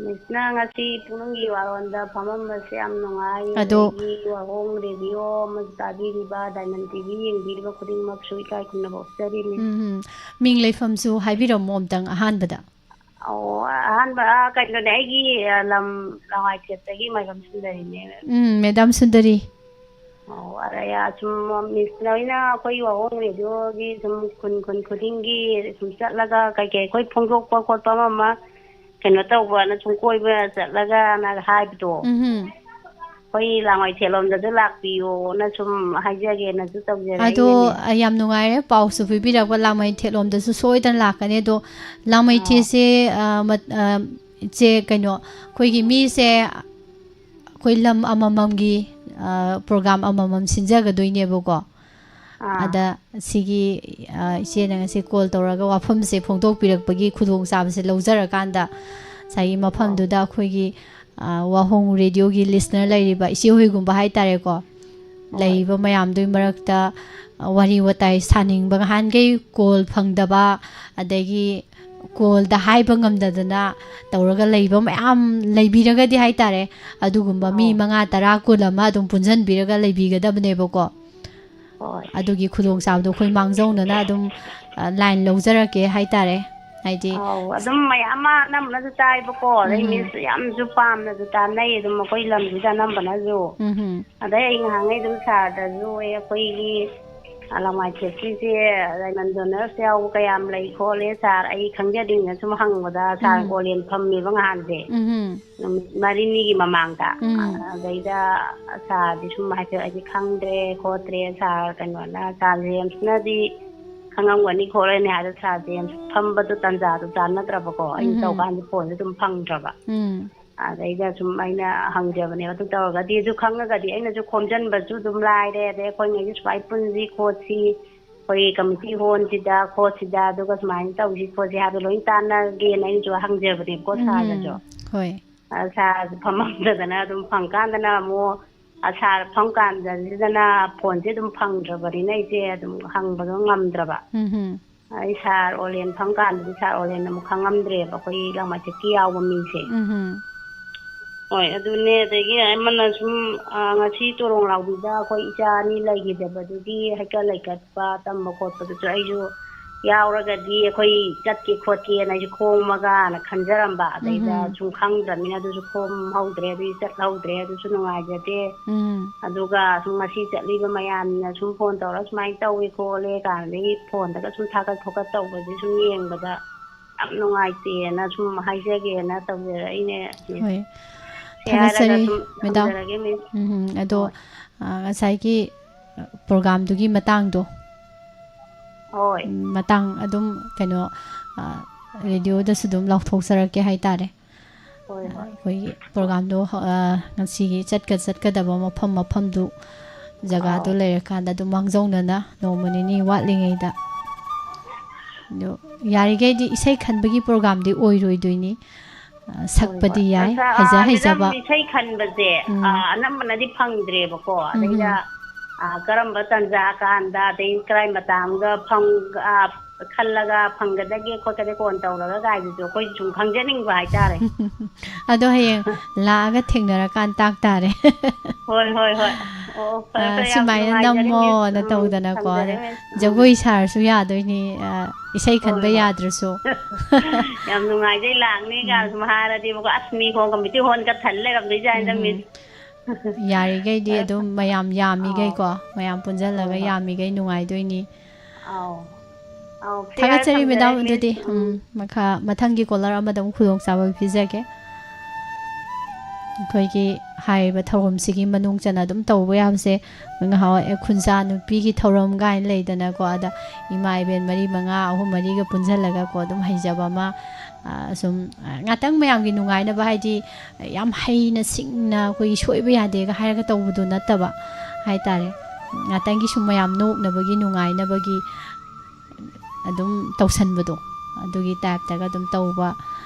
ꯃꯤꯁꯅ ꯉꯁꯤ ꯄꯨꯛꯅꯤꯡꯒꯤ ꯋꯥꯔꯣꯟꯗ ꯐꯝꯃꯝꯕꯁꯦ ꯌꯥꯝ ꯅꯨꯡꯉꯥꯏ꯫ ꯑꯗꯣ ꯑꯗꯒꯤ ꯋꯥꯍꯣꯡ ꯔꯦꯗꯤꯑꯣ ꯑꯃꯁꯨ ꯇꯥꯕꯤꯔꯤꯕ, ꯗꯥꯏꯃꯟ ꯇꯤ ꯚꯤ ꯌꯦꯡꯕꯤꯔꯤꯕ ꯈꯨꯗꯤꯡꯃꯛꯁꯨ ꯏꯀꯥꯏ ꯈꯨꯝꯅꯕ ꯎꯠꯆꯔꯤ, ꯃꯤꯁ꯫ ꯎꯝ, ꯎꯝ꯫ ꯃꯤꯡ ꯂꯩꯐꯝꯁꯨ ꯍꯥꯏꯕꯤꯔꯝꯃꯣ ꯑꯝꯇꯪ ꯑꯍꯥꯟꯕꯗ꯫ ꯑꯣ, ꯑꯍꯥꯟꯕ, ꯑ, ꯀꯩꯅꯣꯅꯦ, ꯑꯩꯒꯤ, ꯑ, ꯂꯝ ꯂꯋꯥꯏꯊꯦꯠꯇꯒꯤ ꯃꯥꯏꯕꯝ ꯁꯨꯟꯗꯔꯤꯅꯦ꯫ ꯎꯝ, ꯃꯦꯗꯥꯝ ꯁꯨꯟꯗꯔꯤ꯫ ꯑꯣ, ꯑꯔꯦ, ꯑꯁꯨꯝ ꯃꯤꯁ ꯅꯣꯏꯅ ꯑꯩꯈꯣꯏ ꯋꯥꯍꯣꯡ ꯔꯦꯗꯤꯑꯣꯒꯤ ꯁꯨꯝ ꯈꯨꯟ, ꯈꯨꯟ ꯈꯨꯗꯤꯡꯒꯤ ꯁꯨꯝ ꯆꯠꯂꯒ ꯀꯩꯀꯩ ꯑꯩꯈꯣꯏ ꯐꯣꯡꯗꯣꯛꯄ ꯈꯣꯠꯄ ꯑꯃ ꯑꯃ ꯀꯩꯅꯣ ꯇꯧꯕꯅ ꯁꯨꯝ ꯀꯣꯏꯕ ꯆꯠꯂꯒꯅ ꯍꯥꯏꯕꯗꯣ, ꯎꯝ, ꯎꯝ꯫ ꯑꯩꯈꯣꯏ ꯂꯥꯡꯃꯩꯊꯦꯜꯂꯣꯝꯗꯁꯨ ꯂꯥꯛꯄꯤꯌꯣꯅ ꯁꯨꯝ ꯍꯥꯏꯖꯒꯦꯅꯁꯨ ꯇꯧꯖꯔꯛꯏꯅꯦ, ꯑꯗꯣ, ꯃꯤꯁ꯫ ꯑ, ꯌꯥꯝ ꯅꯨꯡꯉꯥꯏꯔꯦ, ꯄꯥꯎꯁꯨ ꯄꯤꯕꯤꯔꯛꯄ꯫ ꯂꯥꯡꯃꯩꯊꯦꯠꯂꯣꯝꯗꯁꯨ ꯁꯣꯏꯗꯅ ꯂꯥꯛꯀꯅꯤ꯫ ꯑꯗꯣ, ꯂꯥꯡꯃꯩꯊꯦꯠꯁꯦ, ꯑ, ꯃꯠ-, ꯑ, ꯏꯆꯦ, ꯀꯩꯅꯣ, ꯑꯩꯈꯣꯏꯒꯤ ꯃꯤꯁꯦ ꯑꯩꯈꯣꯏ ꯂꯝ ꯑꯃꯃꯝꯒꯤ, ꯑ, ꯄ꯭ꯔꯣꯒ꯭ꯔꯥꯝ ꯑꯃꯃꯝ ꯁꯤꯟꯖꯒꯗꯣꯏꯅꯦꯕꯀꯣ꯫ ꯑꯥ꯫ ꯑꯗ ꯁꯤꯒꯤ, ꯑ, ꯏꯆꯦꯅ ꯉꯁꯤ ꯀꯣꯜ ꯇꯧꯔꯒ ꯋꯥꯐꯝꯁꯦ ꯐꯣꯡꯗꯣꯛꯄꯤꯔꯛꯄꯒꯤ ꯈꯨꯗꯣꯡꯆꯥꯕꯁꯦ ꯂꯧꯖꯔꯀꯥꯟꯗ, ꯉꯁꯥꯏꯒꯤ ꯃꯐꯝꯗꯨꯗ ꯑꯩꯈꯣꯏꯒꯤ, ꯑ, ꯋꯥꯍꯣꯡ ꯔꯦꯗꯤꯑꯣꯒꯤ ꯂꯤꯁꯅꯔ ꯂꯩꯔꯤꯕ ꯏꯆꯦ ꯍꯣꯏꯒꯨꯝꯕ ꯍꯥꯏꯇꯥꯔꯦꯀꯣ, ꯍꯣꯏ꯫ ꯂꯩꯔꯤꯕ ꯃꯌꯥꯝꯗꯨꯒꯤ ꯃꯔꯛꯇ, ꯑ, ꯋꯥꯔꯤ ꯋꯥꯇꯥꯏ ꯁꯥꯅꯤꯡꯕ, ꯉꯍꯥꯟꯈꯩ ꯀꯣꯜ ꯐꯪꯗꯕ, ꯑꯗꯒꯤ ꯀꯣꯜꯗ ꯍꯥꯏꯕ ꯉꯝꯗꯗꯅ ꯇꯧꯔꯒ ꯂꯩꯕ ꯃꯌꯥꯝ ꯂꯩꯕꯤꯔꯒꯗꯤ ꯍꯥꯏꯇꯥꯔꯦ, ꯑꯗꯨꯒꯨꯝꯕ ꯃꯤ ꯑꯧ꯫ ꯃꯉꯥ, ꯇꯔꯥ, ꯀꯨꯟ ꯑꯃ ꯑꯗꯨꯝ ꯄꯨꯟꯁꯤꯟꯕꯤꯔꯒ ꯂꯩꯕꯤꯒꯗꯕꯅꯦꯕꯀꯣ꯫ ꯍꯣꯏ꯫ ꯑꯗꯨꯒꯤ ꯈꯨꯗꯣꯡꯆꯥꯕꯗꯣ ꯑꯩꯈꯣꯏ ꯃꯥꯡꯖꯧꯅꯅ ꯑꯗꯨꯝ, ꯑ, ꯂꯥꯏꯟ ꯂꯧꯖꯔꯛꯀꯦ ꯍꯥꯏꯇꯥꯔꯦ꯫ ꯍꯥꯏꯗꯤ ꯑꯧ, ꯑꯗꯨꯝ ꯃꯌꯥꯝ ꯑꯃ ꯑꯅꯝꯕꯅꯁꯨ ꯇꯥꯏꯕꯀꯣ, ꯑꯗꯩ ꯎꯝ꯫ ꯃꯤꯁ ꯌꯥꯝꯁꯨ ꯄꯥꯝꯅꯁꯨ ꯇꯥꯟꯅꯩ ꯑꯗꯨꯝ ꯑꯩꯈꯣꯏ ꯂꯝꯁꯤꯗ ꯑꯅꯝꯕꯅꯁꯨ꯫ ꯎꯝ, ꯎꯝ꯫ ꯑꯗꯩ ꯑꯩ ꯉꯍꯥꯟꯉꯩ ꯑꯗꯨꯝ ꯁꯥꯔꯗꯁꯨ, "ꯑꯦ, ꯑꯩꯈꯣꯏꯒꯤ, ꯑ, ꯂꯃꯥꯏ ꯊꯦꯠꯄꯤꯁꯦ ꯗꯥꯏꯃꯟ ꯗꯣꯅꯔꯁ ꯌꯥꯎꯕ ꯀꯌꯥꯝ ꯂꯩ ꯈꯣꯠꯂꯦ ꯁꯥꯔ, ꯑꯩ ꯈꯪꯖꯗꯦꯅ" ꯁꯨꯝ ꯍꯪꯕꯗ ꯁꯥꯔ ꯎꯝ꯫ ꯀꯣꯂꯦꯟ ꯐꯝꯃꯦꯕ ꯉꯍꯥꯟꯁꯦ꯫ ꯎꯝ, ꯎꯝ꯫ ꯅꯨꯃꯤꯠ ꯃꯔꯤꯅꯤꯒꯤ ꯃꯃꯥꯡꯗ꯫ ꯎꯝ꯫ ꯑꯗꯩꯗ ꯁꯥꯔꯗꯤ ꯁꯨꯝ ꯍꯥꯏꯐꯦꯠ, "ꯑꯩꯗꯤ ꯈꯪꯗ꯭ꯔꯦ ꯈꯣꯠꯇ꯭ꯔꯦ ꯁꯥꯔ, ꯀꯩꯅꯣꯅ, ꯁꯥꯔ ꯖꯦꯝꯁꯅꯗꯤ ꯈꯪꯉꯝꯒꯅꯤ ꯈꯣꯠꯂꯅꯤ" ꯍꯥꯏꯗ ꯁꯥꯔ ꯖꯦꯝꯁ ꯐꯝꯕꯗꯣ ꯇꯟꯖꯥꯗꯣ ꯆꯥꯟꯅꯗ꯭ꯔꯕꯀꯣ꯫ ꯑꯩꯅ ꯎꯝ꯫ ꯇꯧꯀꯥꯟꯗ ꯐꯣꯟꯁꯦ ꯑꯗꯨꯝ ꯐꯪꯗ꯭ꯔꯕ꯫ ꯎꯝ꯫ ꯑꯗꯩꯗ ꯁꯨꯝ ꯑꯩꯅ ꯍꯪꯖꯕꯅꯦ꯫ ꯑꯗꯨ ꯇꯧꯔꯒꯗꯤ, ꯑꯗꯨ ꯈꯪꯉꯒꯗꯤ ꯑꯩꯅꯁꯨ ꯈꯣꯝꯖꯟꯕꯁꯨ ꯑꯗꯨꯝ ꯂꯥꯏꯔꯦ꯫ ꯑꯗꯩ ꯑꯩꯈꯣꯏꯉꯩꯁꯨ ꯁꯨꯃꯥꯏꯅ ꯄꯨꯟꯁꯤ ꯈꯣꯠꯁꯤ, ꯑꯩꯈꯣꯏ ꯀꯃꯤꯇꯤ ꯍꯣꯜꯁꯤꯗ ꯈꯣꯠꯁꯤꯗ, ꯑꯗꯨꯒ ꯁꯨꯃꯥꯏꯅ ꯇꯧꯁꯤ ꯈꯣꯠꯁꯤ ꯍꯥꯏꯕꯗꯣ ꯂꯣꯏ ꯇꯥꯟꯅꯒꯦꯅ ꯑꯩꯅꯁꯨ ꯍꯪꯖꯕꯅꯦꯕꯀꯣ ꯁꯥꯔꯗꯁꯨ꯫ ꯎꯝ, ꯍꯣꯏ꯫ ꯑ, ꯁꯥꯔꯁꯨ ꯐꯝꯃꯝꯗꯗꯅ ꯑꯗꯨꯝ ꯐꯪꯀꯥꯟꯗꯅ ꯑꯃꯨꯛ, ꯑ, ꯁꯥꯔ ꯐꯝ ꯀꯥꯟꯗꯁꯤꯗꯅ ꯐꯣꯟꯁꯦ ꯑꯗꯨꯝ ꯐꯪꯗ꯭ꯔꯕꯅꯤꯅ ꯑꯩꯁꯦ ꯑꯗꯨꯝ ꯍꯪꯕꯗꯣ ꯉꯝꯗ꯭ꯔꯕ꯫ ꯎꯝ, ꯑꯩ ꯁꯥꯔ ꯑꯣꯂꯦꯟ ꯐꯝ ꯀꯥꯟꯗꯗꯤ ꯁꯥꯔ ꯑꯣꯂꯦꯟ ꯑꯃꯨꯛ ꯈꯪꯉꯝꯗ꯭ꯔꯦꯕ, ꯑꯩꯈꯣꯏ ꯂꯪꯃꯩꯆꯠꯀꯤ ꯌꯥꯎꯕ ꯃꯤꯁꯦ꯫ ꯎꯝ, ꯍꯣꯏ, ꯑꯗꯨꯅꯦ꯫ ꯑꯗꯒꯤ ꯑꯃꯅ ꯁꯨꯝ, ꯑ, ꯉꯁꯤ ꯇꯣꯔꯣꯡ ꯂꯥꯎꯕꯤꯗ ꯑꯩꯈꯣꯏ ꯏꯆꯥ ꯑꯅꯤ ꯂꯩꯈꯤꯗꯕꯗꯨꯒꯤ ꯍꯩꯀꯠ ꯂꯩꯀꯠꯄ ꯇꯝꯕ ꯈꯣꯠꯄꯗꯨꯁꯨ ꯑꯩꯁꯨ ꯌꯥꯎꯔꯒꯗꯤ ꯑꯩꯈꯣꯏ ꯆꯠꯀꯦ ꯈꯣꯠꯀꯦꯅ ꯑꯩꯁꯨ ꯈꯣꯝꯃꯒꯅ ꯈꯟꯖꯔꯝꯕ꯫ ꯑꯗꯩꯗ ꯎꯝ꯫ ꯁꯨꯝ ꯈꯪꯗ꯭ꯔꯕꯅꯤꯅ ꯑꯗꯨꯁꯨ ꯈꯣꯝꯍꯧꯗ꯭ꯔꯦ, ꯑꯗꯨꯒꯤ ꯆꯠꯍꯧꯗ꯭ꯔꯦ꯫ ꯑꯗꯨꯁꯨ ꯅꯨꯡꯉꯥꯏꯖꯗꯦ꯫ ꯎꯝ꯫ ꯑꯗꯨꯒ ꯁꯨꯝ ꯉꯁꯤ ꯆꯠꯂꯤꯕ ꯃꯌꯥꯝꯅ ꯁꯨꯝ ꯐꯣꯟ ꯇꯧꯔ ꯁꯨꯃꯥꯏꯅ ꯇꯧꯏ ꯈꯣꯠꯂꯦ ꯀꯥꯏꯅꯗꯒꯤ ꯐꯣꯟꯗꯒ ꯁꯨꯝ ꯊꯥꯒꯠ ꯈꯣꯠꯀꯠ ꯇꯧꯕꯁꯦ ꯁꯨꯝ ꯌꯦꯡꯕꯗ ꯌꯥꯝ ꯅꯨꯡꯉꯥꯏꯇꯦꯅ ꯁꯨꯝ ꯍꯥꯏꯖꯒꯦꯅ ꯇꯧꯖꯔꯛꯏꯅꯦ꯫ ꯍꯣꯏ꯫ ꯁꯤ ꯍꯥꯏꯔꯒ ꯊꯥꯒꯠꯆꯔꯤ, ꯁꯨꯝ ꯃꯦꯗꯥꯝ꯫ ꯊꯝꯖꯔꯒꯦ, ꯃꯤꯁ꯫ ꯎꯝ, ꯑꯗꯣ, ꯍꯣꯏ꯫ ꯑ, ꯉꯁꯥꯏꯒꯤ, ꯑ, ꯄ꯭ꯔꯣꯒꯥꯝꯗꯨꯒꯤ ꯃꯇꯥꯡꯗꯣ, ꯍꯣꯏ꯫ ꯎꯝ, ꯃꯇꯥꯡ ꯑꯗꯨꯝ ꯀꯩꯅꯣ, ꯑ, ꯔꯦꯗꯤꯑꯣꯗꯁꯨ ꯑꯗꯨꯝ ꯂꯥꯎꯊꯣꯛꯆꯔꯛꯀꯦ ꯍꯥꯏꯇꯥꯔꯦ꯫ ꯍꯣꯏ, ꯍꯣꯏ꯫ ꯑꯩꯈꯣꯏꯒꯤ ꯄ꯭ꯔꯣꯒꯥꯝꯗꯣ, ꯑ, ꯉꯁꯤꯒꯤ ꯆꯠꯀ-, ꯆꯠꯀꯗꯕ ꯃꯐꯝ ꯃꯐꯝꯗꯨ, ꯖꯒꯥꯗꯣ ꯑꯧ꯫ ꯂꯩꯔꯀꯥꯟꯗ ꯑꯗꯨꯝ ꯃꯥꯡꯖꯧꯅꯅ ꯅꯣꯡꯃ ꯅꯤꯅꯤ ꯋꯥꯠꯂꯤꯉꯩꯗ꯫ ꯑꯗꯣ ꯌꯥꯔꯤꯈꯩꯗꯤ ꯏꯁꯩ ꯈꯟꯕꯒꯤ ꯄ꯭ꯔꯣꯒꯥꯝꯗꯤ ꯑꯣꯏꯔꯣꯏꯗꯣꯏꯅꯤ꯫ ꯑ, ꯁꯛꯄꯗꯤ ꯌꯥꯏ, ꯑꯁ, ꯑꯥ, ꯍꯩꯖ ꯃꯦꯗꯥꯝ, ꯍꯩꯖꯕ꯫ ꯏꯁꯩ ꯈꯟꯕꯁꯦ, ꯎꯝ꯫ ꯑꯥ, ꯑꯅꯝꯕꯅꯗꯤ ꯐꯪꯗ꯭ꯔꯦꯕꯀꯣ꯫ ꯎꯝ, ꯑꯗꯩꯗ, ꯎꯝ꯫ ꯑꯥ, ꯀꯔꯝꯕ ꯇꯟꯖꯥ ꯀꯥꯟꯗ, ꯑꯗꯩ ꯀꯔꯥꯏ ꯃꯇꯥꯡꯗ ꯐꯪ-, ꯑꯥ, ꯈꯜꯂꯒ ꯐꯪꯒꯗꯒꯦ ꯈꯣꯠꯀꯗꯒꯦ ꯀꯣꯟ ꯇꯧꯔꯒ ꯀꯥꯏꯗꯨꯁꯨ ꯑꯩꯈꯣꯏ ꯁꯨꯝ ꯈꯪꯖꯅꯤꯡꯕ ꯍꯥꯏꯇꯥꯔꯦ꯫ ꯑꯗꯣ ꯍꯌꯦꯡ ꯂꯥꯛꯑꯒ ꯊꯦꯡꯅꯔꯀꯥꯟ ꯇꯥꯛ ꯇꯥꯔꯦ꯫ ꯍꯣꯏ, ꯍꯣꯏ, ꯍꯣꯏ꯫ ꯑꯣ, ꯑꯣ, ꯐꯔꯦ, ꯑ, ꯐꯔꯦ, ꯌꯥꯝ ꯁꯨꯃꯥꯏꯅ ꯅꯨꯡꯉꯥꯏꯖꯔꯦ, ꯅꯝꯃꯣꯅ ꯃꯤꯁ꯫ ꯎꯝ, ꯇꯧꯗꯅꯀꯣ, ꯊꯝꯖꯔꯦ, ꯃꯤꯁ꯫ ꯎꯝ꯫ ꯖꯒꯣꯏ ꯁꯥꯔꯁꯨ ꯌꯥꯗꯣꯏꯅꯤ, ꯑ, ꯏꯁꯩ ꯍꯣꯏ, ꯈꯟꯕ ꯍꯣꯏ꯫ ꯌꯥꯗ꯭ꯔꯁꯨ꯫ ꯌꯥꯝ ꯅꯨꯡꯉꯥꯏꯖꯩ, ꯂꯥꯛꯅꯤ ꯀꯥꯏꯅ ꯎꯝ꯫ ꯁꯨꯝ ꯍꯥꯏꯔꯗꯤꯕꯀꯣ, ꯑꯁ, ꯃꯤ ꯍꯣꯡ ꯀꯃꯤꯇꯤ ꯍꯣꯜꯒ ꯊꯜ ꯂꯩꯔꯝꯗꯣꯏꯖꯥꯠꯅꯤꯗ, ꯎꯝ꯫ ꯃꯤꯁ꯫ ꯌꯥꯔꯤꯈꯩꯗꯤ ꯐꯔꯦ, ꯑꯗꯨꯝ ꯐꯔꯦ꯫ ꯃꯌꯥꯝ ꯑꯥꯎ꯫ ꯌꯥꯝꯃꯤꯈꯩꯀꯣ, ꯃꯌꯥꯝ ꯄꯨꯟꯁꯤꯜꯂꯒ ꯍꯣꯏ, ꯍꯣꯏ꯫ ꯌꯥꯝꯃꯤꯈꯩ ꯅꯨꯡꯉꯥꯏꯗꯣꯏꯅꯤ꯫ ꯑꯥꯎ꯫ ꯑꯥꯎ, ꯁꯤ ꯍꯥꯏꯔ ꯊꯥꯒꯠꯆꯔꯤ, ꯃꯦꯗꯥꯝ꯫ ꯊꯝꯖꯔꯒꯦ, ꯑꯗꯨꯗꯤ, ꯃꯤꯁ꯫ ꯎꯝ, ꯎꯝ꯫ ꯃꯈꯥ, ꯃꯊꯪꯒꯤ ꯀꯣꯂꯔ ꯑꯃꯗ ꯑꯃꯨꯛ ꯈꯨꯗꯣꯡꯆꯥꯕ ꯄꯤꯖꯒꯦ꯫ ꯑꯩꯈꯣꯏꯒꯤ ꯍꯥꯏꯔꯤꯕ ꯊꯧꯔꯝꯁꯤꯒꯤ ꯃꯅꯨꯡ ꯆꯟꯅ ꯑꯗꯨꯝ ꯇꯧꯕ ꯌꯥꯕꯁꯦ, ꯉꯍꯥꯟꯋꯥꯏ, ꯑꯦ, ꯈꯨꯟꯖꯥ ꯅꯨꯄꯤꯒꯤ ꯊꯧꯔꯝ ꯀꯥꯏꯅ ꯂꯩꯗꯅꯀꯣ, ꯑꯗ ꯏꯃꯥ ꯏꯕꯦꯟ ꯃꯔꯤ ꯃꯉꯥ, ꯑꯍꯨꯝ ꯃꯔꯤꯒ ꯄꯨꯟꯁꯤꯜꯂꯒꯀꯣ, ꯑꯗꯨꯝ ꯍꯩꯖꯕ ꯑꯃ, ꯑ, ꯁꯨꯝ, ꯑ, ꯉꯥꯛꯇꯪ ꯃꯌꯥꯝꯒꯤ ꯅꯨꯡꯉꯥꯏꯅꯕ, ꯍꯥꯏꯗꯤ ꯌꯥꯝ ꯍꯩꯅ ꯁꯤꯡꯅ ꯑꯩꯈꯣꯏꯒꯤ ꯁꯣꯏꯕ ꯌꯥꯗꯦꯒ ꯍꯥꯏꯔꯒ ꯇꯧꯕꯗꯣ ꯅꯠꯇꯕ ꯍꯥꯏꯇꯥꯔꯦ꯫ ꯉꯥꯛꯇꯪꯒꯤ ꯁꯨꯝ ꯃꯌꯥꯝ ꯅꯣꯛꯅꯕꯒꯤ, ꯅꯨꯡꯉꯥꯏꯅꯕꯒꯤ ꯑꯗꯨꯝ ꯇꯧꯁꯟꯕꯗꯣ, ꯑꯗꯨꯒꯤ ꯇꯥꯏꯞꯇꯒ ꯑꯗꯨꯝ ꯇꯧꯕ,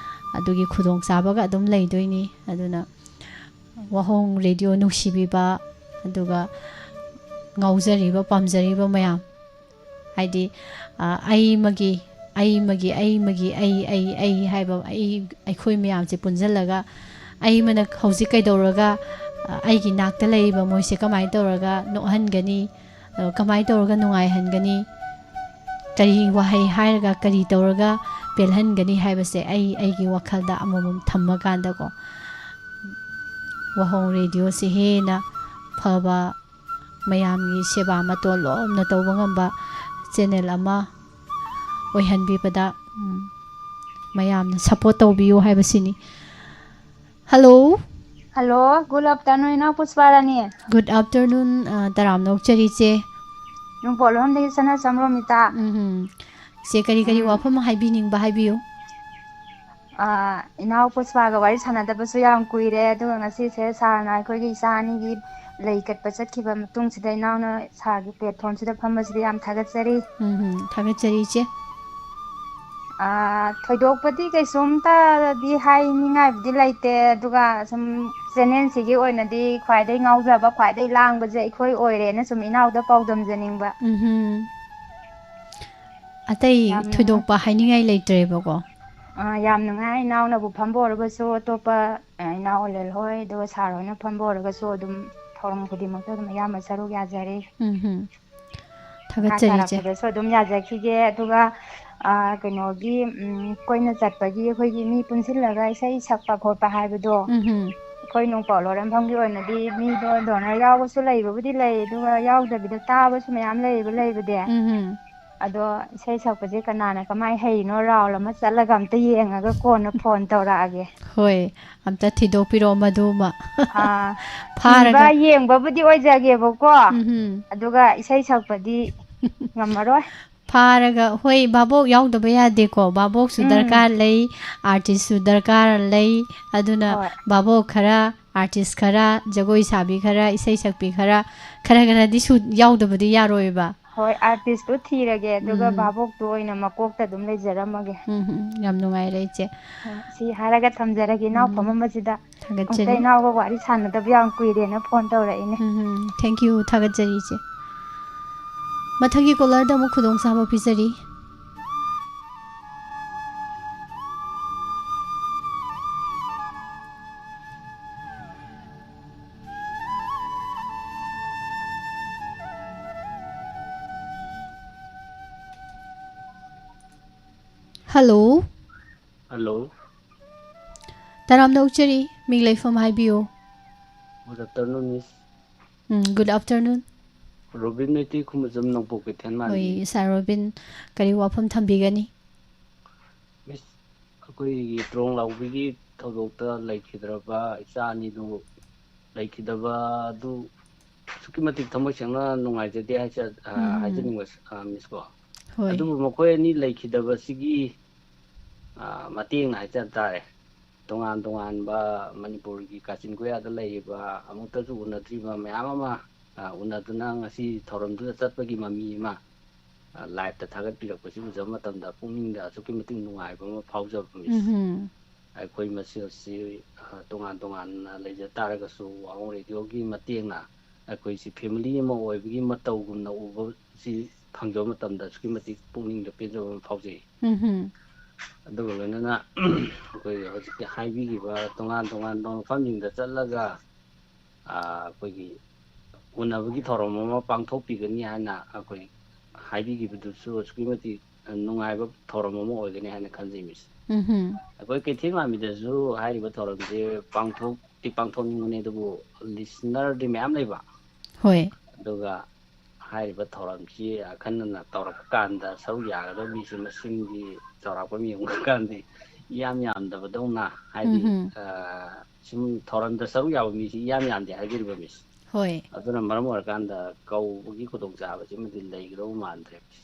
ꯑꯗꯨꯒꯤ ꯈꯨꯗꯣꯡꯆꯥꯕꯒ ꯑꯗꯨꯝ ꯂꯩꯗꯣꯏꯅꯤ꯫ ꯑꯗꯨꯅ ꯋꯥꯍꯣꯡ ꯔꯦꯗꯤꯑꯣ ꯅꯨꯡꯁꯤꯕꯤꯕ, ꯑꯗꯨꯒ ꯉꯥꯎꯖꯔꯤꯕ, ꯄꯥꯝꯖꯔꯤꯕ ꯃꯌꯥꯝ, ꯍꯥꯏꯗꯤ, ꯑ, ꯑꯩꯃꯒꯤ, ꯑꯩꯃꯒꯤ, ꯑꯩꯃꯒꯤ, ꯑꯩ, ꯑꯩ, ꯑꯩ ꯍꯥꯏꯕ, ꯑꯩ, ꯑꯩꯈꯣꯏ ꯃꯌꯥꯝꯁꯦ ꯄꯨꯟꯁꯤꯜꯂꯒ, ꯑꯩꯃꯅ ꯍꯧꯖꯤꯛ ꯀꯩꯗꯧꯔꯒ, ꯑ, ꯑꯩꯒꯤ ꯅꯥꯛꯇ ꯂꯩꯔꯤꯕ ꯃꯣꯏꯁꯦ ꯀꯃꯥꯏꯅ ꯇꯧꯔꯒ ꯅꯣꯛꯍꯟꯒꯅꯤ, ꯑ, ꯀꯃꯥꯏꯅ ꯇꯧꯔꯒ ꯅꯨꯡꯉꯥꯏꯍꯟꯒꯅꯤ, ꯀꯔꯤ ꯋꯥꯍꯩ ꯍꯥꯏꯔꯒ, ꯀꯔꯤ ꯇꯧꯔꯒ ꯄꯦꯜꯍꯟꯒꯅꯤ ꯍꯥꯏꯕꯁꯦ ꯑꯩ ꯑꯩꯒꯤ ꯋꯥꯈꯜꯗ ꯑꯃꯃꯝ ꯊꯝꯃꯀꯥꯟꯗꯀꯣ, ꯋꯥꯍꯣꯡ ꯔꯦꯗꯤꯑꯣꯁꯦ ꯍꯦꯟꯅ ꯐꯕ, ꯃꯌꯥꯝꯒꯤ ꯁꯦꯕꯥ ꯃꯇꯣꯟ ꯂꯣꯝꯅ ꯇꯧꯕ ꯉꯝꯕ ꯆꯦꯅꯦꯜ ꯑꯃ ꯑꯣꯏꯍꯟꯕꯤꯕꯗ, ꯎꯝ, ꯃꯌꯥꯝꯅ ꯁꯞꯄꯣꯔꯠ ꯇꯧꯕꯤꯌꯨ ꯍꯥꯏꯕꯁꯤꯅꯤ꯫ ꯍꯜꯂꯣ꯫ ꯍꯜꯂꯣ, good afternoon, ꯏꯅꯥꯎ ꯄꯨꯁꯄꯥꯔꯥꯅꯤ꯫ Good afternoon, ꯑ, ꯇꯔꯥꯝꯅ ꯑꯣꯛꯆꯔꯤ, ꯏꯆꯦ꯫ ꯅꯣꯡꯄꯣꯛꯂꯣꯝꯗꯒꯤ ꯁꯅꯥ ꯆꯝ ꯔꯣꯃꯤꯇꯥ꯫ ꯎꯝ, ꯏꯆꯦ, ꯀꯔꯤ ꯀꯔꯤ ꯎꯝ꯫ ꯋꯥꯐꯝ ꯍꯥꯏꯕꯤꯅꯤꯡꯕ ꯍꯥꯏꯕꯤꯌꯨ꯫ ꯑ, ꯏꯅꯥꯎ ꯄꯨꯁꯄꯥꯒ ꯋꯥꯔꯤ ꯁꯥꯟꯅꯗꯕꯁꯨ ꯌꯥꯝ ꯀꯨꯏꯔꯦ, ꯑꯗꯨꯒ ꯉꯁꯤꯁꯦ ꯁꯥꯔꯅ ꯑꯩꯈꯣꯏꯒꯤ ꯏꯆꯥ ꯑꯅꯤꯒꯤ ꯂꯩ ꯀꯠꯄ ꯆꯠꯈꯤꯕ ꯃꯇꯨꯡꯁꯤꯗ ꯏꯅꯥꯎꯅ ꯁꯥꯔꯒꯤ platformꯁꯤꯗ ꯐꯝꯕꯁꯤꯗ ꯌꯥꯝ ꯊꯥꯒꯠꯆꯔꯤ꯫ ꯎꯝ, ꯊꯥꯒꯠꯆꯔꯤ, ꯏꯆꯦ꯫ ꯑ, ꯊꯣꯏꯗꯣꯛꯄꯗꯤ ꯀꯩꯁꯨꯝꯇꯗꯤ ꯍꯥꯏꯅꯤꯡꯉꯥꯏꯕꯨꯗꯤ ꯂꯩꯇꯦ, ꯑꯗꯨꯒ ꯁꯨꯝ ꯆꯦꯅꯦꯜꯁꯤꯒꯤ ꯑꯣꯏꯅꯗꯤ ꯈ꯭ꯋꯥꯏꯗꯩ ꯉꯥꯎꯖꯕ, ꯈ꯭ꯋꯥꯏꯗꯩ ꯂꯥꯡꯕꯁꯦ ꯑꯩꯈꯣꯏ ꯑꯣꯏꯔꯦꯅ ꯁꯨꯝ ꯏꯅꯥꯎꯗ ꯄꯥꯎꯗꯝꯖꯅꯤꯡꯕ꯫ ꯎꯝꯍꯨꯝ꯫ ꯑꯇꯩ ꯌꯥꯝ ꯅꯨꯡꯉꯥꯏ꯫ ꯊꯣꯏꯗꯣꯛꯄ ꯍꯥꯏꯅꯤꯡꯉꯥꯏ ꯂꯩꯇ꯭ꯔꯦꯕꯀꯣ꯫ ꯑ, ꯌꯥꯝ ꯅꯨꯡꯉꯥꯏ꯫ ꯏꯅꯥꯎꯅꯕꯨ ꯐꯝꯕ ꯑꯣꯏꯔꯒꯁꯨ, ꯑꯇꯣꯞꯄ, ꯑ, ꯏꯅꯥꯎ ꯑꯣꯂꯦꯜ ꯍꯣꯏ, ꯑꯗꯨꯒ ꯁꯥꯔ ꯍꯣꯏꯅ ꯐꯝꯕ ꯑꯣꯏꯔꯒꯁꯨ ꯑꯗꯨꯝ ꯊꯧꯔꯝ ꯈꯨꯗꯤꯡꯃꯛꯇ ꯑꯗꯨꯝ ꯑꯌꯥꯝꯕ ꯁꯔꯨꯛ ꯌꯥꯖꯔꯦ꯫ ꯎꯝꯍꯨꯝ꯫ ꯃꯈꯥ ꯊꯥꯒꯠꯆꯔꯤ, ꯏꯆꯦ꯫ ꯇꯥꯔꯛꯄꯗꯁꯨ ꯑꯗꯨꯝ ꯌꯥꯖꯈꯤꯒꯦ꯫ ꯑꯗꯨꯒ, ꯑ, ꯀꯩꯅꯣꯒꯤ, ꯎꯝ, ꯑꯩꯈꯣꯏꯅ ꯆꯠꯄꯒꯤ ꯑꯩꯈꯣꯏꯒꯤ ꯃꯤ ꯄꯨꯟꯁꯤꯜꯂꯒ ꯏꯁꯩ ꯁꯛꯄ ꯈꯣꯠꯄ ꯍꯥꯏꯕꯗꯣ, ꯎꯝꯍꯨꯝ꯫ ꯑꯩꯈꯣꯏ ꯅꯣꯡꯄꯣꯛ ꯂꯣꯏꯔꯦꯝꯐꯝꯒꯤ ꯑꯣꯏꯅꯗꯤ ꯃꯤꯗꯣ donor ꯌꯥꯎꯕꯁꯨ ꯂꯩꯕꯕꯨꯗꯤ ꯂꯩ, ꯑꯗꯨꯒ ꯌꯥꯎꯗꯕꯤꯗ ꯇꯥꯕꯁꯨ ꯃꯌꯥꯝ ꯂꯩꯌꯦꯕ, ꯂꯩꯕꯗꯤ꯫ ꯎꯝꯍꯨꯝ꯫ ꯑꯗꯣ ꯏꯁꯩ ꯁꯛꯄꯁꯦ ꯀꯅꯥꯅ ꯀꯃꯥꯏ ꯍꯩꯔꯤꯅꯣ, round ꯑꯃ ꯆꯠꯂꯒ ꯑꯝꯇ ꯌꯦꯡꯉꯒ ꯀꯣꯟꯅ phone ꯇꯧꯔꯛꯑꯒꯦ꯫ ꯍꯣꯏ, ꯑꯝꯇ ꯊꯤꯗꯣꯛꯄꯤꯔꯛꯑꯣ ꯃꯗꯨꯃ꯫ ꯑꯥ, ꯐꯥꯔꯒ꯫ ꯊꯤꯕ ꯌꯦꯡꯕꯕꯨꯗꯤ ꯑꯣꯏꯖꯒꯦꯕꯀꯣ, ꯎꯝꯍꯨꯝ꯫ ꯑꯗꯨꯒ ꯏꯁꯩ ꯁꯛꯄꯗꯤ ꯉꯝꯃꯔꯣꯏ꯫ ꯐꯥꯔꯒ, ꯍꯣꯏ, ꯚꯥꯕꯣꯛ ꯌꯥꯎꯗꯕ ꯌꯥꯗꯦꯀꯣ꯫ ꯚꯥꯕꯣꯛꯁꯨ ꯎꯝ꯫ ꯗꯔꯀꯥꯔ ꯂꯩ, artistꯁꯨ ꯗꯔꯀꯥꯔ ꯂꯩ꯫ ꯑꯗꯨꯅ ꯍꯣꯏ꯫ ꯚꯥꯕꯣꯛ ꯈꯔ, artist ꯈꯔ, ꯖꯒꯣꯏ ꯁꯥꯕꯤ ꯈꯔ, ꯏꯁꯩ ꯁꯛꯄꯤ ꯈꯔ, ꯈꯔ ꯈꯔꯗꯤ ꯁꯨ-, ꯌꯥꯎꯗꯕꯗꯤ ꯌꯥꯔꯣꯏꯕ꯫ ꯍꯣꯏ, artistꯇꯨ ꯊꯤꯔꯒꯦ, ꯑꯗꯨꯒ ꯎꯝ꯫ ꯚꯥꯕꯣꯛꯇꯨ ꯑꯣꯏꯅ ꯃꯀꯣꯛꯇ ꯑꯗꯨꯝ ꯂꯩꯖꯔꯝꯃꯒꯦ꯫ ꯎꯝ, ꯎꯝ, ꯌꯥꯝ ꯅꯨꯡꯉꯥꯏꯔꯦ, ꯏꯆꯦ꯫ ꯎꯝ, ꯁꯤ ꯍꯥꯏꯔꯒ ꯊꯝꯖꯔꯒꯦ, ꯏꯅꯥꯎ ꯎꯝ꯫ ꯐꯝꯃꯝꯕꯁꯤꯗ꯫ ꯊꯥꯒꯠꯆꯔꯤ꯫ ꯑꯃꯨꯛꯇ ꯏꯅꯥꯎꯒ ꯋꯥꯔꯤ ꯁꯥꯟꯅꯗꯕ ꯌꯥꯝ ꯀꯨꯏꯔꯦꯅ phone ꯇꯧꯔꯛꯏꯅꯦ꯫ ꯎꯝ, ꯎꯝ, thank you, ꯊꯥꯒꯠꯆꯔꯤ, ꯏꯆꯦ꯫ ꯃꯊꯪꯒꯤ callerꯗ ꯑꯃꯨꯛ ꯈꯨꯗꯣꯡꯆꯥꯕ ꯄꯤꯖꯔꯤ꯫ Hello꯫ Hello꯫ ꯇꯔꯥꯝꯅ ꯑꯣꯛꯆꯔꯤ, ꯃꯤꯡ ꯂꯩꯐꯝ ꯍꯥꯏꯕꯤꯌꯨ꯫ Good afternoon, Miss꯫ Um, good afternoon꯫ Robin Meitei ꯈꯨꯃꯖꯝ, ꯅꯣꯡꯄꯣꯛ ꯀꯩꯊꯦꯜ ꯃꯥꯟꯕꯤ꯫ ꯍꯣꯏ, sir ꯔꯣꯕꯤꯟ, ꯀꯔꯤ ꯋꯥꯐꯝ ꯊꯝꯕꯤꯒꯅꯤ? Miss, ꯑꯩꯈꯣꯏꯒꯤ ꯇ꯭ꯔꯣꯡ ꯂꯥꯎꯕꯤꯒꯤ ꯊꯧꯗꯣꯛꯇ ꯂꯩꯈꯤꯗ꯭ꯔꯕ ꯏꯆꯥ ꯑꯅꯤꯗꯨ, ꯂꯩꯈꯤꯗꯕ ꯑꯗꯨ ꯑꯁꯨꯛꯀꯤ ꯃꯇꯤꯛ ꯊꯃꯣꯏ ꯁꯦꯡꯅ ꯅꯨꯡꯉꯥꯏꯖꯗꯦ ꯍꯥꯏꯖ-, ꯑ, ꯎꯝ꯫ ꯍꯥꯏꯖꯅꯤꯡꯕ, ꯑ, Miss ꯀꯣ꯫ ꯍꯣꯏ꯫ ꯑꯗꯨꯕꯨ ꯃꯈꯣꯏ ꯑꯅꯤ ꯂꯩꯈꯤꯗꯕꯁꯤꯒꯤ, ꯑ, ꯃꯇꯦꯡꯅ ꯍꯥꯏꯖ ꯇꯥꯔꯦ꯫ ꯇꯣꯉꯥꯟ ꯇꯣꯉꯥꯟꯕ ꯃꯅꯤꯄꯨꯔꯒꯤ ꯀꯥꯆꯤꯟ ꯀꯣꯌꯥꯗ ꯂꯩꯔꯤꯕ ꯑꯃꯨꯛꯇꯁꯨ ꯎꯅꯗ꯭ꯔꯤꯕ ꯃꯌꯥꯝ ꯑꯃ, ꯑ, ꯎꯅꯗꯨꯅ ꯉꯁꯤ ꯊꯧꯔꯝꯗꯨꯗ ꯆꯠꯄꯒꯤ ꯃꯃꯤ ꯑꯃ, ꯑ, liveꯇ ꯊꯥꯒꯠꯄꯤꯔꯛꯄꯁꯤ ꯎꯖꯕ ꯃꯇꯝꯗ ꯄꯨꯛꯅꯤꯡꯗ ꯑꯁꯨꯛꯀꯤ ꯃꯇꯤꯛ ꯅꯨꯡꯉꯥꯏꯕ ꯑꯃ ꯐꯥꯎꯖꯕ, Miss꯫ ꯎꯝꯍꯨꯝ꯫ ꯑꯩꯈꯣꯏ ꯃꯁꯦꯜꯁꯤ, ꯑ, ꯇꯣꯉꯥꯟ ꯇꯣꯉꯥꯟꯅ ꯂꯩꯖ ꯇꯥꯔꯒꯁꯨ, ꯋꯥꯍꯣꯡ ꯔꯦꯗꯤꯑꯣꯒꯤ ꯃꯇꯦꯡꯅ ꯑꯩꯈꯣꯏꯁꯤ family ꯑꯃ ꯑꯣꯏꯕꯒꯤ ꯃꯇꯧꯒꯨꯝꯅ ꯎꯕꯁꯤ ꯐꯪꯖꯕ ꯃꯇꯝꯗ ꯑꯁꯨꯛꯀꯤ ꯃꯇꯤꯛ ꯄꯨꯛꯅꯤꯡꯗ ꯄꯦꯟꯖꯕ ꯑꯃ ꯐꯥꯎꯖꯩ꯫ ꯎꯝꯍꯨꯝ꯫ ꯑꯗꯨꯒ ꯂꯣꯏꯅꯅ ꯑꯩꯈꯣꯏ ꯍꯧꯖꯤꯛꯀꯤ ꯍꯥꯏꯕꯤꯈꯤꯕ ꯇꯣꯉꯥꯟ ꯇꯣꯉꯥꯟꯕ ꯃꯐꯝꯁꯤꯡꯗ ꯆꯠꯂꯒ, ꯑ, ꯑꯩꯈꯣꯏꯒꯤ ꯎꯅꯕꯒꯤ ꯊꯧꯔꯝ ꯑꯃ ꯄꯥꯡꯊꯣꯛꯄꯤꯒꯅꯤ ꯍꯥꯏꯅ ꯑꯩꯈꯣꯏ ꯍꯥꯏꯕꯤꯈꯤꯕꯗꯨꯁꯨ ꯑꯁꯨꯛꯀꯤ ꯃꯇꯤꯛ ꯅꯨꯡꯉꯥꯏꯕ ꯊꯧꯔꯝ ꯑꯃ ꯑꯣꯏꯒꯅꯤ ꯍꯥꯏꯅ ꯈꯟꯖꯩ, Miss꯫ ꯎꯝꯍꯨꯝ꯫ ꯑꯩꯈꯣꯏ ꯀꯩꯊꯦꯜ ꯃꯥꯟꯕꯤꯗꯁꯨ ꯍꯥꯏꯔꯤꯕ ꯊꯧꯔꯝꯁꯦ ꯄꯥꯡꯊꯣꯛꯇꯤ ꯄꯥꯡꯊꯣꯛꯅꯤꯡꯕꯅꯤ, ꯑꯗꯨꯕꯨ listenerꯗꯤ ꯃꯌꯥꯝ ꯂꯩꯕ꯫ ꯍꯣꯏ꯫ ꯑꯗꯨꯒ ꯍꯥꯏꯔꯤꯕ ꯊꯧꯔꯝꯁꯤ ꯑꯈꯟꯅꯅ ꯇꯧꯔꯛꯄ ꯀꯥꯟꯗ ꯁꯔꯨꯛ ꯌꯥꯒꯗꯕ ꯃꯤꯁꯤ ꯃꯁꯤꯡꯗꯤ ꯆꯥꯎꯔꯥꯛꯄ ꯑꯃ ꯌꯦꯡꯕ ꯀꯥꯟꯗꯤ ꯏꯌꯥꯝ ꯌꯥꯝꯗꯕꯗꯧꯅ, ꯍꯥꯏꯗꯤ, ꯎꯝꯍꯨꯝ꯫ ꯑ, ꯁꯨꯝ ꯊꯧꯔꯝꯗ ꯁꯔꯨꯛ ꯌꯥꯕ ꯃꯤꯁꯤ ꯏꯌꯥꯝ ꯌꯥꯝꯗꯦ ꯍꯥꯏꯖꯔꯤꯕ, Miss꯫ ꯍꯣꯏ꯫ ꯑꯗꯨꯅ ꯃꯔꯝ ꯑꯣꯏꯔꯀꯥꯟꯗ ꯀꯧꯕꯒꯤ ꯈꯨꯗꯣꯡꯆꯥꯕꯁꯤꯃꯗꯤ ꯂꯩꯒꯗꯧꯕ ꯃꯥꯟꯗ꯭ꯔꯦ, Miss꯫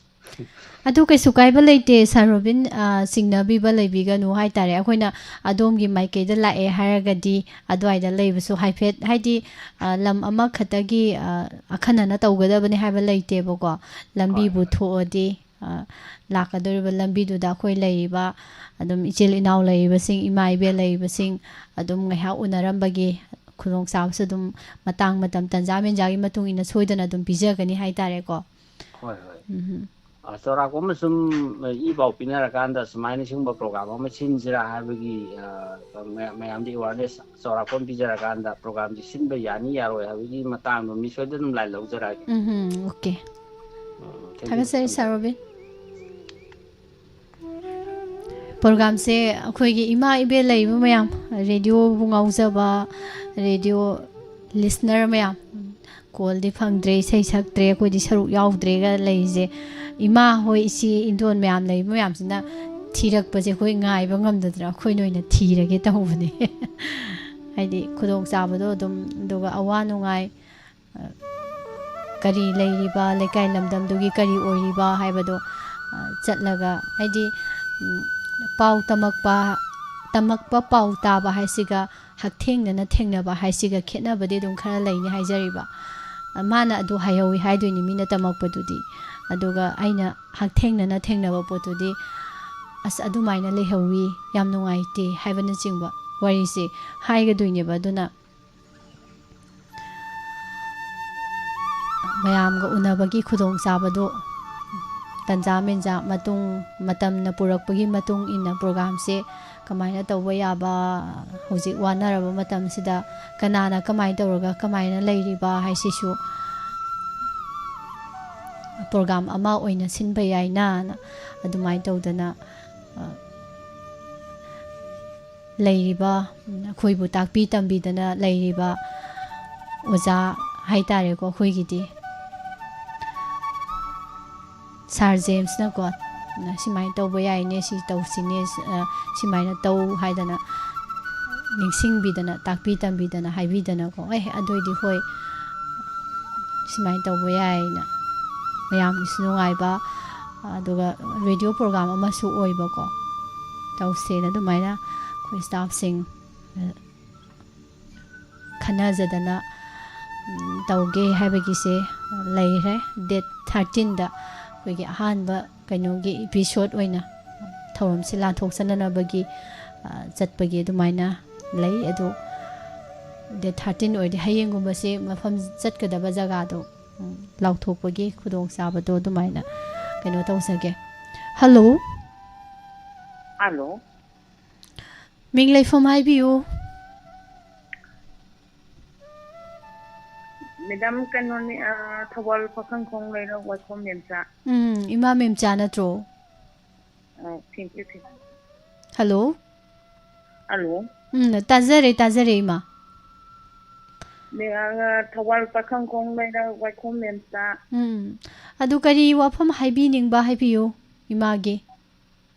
ꯑꯗꯨ ꯀꯩꯁꯨ ꯀꯥꯏꯕ ꯂꯩꯇꯦ, ꯁꯥꯔ ꯔꯣꯕꯤꯟ꯫ ꯑ, ꯆꯤꯡꯅꯕꯤꯕ ꯂꯩꯕꯤꯒꯅꯨ ꯍꯥꯏꯇꯥꯔꯦ꯫ ꯑꯩꯈꯣꯏꯅ ꯑꯗꯣꯝꯒꯤ ꯃꯥꯏꯀꯩꯗ ꯂꯥꯛꯑꯦ ꯍꯥꯏꯔꯒꯗꯤ ꯑꯗꯨꯋꯥꯏꯗ ꯂꯩꯕꯁꯨ ꯍꯥꯏꯐꯦꯠ, ꯍꯥꯏꯗꯤ, ꯑ, ꯂꯝ ꯑꯃꯈꯛꯇꯒꯤ, ꯑ, ꯑꯈꯟꯅꯅ ꯇꯧꯒꯗꯕꯅꯤ ꯍꯥꯏꯕ ꯂꯩꯇꯦꯕꯀꯣ꯫ ꯂꯝꯕꯤꯕꯨ ꯍꯣꯏ꯫ ꯊꯣꯛꯑꯗꯤ, ꯑ, ꯂꯥꯛꯀꯗꯧꯔꯤꯕ ꯂꯝꯕꯤꯗꯨꯗ ꯑꯩꯈꯣꯏ ꯂꯩꯔꯤꯕ ꯑꯗꯨꯝ ꯏꯆꯤꯜ ꯏꯅꯥꯎ ꯂꯩꯔꯤꯕꯁꯤꯡ, ꯏꯃꯥ ꯏꯕꯦꯜ ꯂꯩꯔꯤꯕꯁꯤꯡ ꯑꯗꯨꯝ ꯉꯥꯏꯍꯥꯛ ꯎꯅꯔꯝꯕꯒꯤ ꯈꯨꯗꯣꯡꯆꯥꯕꯁꯨ ꯑꯗꯨꯝ ꯃꯇꯥꯡ ꯃꯇꯝ ꯇꯟꯖꯥ ꯃꯦꯟꯖꯥꯒꯤ ꯃꯇꯨꯡ ꯏꯟꯅ ꯁꯣꯏꯗꯅ ꯑꯗꯨꯝ ꯄꯤꯖꯒꯅꯤ ꯍꯥꯏꯇꯥꯔꯦꯀꯣ꯫ ꯍꯣꯏ, ꯍꯣꯏ꯫ ꯎꯝ꯫ ꯑ, ꯆꯥꯎꯔꯥꯛꯄ ꯑꯃ ꯁꯨꯝ, ꯑ, ꯏ ꯄꯥꯎ ꯄꯤꯅꯔꯀꯥꯟꯗ ꯁꯨꯃꯥꯏꯅ ꯁꯤꯒꯨꯝꯕ ꯄ꯭ꯔꯣꯒ꯭ꯔꯥꯝ ꯑꯃ ꯁꯤꯟꯁꯤꯔꯥ ꯍꯥꯏꯕꯒꯤ, ꯑ, ꯃꯌꯥꯝ-, ꯃꯌꯥꯝꯗ ꯑꯦꯋꯥꯔꯅꯦꯁ ꯆꯥꯎꯔꯥꯛꯄ ꯑꯃ ꯄꯤꯖꯔꯀꯥꯟꯗ ꯄ꯭ꯔꯣꯒ꯭ꯔꯥꯝꯁꯤ ꯁꯤꯟꯕ ꯌꯥꯅꯤ ꯌꯥꯔꯣꯏ ꯍꯥꯏꯕꯒꯤ ꯃꯇꯥꯡꯗꯣ ꯃꯤꯁ ꯍꯣꯏꯗ ꯑꯗꯨꯝ ꯂꯥꯏꯟ ꯂꯧꯖꯔꯛꯑꯒꯦ꯫ Um, um, okay. Um, thank you, ꯊꯥꯒꯠꯆꯔꯤ, ꯁꯣꯝꯗ꯫ ꯁꯥꯔ ꯔꯣꯕꯤꯟ꯫ ꯄ꯭ꯔꯣꯒ꯭ꯔꯥꯝꯁꯦ ꯑꯩꯈꯣꯏꯒꯤ ꯏꯃꯥ ꯏꯕꯦꯜ ꯂꯩꯔꯤꯕ ꯃꯌꯥꯝ, ꯔꯦꯗꯤꯑꯣꯕꯨ ꯉꯥꯎꯖꯕ ꯔꯦꯗꯤꯑꯣ ꯂꯤꯁꯅꯔ ꯃꯌꯥꯝ, ꯀꯣꯜꯗꯤ ꯐꯪꯗ꯭ꯔꯦ, ꯏꯁꯩ ꯁꯛꯇ꯭ꯔꯦ, ꯑꯩꯈꯣꯏꯗꯤ ꯁꯔꯨꯛ ꯌꯥꯎꯗ꯭ꯔꯦꯒ ꯂꯩꯔꯤꯁꯦ, ꯏꯃꯥ ꯍꯣꯏ, ꯏꯆꯦ ꯏꯟꯗꯣꯟ ꯃꯌꯥꯝ ꯂꯩꯕ ꯃꯌꯥꯝꯁꯤꯅ ꯊꯤꯔꯛꯄꯁꯦ ꯑꯩꯈꯣꯏ ꯉꯥꯏꯕ ꯉꯝꯗꯗꯅ ꯑꯩꯈꯣꯏꯅ ꯑꯣꯏꯅ ꯊꯤꯔꯒꯦ ꯇꯧꯕꯅꯦ꯫ ꯍꯥꯏꯗꯤ ꯈꯨꯗꯣꯡꯆꯥꯕꯗꯣ ꯑꯗꯨꯝ, ꯑꯗꯨꯒ ꯑꯋꯥ ꯅꯨꯡꯉꯥꯏ, ꯑ, ꯀꯔꯤ ꯂꯩꯔꯤꯕ, ꯂꯩꯀꯥꯏ ꯂꯝꯗꯝꯗꯨꯒꯤ ꯀꯔꯤ ꯑꯣꯏꯔꯤꯕ ꯍꯥꯏꯕꯗꯣ, ꯑ, ꯆꯠꯂꯒ, ꯍꯥꯏꯗꯤ, ꯎꯝ, ꯄꯥꯎ ꯇꯝꯃꯛꯄ, ꯇꯝꯃꯛꯄ ꯄꯥꯎ ꯇꯥꯕ ꯍꯥꯏꯁꯤꯒ ꯍꯛꯊꯦꯡꯅꯅ ꯊꯦꯡꯅꯕ ꯍꯥꯏꯁꯤꯒ ꯈꯦꯠꯅꯕꯗꯤ ꯑꯗꯨꯝ ꯈꯔ ꯂꯩꯅꯤ ꯍꯥꯏꯖꯔꯤꯕ꯫ ꯑ, ꯃꯥꯅ ꯑꯗꯨ ꯍꯥꯏꯍꯧꯋꯤ ꯍꯥꯏꯗꯣꯏꯅꯤ ꯃꯤꯅ ꯇꯝꯃꯛꯄꯗꯨꯗꯤ, ꯑꯗꯨꯒ ꯑꯩꯅ ꯍꯛꯊꯦꯡꯅꯅ ꯊꯦꯡꯅꯕ ꯄꯣꯠꯇꯨꯗꯤ, "ꯑꯁ, ꯑꯗꯨꯃꯥꯏꯅ ꯂꯩꯍꯧꯋꯤ, ꯌꯥꯝ ꯅꯨꯡꯉꯥꯏꯇꯦ" ꯍꯥꯏꯕꯅꯆꯤꯡꯕ ꯋꯥꯔꯤꯁꯦ ꯍꯥꯏꯒꯗꯣꯏꯅꯦꯕ꯫ ꯑꯗꯨꯅ ꯃꯌꯥꯝꯒ ꯎꯅꯕꯒꯤ ꯈꯨꯗꯣꯡꯆꯥꯕꯗꯨ ꯇꯟꯖꯥ ꯃꯦꯟꯖꯥ ꯃꯇꯨꯡ, ꯃꯇꯝꯅ ꯄꯨꯔꯛꯄꯒꯤ ꯃꯇꯨꯡ ꯏꯟꯅ ꯄ꯭ꯔꯣꯒ꯭ꯔꯥꯝꯁꯦ ꯀꯃꯥꯏꯅ ꯇꯧꯕ ꯌꯥꯕ, ꯍꯧꯖꯤꯛ ꯋꯥꯅꯔꯕ ꯃꯇꯝꯁꯤꯗ ꯀꯅꯥꯅ ꯀꯃꯥꯏꯅ ꯇꯧꯔꯒ ꯀꯃꯥꯏꯅ ꯂꯩꯔꯤꯕ ꯍꯥꯏꯁꯤꯁꯨ ꯄ꯭ꯔꯣꯒ꯭ꯔꯥꯝ ꯑꯃ ꯑꯣꯏꯅ ꯁꯤꯟꯕ ꯌꯥꯏꯅ ꯑꯗꯨꯃꯥꯏꯅ ꯇꯧꯗꯅ, ꯑ, ꯂꯩꯔꯤꯕ, ꯑꯩꯈꯣꯏꯕꯨ ꯇꯥꯛꯄꯤ ꯇꯝꯕꯤꯗꯅ ꯂꯩꯔꯤꯕ ꯑꯣꯖꯥ ꯍꯥꯏꯇꯥꯔꯦꯀꯣ, ꯑꯩꯈꯣꯏꯒꯤꯗꯤ ꯁꯥꯔ ꯖꯦꯝꯁꯅꯀꯣ, "ꯁꯨꯃꯥꯏꯅ ꯇꯧꯕ ꯌꯥꯏꯅꯦ, ꯁꯤ ꯇꯧꯁꯤꯅꯦ, ꯑ, ꯁꯨꯃꯥꯏꯅ ꯇꯧ" ꯍꯥꯏꯗꯅ ꯅꯤꯡꯁꯤꯡꯕꯤꯗꯅ, ꯇꯥꯛꯄꯤ ꯇꯝꯕꯤꯗꯅ, ꯍꯥꯏꯕꯤꯗꯅꯀꯣ, "ꯑꯦ, ꯑꯗꯨꯏꯗꯤ ꯍꯣꯏ, ꯁꯨꯃꯥꯏꯅ ꯇꯧꯕ ꯌꯥꯏꯅ", ꯃꯌꯥꯝꯒꯤꯁꯨ ꯅꯨꯡꯉꯥꯏꯕ, ꯑꯗꯨꯒ ꯔꯦꯗꯤꯑꯣ ꯄ꯭ꯔꯣꯒ꯭ꯔꯥꯝ ꯑꯃꯁꯨ ꯑꯣꯏꯕꯀꯣ꯫ ꯇꯧꯁꯦꯅ ꯑꯗꯨꯃꯥꯏꯅ ꯑꯩꯈꯣꯏ ꯁ꯭ꯇꯥꯐꯁꯤꯡ, ꯑ, ꯈꯟꯅꯖꯗꯅ, ꯎꯝ, ꯇꯧꯒꯦ ꯍꯥꯏꯕꯒꯤꯁꯦ ꯂꯩꯔꯦ꯫ ꯗꯦꯠ ꯊꯥꯔꯇꯤꯟꯗ ꯑꯩꯈꯣꯏꯒꯤ ꯑꯍꯥꯟꯕ ꯀꯩꯅꯣꯒꯤ ꯏꯄꯤꯁꯣꯗ ꯑꯣꯏꯅ ꯊꯧꯔꯝꯁꯦ ꯂꯥꯟꯊꯣꯛꯆꯅꯅꯕꯒꯤ, ꯑ, ꯆꯠꯄꯒꯤ ꯑꯗꯨꯃꯥꯏꯅ ꯂꯩ꯫ ꯑꯗꯨ ꯗꯦꯠ ꯊꯥꯔꯇꯤꯟ ꯑꯣꯏꯔꯗꯤ ꯍꯌꯦꯡꯒꯨꯝꯕꯁꯦ ꯃꯐꯝ ꯆꯠꯀꯗꯕ ꯖꯒꯥꯗꯣ, ꯎꯝ, ꯂꯥꯎꯊꯣꯛꯄꯒꯤ ꯈꯨꯗꯣꯡꯆꯥꯕꯗꯣ ꯑꯗꯨꯃꯥꯏꯅ ꯀꯩꯅꯣ ꯇꯧꯖꯒꯦ꯫ ꯍꯜꯂꯣ꯫ ꯍꯜꯂꯣ꯫ ꯃꯤꯡ ꯂꯩꯐꯝ ꯍꯥꯏꯕꯤꯌꯨ꯫ ꯃꯦꯗꯥꯝ, ꯀꯩꯅꯣꯅꯤ, ꯑ, ꯊꯧꯕꯥꯜ ꯄꯥꯈꯪꯈꯣꯡ ꯂꯩꯔꯛ ꯋꯥꯏꯈꯣꯝ ꯃꯦꯝꯆꯥ꯫ ꯎꯝ, ꯏꯃꯥ ꯃꯦꯝꯆꯥ ꯅꯠꯇ꯭ꯔꯣ? ꯑ, thank you, thank you. Hello. Hello. Um, ꯇꯥꯖꯔꯦ, ꯇꯥꯖꯔꯦ, ꯏꯃꯥ꯫ ꯃꯦ-, ꯑ, ꯊꯧꯕꯥꯜ ꯄꯥꯈꯪꯈꯣꯡ ꯂꯩꯔꯛ ꯋꯥꯏꯈꯣꯝ ꯃꯦꯝꯆꯥ꯫ ꯎꯝ, ꯑꯗꯨ ꯀꯔꯤ ꯋꯥꯐꯝ ꯍꯥꯏꯕꯤꯅꯤꯡꯕ ꯍꯥꯏꯕꯤꯌꯨ, ꯏꯃꯥꯒꯤ꯫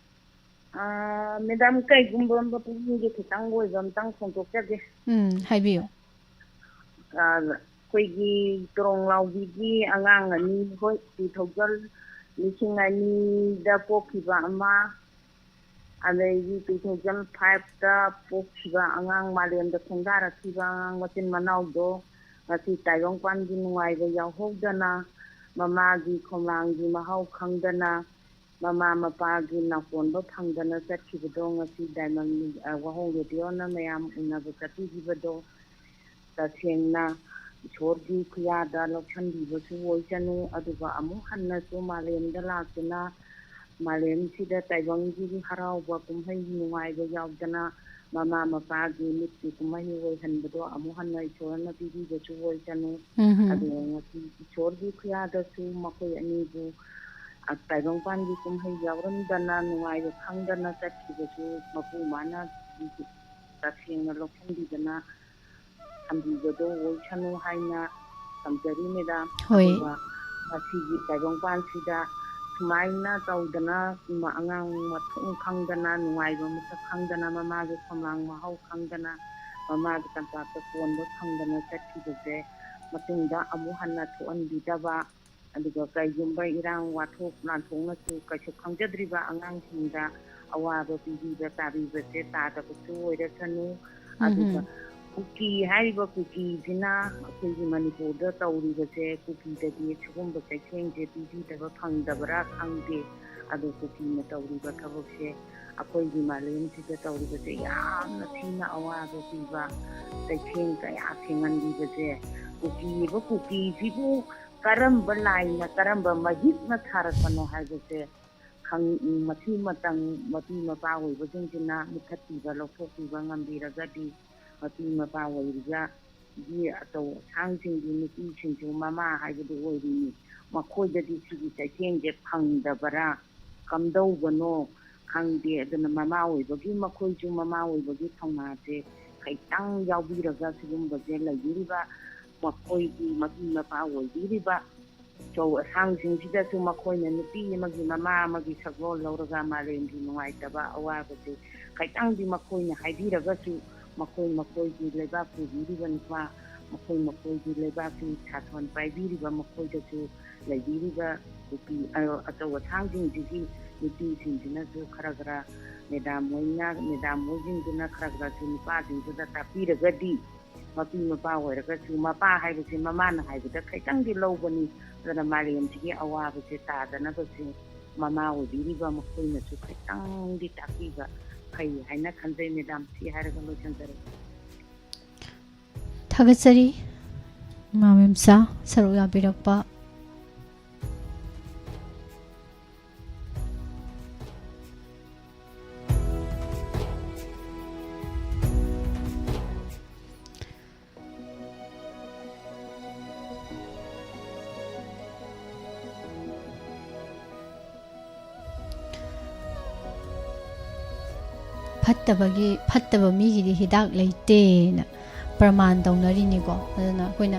ꯑꯥ, ꯃꯦꯗꯥꯝ, ꯀꯩꯒꯨꯝꯕ ꯄꯨꯛꯅꯤꯡꯒꯤ ꯈꯤꯇꯪ ꯑꯣꯏꯕ ꯑꯝꯇꯪ ꯐꯣꯡꯗꯣꯛꯆꯒꯦ꯫ ꯎꯝ, ꯍꯥꯏꯕꯤꯌꯨ꯫ ꯑꯥ, ꯑꯩꯈꯣꯏꯒꯤ ꯇꯣꯔꯣꯡ ꯂꯥꯎꯕꯤꯒꯤ ꯑꯉꯥꯡ ꯑꯅꯤ, ꯍꯣꯏ, two thousand, ꯂꯤꯁꯤꯡ ꯑꯅꯤꯗ ꯄꯣꯛꯈꯤꯕ ꯑꯃ, ꯑꯗꯩꯗꯤ two thousand fiveꯇ ꯄꯣꯛꯈꯤꯕ ꯑꯉꯥꯡ, ꯃꯥꯂꯦꯝꯗ ꯈꯣꯡꯗꯥꯔꯛꯈꯤꯕ ꯑꯉꯥꯡ ꯃꯆꯤꯟ ꯃꯅꯥꯎꯗꯣ ꯉꯁꯤ ꯇꯥꯏꯕꯪꯄꯥꯟꯒꯤ ꯅꯨꯡꯉꯥꯏꯕ ꯌꯥꯎꯍꯧꯗꯅ, ꯃꯃꯥꯒꯤ ꯈꯣꯝꯂꯥꯡꯒꯤ ꯃꯍꯥꯎ ꯈꯪꯗꯅ, ꯃꯃꯥ ꯃꯄꯥꯒꯤ ꯅꯥꯄꯣꯟꯕ ꯐꯪꯗꯅ ꯆꯠꯈꯤꯕꯗꯣ ꯉꯁꯤ ꯗꯥꯏꯃꯟ, ꯑ, ꯋꯥꯍꯣꯡ ꯔꯦꯗꯤꯑꯣꯅ ꯃꯌꯥꯝ ꯎꯅꯕ ꯆꯠꯄꯤꯈꯤꯕꯗꯣ ꯇꯁꯦꯡꯅ ꯏꯁꯣꯔꯒꯤ ꯈꯨꯌꯥꯗ ꯂꯧꯁꯟꯕꯤꯕꯁꯨ ꯑꯣꯏꯁꯅꯨ, ꯑꯗꯨꯒ ꯑꯃꯨꯛ ꯍꯟꯅꯁꯨ ꯃꯥꯂꯦꯝꯗ ꯂꯥꯛꯇꯨꯅ ꯃꯥꯂꯦꯝꯁꯤꯗ ꯇꯥꯏꯕꯪꯒꯤ ꯍꯔꯥꯎꯕ ꯀꯨꯝꯍꯩ ꯅꯨꯡꯉꯥꯏꯕ ꯌꯥꯎꯗꯅ ꯃꯃꯥ ꯃꯄꯥꯒꯤ ꯃꯤꯠꯀꯤ ꯀꯨꯝꯍꯩ ꯑꯣꯏꯍꯟꯕꯗꯣ ꯑꯃꯨꯛ ꯍꯟꯅ ꯏꯁꯣꯔꯅ ꯄꯤꯕꯤꯕꯁꯨ ꯑꯣꯏꯁꯅꯨ꯫ ꯎꯝ꯫ ꯑꯗꯨꯒ ꯉꯁꯤ ꯏꯁꯣꯔꯒꯤ ꯈꯨꯌꯥꯗꯁꯨ ꯃꯈꯣꯏ ꯑꯅꯤꯕꯨ ꯑ, ꯇꯥꯏꯕꯪꯄꯥꯟꯒꯤ ꯀꯨꯝꯍꯩ ꯌꯥꯎꯔꯝꯗꯅ ꯅꯨꯡꯉꯥꯏꯕ ꯈꯪꯗꯅ ꯆꯠꯈꯤꯕꯁꯨ ꯃꯄꯨ ꯃꯥꯅ ꯇꯁꯦꯡꯅ ꯂꯧꯁꯤꯟꯕꯤꯗꯅ ꯊꯝꯕꯤꯕꯗꯣ ꯑꯣꯏꯁꯅꯨ ꯍꯥꯏꯅ ꯊꯝꯖꯔꯤ, ꯃꯦꯗꯥꯝ꯫ ꯍꯣꯏ꯫ ꯑꯗꯨꯒ ꯉꯁꯤꯒꯤ ꯇꯥꯏꯕꯪꯄꯥꯟꯁꯤꯗ ꯁꯨꯃꯥꯏꯅ ꯇꯧꯗꯅ ꯃ-, ꯑꯉꯥꯡ ꯃꯊꯣꯡ ꯈꯪꯗꯅ, ꯅꯨꯡꯉꯥꯏꯕ ꯃꯁꯛ ꯈꯪꯗꯅ, ꯃꯃꯥꯒꯤ ꯈꯣꯝꯂꯥꯡ ꯃꯍꯥꯎ ꯈꯪꯗꯅ, ꯃꯃꯥꯒꯤ ꯇꯝꯄꯥꯛꯇ ꯀꯣꯟꯕ ꯐꯪꯗꯅ ꯆꯠꯈꯤꯕꯁꯦ ꯃꯇꯨꯡꯗ ꯑꯃꯨꯛ ꯍꯟꯅ ꯊꯣꯛꯍꯟꯕꯤꯗꯕ, ꯑꯗꯨꯒ ꯀꯩꯒꯨꯝꯕ ꯏꯔꯥꯡ ꯋꯥꯊꯣꯛ ꯂꯥꯟꯊꯣꯛꯅꯁꯨ ꯀꯩꯁꯨ ꯈꯪꯖꯗ꯭ꯔꯤꯕ ꯑꯉꯥꯡꯁꯤꯡꯗ ꯑꯋꯥꯕ ꯄꯤꯕꯤꯕ ꯇꯥꯕꯤꯕꯁꯦ ꯇꯥꯗꯕꯁꯨ ꯑꯣꯏꯔꯁꯅꯨ꯫ ꯑꯗꯨꯒ ꯎꯝ꯫ ꯀꯨꯀꯤ ꯍꯥꯏꯔꯤꯕ ꯀꯨꯀꯤꯁꯤꯅ ꯑꯩꯈꯣꯏꯒꯤ ꯃꯅꯤꯄꯨꯔꯗ ꯇꯧꯔꯤꯕꯁꯦ, ꯀꯨꯀꯤꯗꯗꯤ ꯁꯤꯒꯨꯝꯕ ꯆꯩꯊꯦꯡꯁꯦ ꯄꯤꯕꯤꯗꯕ ꯐꯪꯗꯕ꯭ꯔꯥ ꯈꯪꯗꯦ꯫ ꯑꯗꯣ ꯀꯨꯀꯤꯅ ꯇꯧꯔꯤꯕ ꯊꯕꯛꯁꯦ, ꯑꯩꯈꯣꯏꯒꯤ ꯃꯥꯂꯦꯝꯁꯤꯗ ꯇꯧꯔꯤꯕꯁꯦ ꯌꯥꯝꯅ ꯊꯤꯅ ꯑꯋꯥꯕ ꯄꯤꯕ, ꯆꯩꯊꯦꯡ ꯀꯌꯥ ꯊꯦꯡꯍꯟꯕꯤꯕꯁꯦ, ꯀꯨꯀꯤꯕ ꯀꯨꯀꯤꯁꯤꯕꯨ ꯀꯔꯝꯕ ꯂꯥꯏꯅ, ꯀꯔꯝꯕ ꯃꯍꯤꯛꯅ ꯊꯥꯔꯛꯄꯅꯣ ꯍꯥꯏꯕꯁꯦ ꯈꯪ-, ꯃꯁꯤ ꯃꯇꯝ ꯃꯄꯤ ꯃꯄꯥ ꯑꯣꯏꯕꯁꯤꯡꯁꯤꯅ ꯃꯨꯊꯠꯄꯤꯕ, ꯂꯧꯊꯣꯛꯄꯤꯕ ꯉꯝꯕꯤꯔꯒꯗꯤ, ꯃꯄꯤ ꯃꯄꯥ ꯑꯣꯏꯔꯤꯕ ꯒꯤ ꯑꯆꯧ ꯑꯁꯥꯡꯁꯤꯡꯒꯤ ꯅꯨꯄꯤꯁꯤꯡꯁꯨ ꯃꯃꯥ ꯍꯥꯏꯕꯗꯨ ꯑꯣꯏꯔꯤꯅꯤ꯫ ꯃꯈꯣꯏꯗꯗꯤ ꯁꯤꯒꯤ ꯆꯩꯊꯦꯡꯁꯦ ꯐꯪꯗꯕꯔꯥ, ꯀꯝꯗꯧꯕꯅꯣ ꯈꯪꯗꯦ꯫ ꯑꯗꯨꯅ ꯃꯃꯥ ꯑꯣꯏꯕꯒꯤ, ꯃꯈꯣꯏꯁꯨ ꯃꯃꯥ ꯑꯣꯏꯕꯒꯤ ꯊꯧꯅꯥꯁꯦ ꯈꯤꯇꯪ ꯌꯥꯎꯕꯤꯔꯒ, ꯁꯤꯒꯨꯝꯕꯁꯦ ꯂꯩꯕꯤꯔꯤꯕ ꯃꯈꯣꯏꯒꯤ ꯃꯄꯤ ꯃꯄꯥ ꯑꯣꯏꯕꯤꯔꯤꯕ ꯑꯆꯧ ꯑꯁꯥꯡꯁꯤꯡꯁꯤꯗꯁꯨ ꯃꯈꯣꯏꯅ ꯅꯨꯄꯤ ꯑꯃꯒꯤ, ꯃꯃꯥ ꯑꯃꯒꯤ ꯁꯛꯂꯣꯟ ꯂꯧꯔꯒ ꯃꯥꯂꯦꯝꯒꯤ ꯅꯨꯡꯉꯥꯏꯇꯕ ꯑꯋꯥꯕꯁꯦ ꯈꯤꯇꯪꯗꯤ ꯃꯈꯣꯏꯅ ꯍꯥꯏꯕꯤꯔꯒꯁꯨ, ꯃꯈꯣꯏ ꯃꯈꯣꯏꯒꯤ ꯂꯩꯕꯥꯛ ꯄꯨꯕꯤꯔꯤꯕ ꯅꯨꯄꯥ, ꯃꯈꯣꯏ ꯃꯈꯣꯏꯒꯤ ꯂꯩꯕꯥꯛꯀꯤ ꯁꯥꯁꯣꯟ ꯄꯥꯏꯕꯤꯔꯤꯕ ꯃꯈꯣꯏꯗꯁꯨ ꯂꯩꯕꯤꯔꯤꯕ ꯅꯨꯄꯤ, ꯑ-, ꯑꯆꯧ ꯑꯁꯥꯡꯁꯤꯡꯁꯤꯒꯤ ꯅꯨꯄꯤꯁꯤꯡꯁꯤꯅꯁꯨ ꯈꯔ ꯈꯔ ꯃꯦꯗꯥꯝ ꯍꯣꯏꯅ, ꯃꯦꯗꯥꯝ ꯍꯣꯏꯁꯤꯡꯗꯨꯅ ꯈꯔ ꯈꯔꯁꯨ ꯅꯨꯄꯥꯁꯤꯡꯗꯨꯗ ꯇꯥꯛꯄꯤꯔꯒꯗꯤ, ꯃꯄꯤ ꯃꯄꯥ ꯑꯣꯏꯔꯒꯁꯨ, ꯃꯄꯥ ꯍꯥꯏꯕꯁꯤ ꯃꯃꯥꯅ ꯍꯥꯏꯕꯗ ꯈꯤꯇꯪꯗꯤ ꯂꯧꯕꯅꯤ꯫ ꯑꯗꯨꯅ ꯃꯥꯂꯦꯝꯁꯤꯒꯤ ꯑꯋꯥꯕꯁꯦ ꯇꯥꯗꯅꯕꯁꯦ ꯃꯃꯥ ꯑꯣꯏꯕꯤꯔꯤꯕ ꯃꯈꯣꯏꯅꯁꯨ ꯈꯤꯇꯪꯗꯤ ꯇꯥꯛꯄꯤꯕ ꯐꯩ ꯍꯥꯏꯅ ꯈꯟꯖꯩ, ꯃꯦꯗꯥꯝ꯫ ꯁꯤ ꯍꯥꯏꯔꯒ ꯂꯣꯏꯁꯤꯟꯖꯔꯒꯦ꯫ ꯊꯥꯒꯠꯆꯔꯤ, ꯏꯃꯥ ꯃꯦꯝꯆꯥ, ꯁꯔꯨꯛ ꯌꯥꯕꯤꯔꯛꯄ꯫ ꯐꯠꯇꯕꯒꯤ, ꯐꯠꯇꯕ ꯃꯤꯒꯤꯗꯤ ꯍꯤꯗꯥꯛ ꯂꯩꯇꯦꯅ ꯄ꯭ꯔꯃꯥꯟ ꯇꯧꯅꯔꯤꯅꯤꯀꯣ꯫ ꯑꯗꯨꯅ ꯑꯩꯈꯣꯏꯅ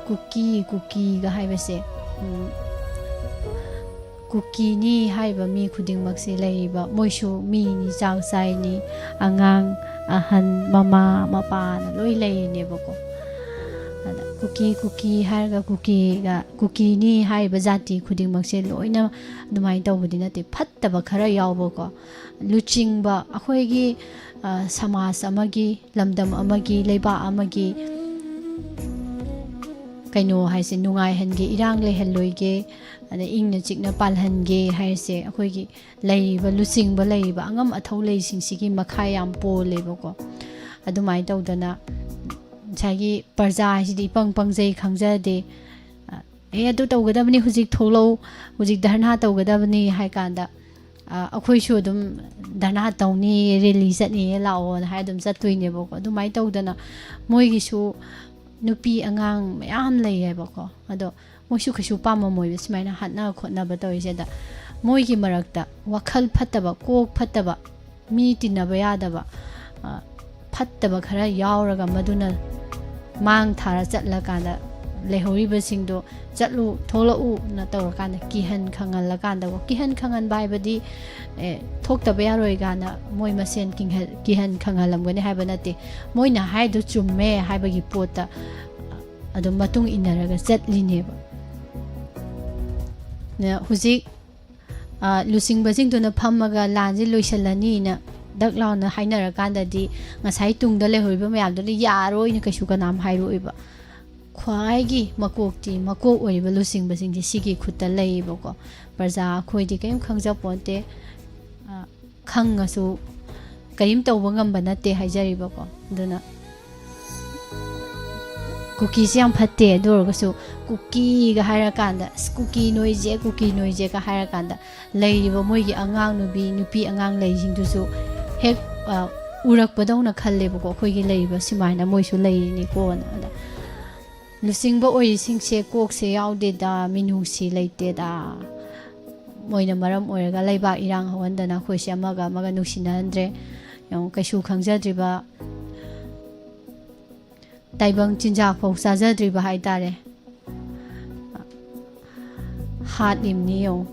ꯀꯨꯀꯤ, ꯀꯨꯀꯤꯒ ꯍꯥꯏꯕꯁꯦ, ꯎꯝ, ꯀꯨꯀꯤꯅꯤ ꯍꯥꯏꯕ ꯃꯤ ꯈꯨꯗꯤꯡꯃꯛꯁꯦ ꯂꯩꯔꯤꯕ, ꯃꯣꯏꯁꯨ ꯃꯤꯅꯤ, ꯆꯥꯛ ꯆꯥꯏꯅꯤ, ꯑꯉꯥꯡ, ꯑꯍꯟ, ꯃꯃꯥ, ꯃꯄꯥꯅ ꯂꯣꯏ ꯂꯩꯔꯤꯅꯦꯕꯀꯣ꯫ ꯑꯗ ꯀꯨꯀꯤ ꯀꯨꯀꯤ ꯍꯥꯏꯔꯒ ꯀꯨꯀꯤꯒ, ꯀꯨꯀꯤꯅꯤ ꯍꯥꯏꯔꯤꯕ ꯖꯥꯇꯤ ꯈꯨꯗꯤꯡꯃꯛꯁꯦ ꯂꯣꯏꯅ ꯑꯗꯨꯃꯥꯏꯅ ꯇꯧꯕꯗꯤ ꯅꯠꯇꯦ꯫ ꯐꯠꯇꯕ ꯈꯔ ꯌꯥꯎꯕꯀꯣ, ꯂꯨꯆꯤꯡꯕ, ꯑꯩꯈꯣꯏꯒꯤ ꯁꯃꯥꯖ ꯑꯃꯒꯤ, ꯂꯝꯗꯝ ꯑꯃꯒꯤ, ꯂꯩꯕꯥꯛ ꯑꯃꯒꯤ ꯀꯩꯅꯣ ꯍꯥꯏꯁꯦ ꯅꯨꯡꯉꯥꯏꯍꯟꯒꯦ, ꯏꯔꯥꯡ ꯂꯩꯍꯜꯂꯣꯏꯒꯦ, ꯑꯗ ꯏꯪꯅ ꯆꯤꯛꯅ ꯄꯥꯜꯍꯟꯒꯦ ꯍꯥꯏꯔꯤꯁꯦ ꯑꯩꯈꯣꯏꯒꯤ ꯂꯩꯔꯤꯕ ꯂꯨꯆꯤꯡꯕ, ꯂꯩꯔꯤꯕ ꯑꯉꯝ ꯑꯊꯧ ꯂꯩꯁꯤꯡꯁꯤꯒꯤ ꯃꯈꯥ ꯌꯥꯝ ꯄꯣꯜꯂꯦꯕꯀꯣ꯫ ꯑꯗꯨꯃꯥꯏꯅ ꯇꯧꯗꯅ ꯉꯁꯥꯏꯒꯤ ꯄ꯭ꯔꯖꯥ ꯍꯥꯏꯁꯤꯗꯤ ꯏꯄꯪ ꯄꯪꯖꯩ, ꯈꯪꯖꯗꯦ꯫ ꯑꯦ, ꯑꯗꯨ ꯇꯧꯒꯗꯕꯅꯤ, ꯍꯧꯖꯤꯛ ꯊꯣꯛꯂꯛꯎ, ꯍꯧꯖꯤꯛ ꯙꯔꯅꯥ ꯇꯧꯒꯗꯕꯅꯤ ꯍꯥꯏ ꯀꯥꯟꯗ, ꯑꯩꯈꯣꯏꯁꯨ ꯑꯗꯨꯝ ꯙꯔꯅꯥ ꯇꯧꯅꯤ, ꯔꯦꯂꯤ ꯆꯠꯅꯤꯌꯦ, ꯂꯥꯛꯑꯣꯅ ꯍꯥꯏ ꯑꯗꯨꯝ ꯆꯠꯇꯣꯏꯅꯦꯕꯀꯣ꯫ ꯑꯗꯨꯃꯥꯏꯅ ꯇꯧꯗꯅ ꯃꯣꯏꯒꯤꯁꯨ ꯅꯨꯄꯤ ꯑꯉꯥꯡ ꯃꯌꯥꯝ ꯂꯩꯌꯦꯕꯀꯣ꯫ ꯑꯗꯣ ꯃꯣꯏꯁꯨ ꯀꯩꯁꯨ ꯄꯥꯝꯃꯝꯃꯣꯏꯕ ꯁꯨꯃꯥꯏꯅ ꯍꯥꯠꯅ ꯈꯣꯠꯅꯕ ꯇꯧꯔꯤꯁꯦ꯫ ꯑꯗ ꯃꯣꯏꯒꯤ ꯃꯔꯛꯇ ꯋꯥꯈꯜ ꯐꯠꯇꯕ, ꯀꯣꯛ ꯐꯠꯇꯕ, ꯃꯤ ꯇꯤꯟꯅꯕ ꯌꯥꯗꯕ, ꯐꯠꯇꯕ ꯈꯔ ꯌꯥꯎꯔꯒ ꯃꯗꯨꯅ ꯃꯥꯡ ꯊꯥꯔ ꯆꯠꯂꯀꯥꯟꯗ ꯂꯩꯍꯧꯔꯤꯕꯁꯤꯡꯗꯣ ꯆꯠꯂꯨ, ꯊꯣꯛꯂꯛꯎꯅ ꯇꯧꯔꯀꯥꯟꯗ ꯀꯤꯍꯟ ꯈꯪꯍꯜꯂꯀꯥꯟꯗꯀꯣ꯫ ꯀꯤꯍꯟ ꯈꯪꯍꯟꯕ ꯍꯥꯏꯕꯗꯤ, ꯑꯦ, ꯊꯣꯛꯇꯕ ꯌꯥꯔꯣꯏ ꯀꯥꯏꯅ ꯃꯣꯏ ꯃꯁꯦꯟ ꯀꯤꯍꯟ ꯈꯪꯍꯜꯂꯝꯒꯅꯤ ꯍꯥꯏꯕ ꯅꯠꯇꯦ꯫ ꯃꯣꯏꯅ ꯍꯥꯏꯗꯣ ꯆꯨꯝꯃꯦ ꯍꯥꯏꯕꯒꯤ ꯄꯣꯠꯇ ꯑꯗꯨꯝ ꯃꯇꯨꯡ ꯏꯟꯅꯔꯒ ꯆꯠꯂꯤꯅꯦꯕ꯫ ꯍꯧꯖꯤꯛ ꯂꯨꯆꯤꯡꯕꯁꯤꯡꯗꯨꯅ ꯐꯝꯃꯒ ꯂꯥꯟꯁꯦ ꯂꯣꯏꯁꯤꯜꯂꯅꯤꯅ ꯗꯛ ꯂꯥꯎꯅ ꯍꯥꯏꯅꯔꯀꯥꯟꯗꯗꯤ, ꯉꯁꯥꯏ ꯇꯨꯡꯗ ꯂꯩꯍꯧꯔꯤꯕ ꯃꯌꯥꯝꯗꯨꯅ ꯌꯥꯔꯣꯏꯅ ꯀꯩꯁꯨ ꯀꯅꯥꯝ ꯍꯥꯏꯔꯛꯑꯣꯏꯕ꯫ ꯈ꯭ꯋꯥꯏꯒꯤ ꯃꯀꯣꯛꯇꯤ, ꯃꯀꯣꯛ ꯑꯣꯏꯔꯤꯕ ꯂꯨꯆꯤꯡꯕꯁꯤꯡꯁꯦ ꯁꯤꯒꯤ ꯈꯨꯠꯇ ꯂꯩꯌꯦꯕꯀꯣ꯫ ꯄ꯭ꯔꯖꯥ ꯑꯩꯈꯣꯏꯗꯤ ꯀꯔꯤꯝ ꯈꯪꯖꯄꯣꯟꯇꯦ꯫ ꯈꯪꯉꯁꯨ ꯀꯔꯤꯝ ꯇꯧꯕ ꯉꯝꯕ ꯅꯠꯇꯦ ꯍꯥꯏꯖꯔꯤꯕꯀꯣ꯫ ꯑꯗꯨꯅ ꯀꯨꯀꯤꯁꯦ ꯌꯥꯝ ꯐꯠꯇꯦ꯫ ꯑꯗꯨ ꯑꯣꯏꯔꯒꯁꯨ ꯀꯨꯀꯤꯒ ꯍꯥꯏꯔꯀꯥꯟꯗ, "ꯑꯁ, ꯀꯨꯀꯤ ꯅꯣꯏꯁꯦ, ꯀꯨꯀꯤ ꯅꯣꯏꯁꯦꯒ" ꯍꯥꯏꯔꯀꯥꯟꯗ, ꯂꯩꯔꯤꯕ ꯃꯣꯏꯒꯤ ꯑꯉꯥꯡ ꯅꯨꯕꯤ, ꯅꯨꯄꯤ ꯑꯉꯥꯡ ꯂꯩꯁꯤꯡꯗꯨꯁꯨ ꯍꯦꯛ ꯎꯔꯛꯄꯗꯧꯅ ꯈꯜꯂꯦꯕꯀꯣ, ꯑꯩꯈꯣꯏꯒꯤ ꯂꯩꯔꯤꯕ ꯁꯨꯃꯥꯏꯅ ꯃꯣꯏꯁꯨ ꯂꯩꯔꯤꯅꯤꯀꯣꯅ꯫ ꯑꯗ ꯂꯨꯆꯤꯡꯕ ꯑꯣꯏꯔꯤꯁꯤꯡꯁꯦ ꯀꯣꯛꯁꯦ ꯌꯥꯎꯗꯦꯗ, ꯃꯤꯅꯨꯡꯁꯤ ꯂꯩꯇꯦꯗ꯫ ꯃꯣꯏꯅ ꯃꯔꯝ ꯑꯣꯏꯔꯒ ꯂꯩꯕꯥꯛ ꯏꯔꯥꯡ ꯍꯧꯍꯟꯗꯅ ꯑꯩꯈꯣꯏꯁꯦ ꯑꯃꯒ ꯑꯃꯒ ꯅꯨꯡꯁꯤꯅꯍꯟꯗ꯭ꯔꯦ꯫ ꯌꯦꯡꯉꯨ, ꯀꯩꯁꯨ ꯈꯪꯖꯗ꯭ꯔꯤꯕ, ꯇꯥꯏꯕꯪ ꯆꯤꯟꯖꯥꯛ ꯐꯥꯎ ꯆꯥꯖꯗ꯭ꯔꯤꯕ ꯍꯥꯏꯇꯥꯔꯦ꯫ ꯍꯥꯠꯂꯤꯕꯅꯤ ꯌꯦꯡꯉꯨ꯫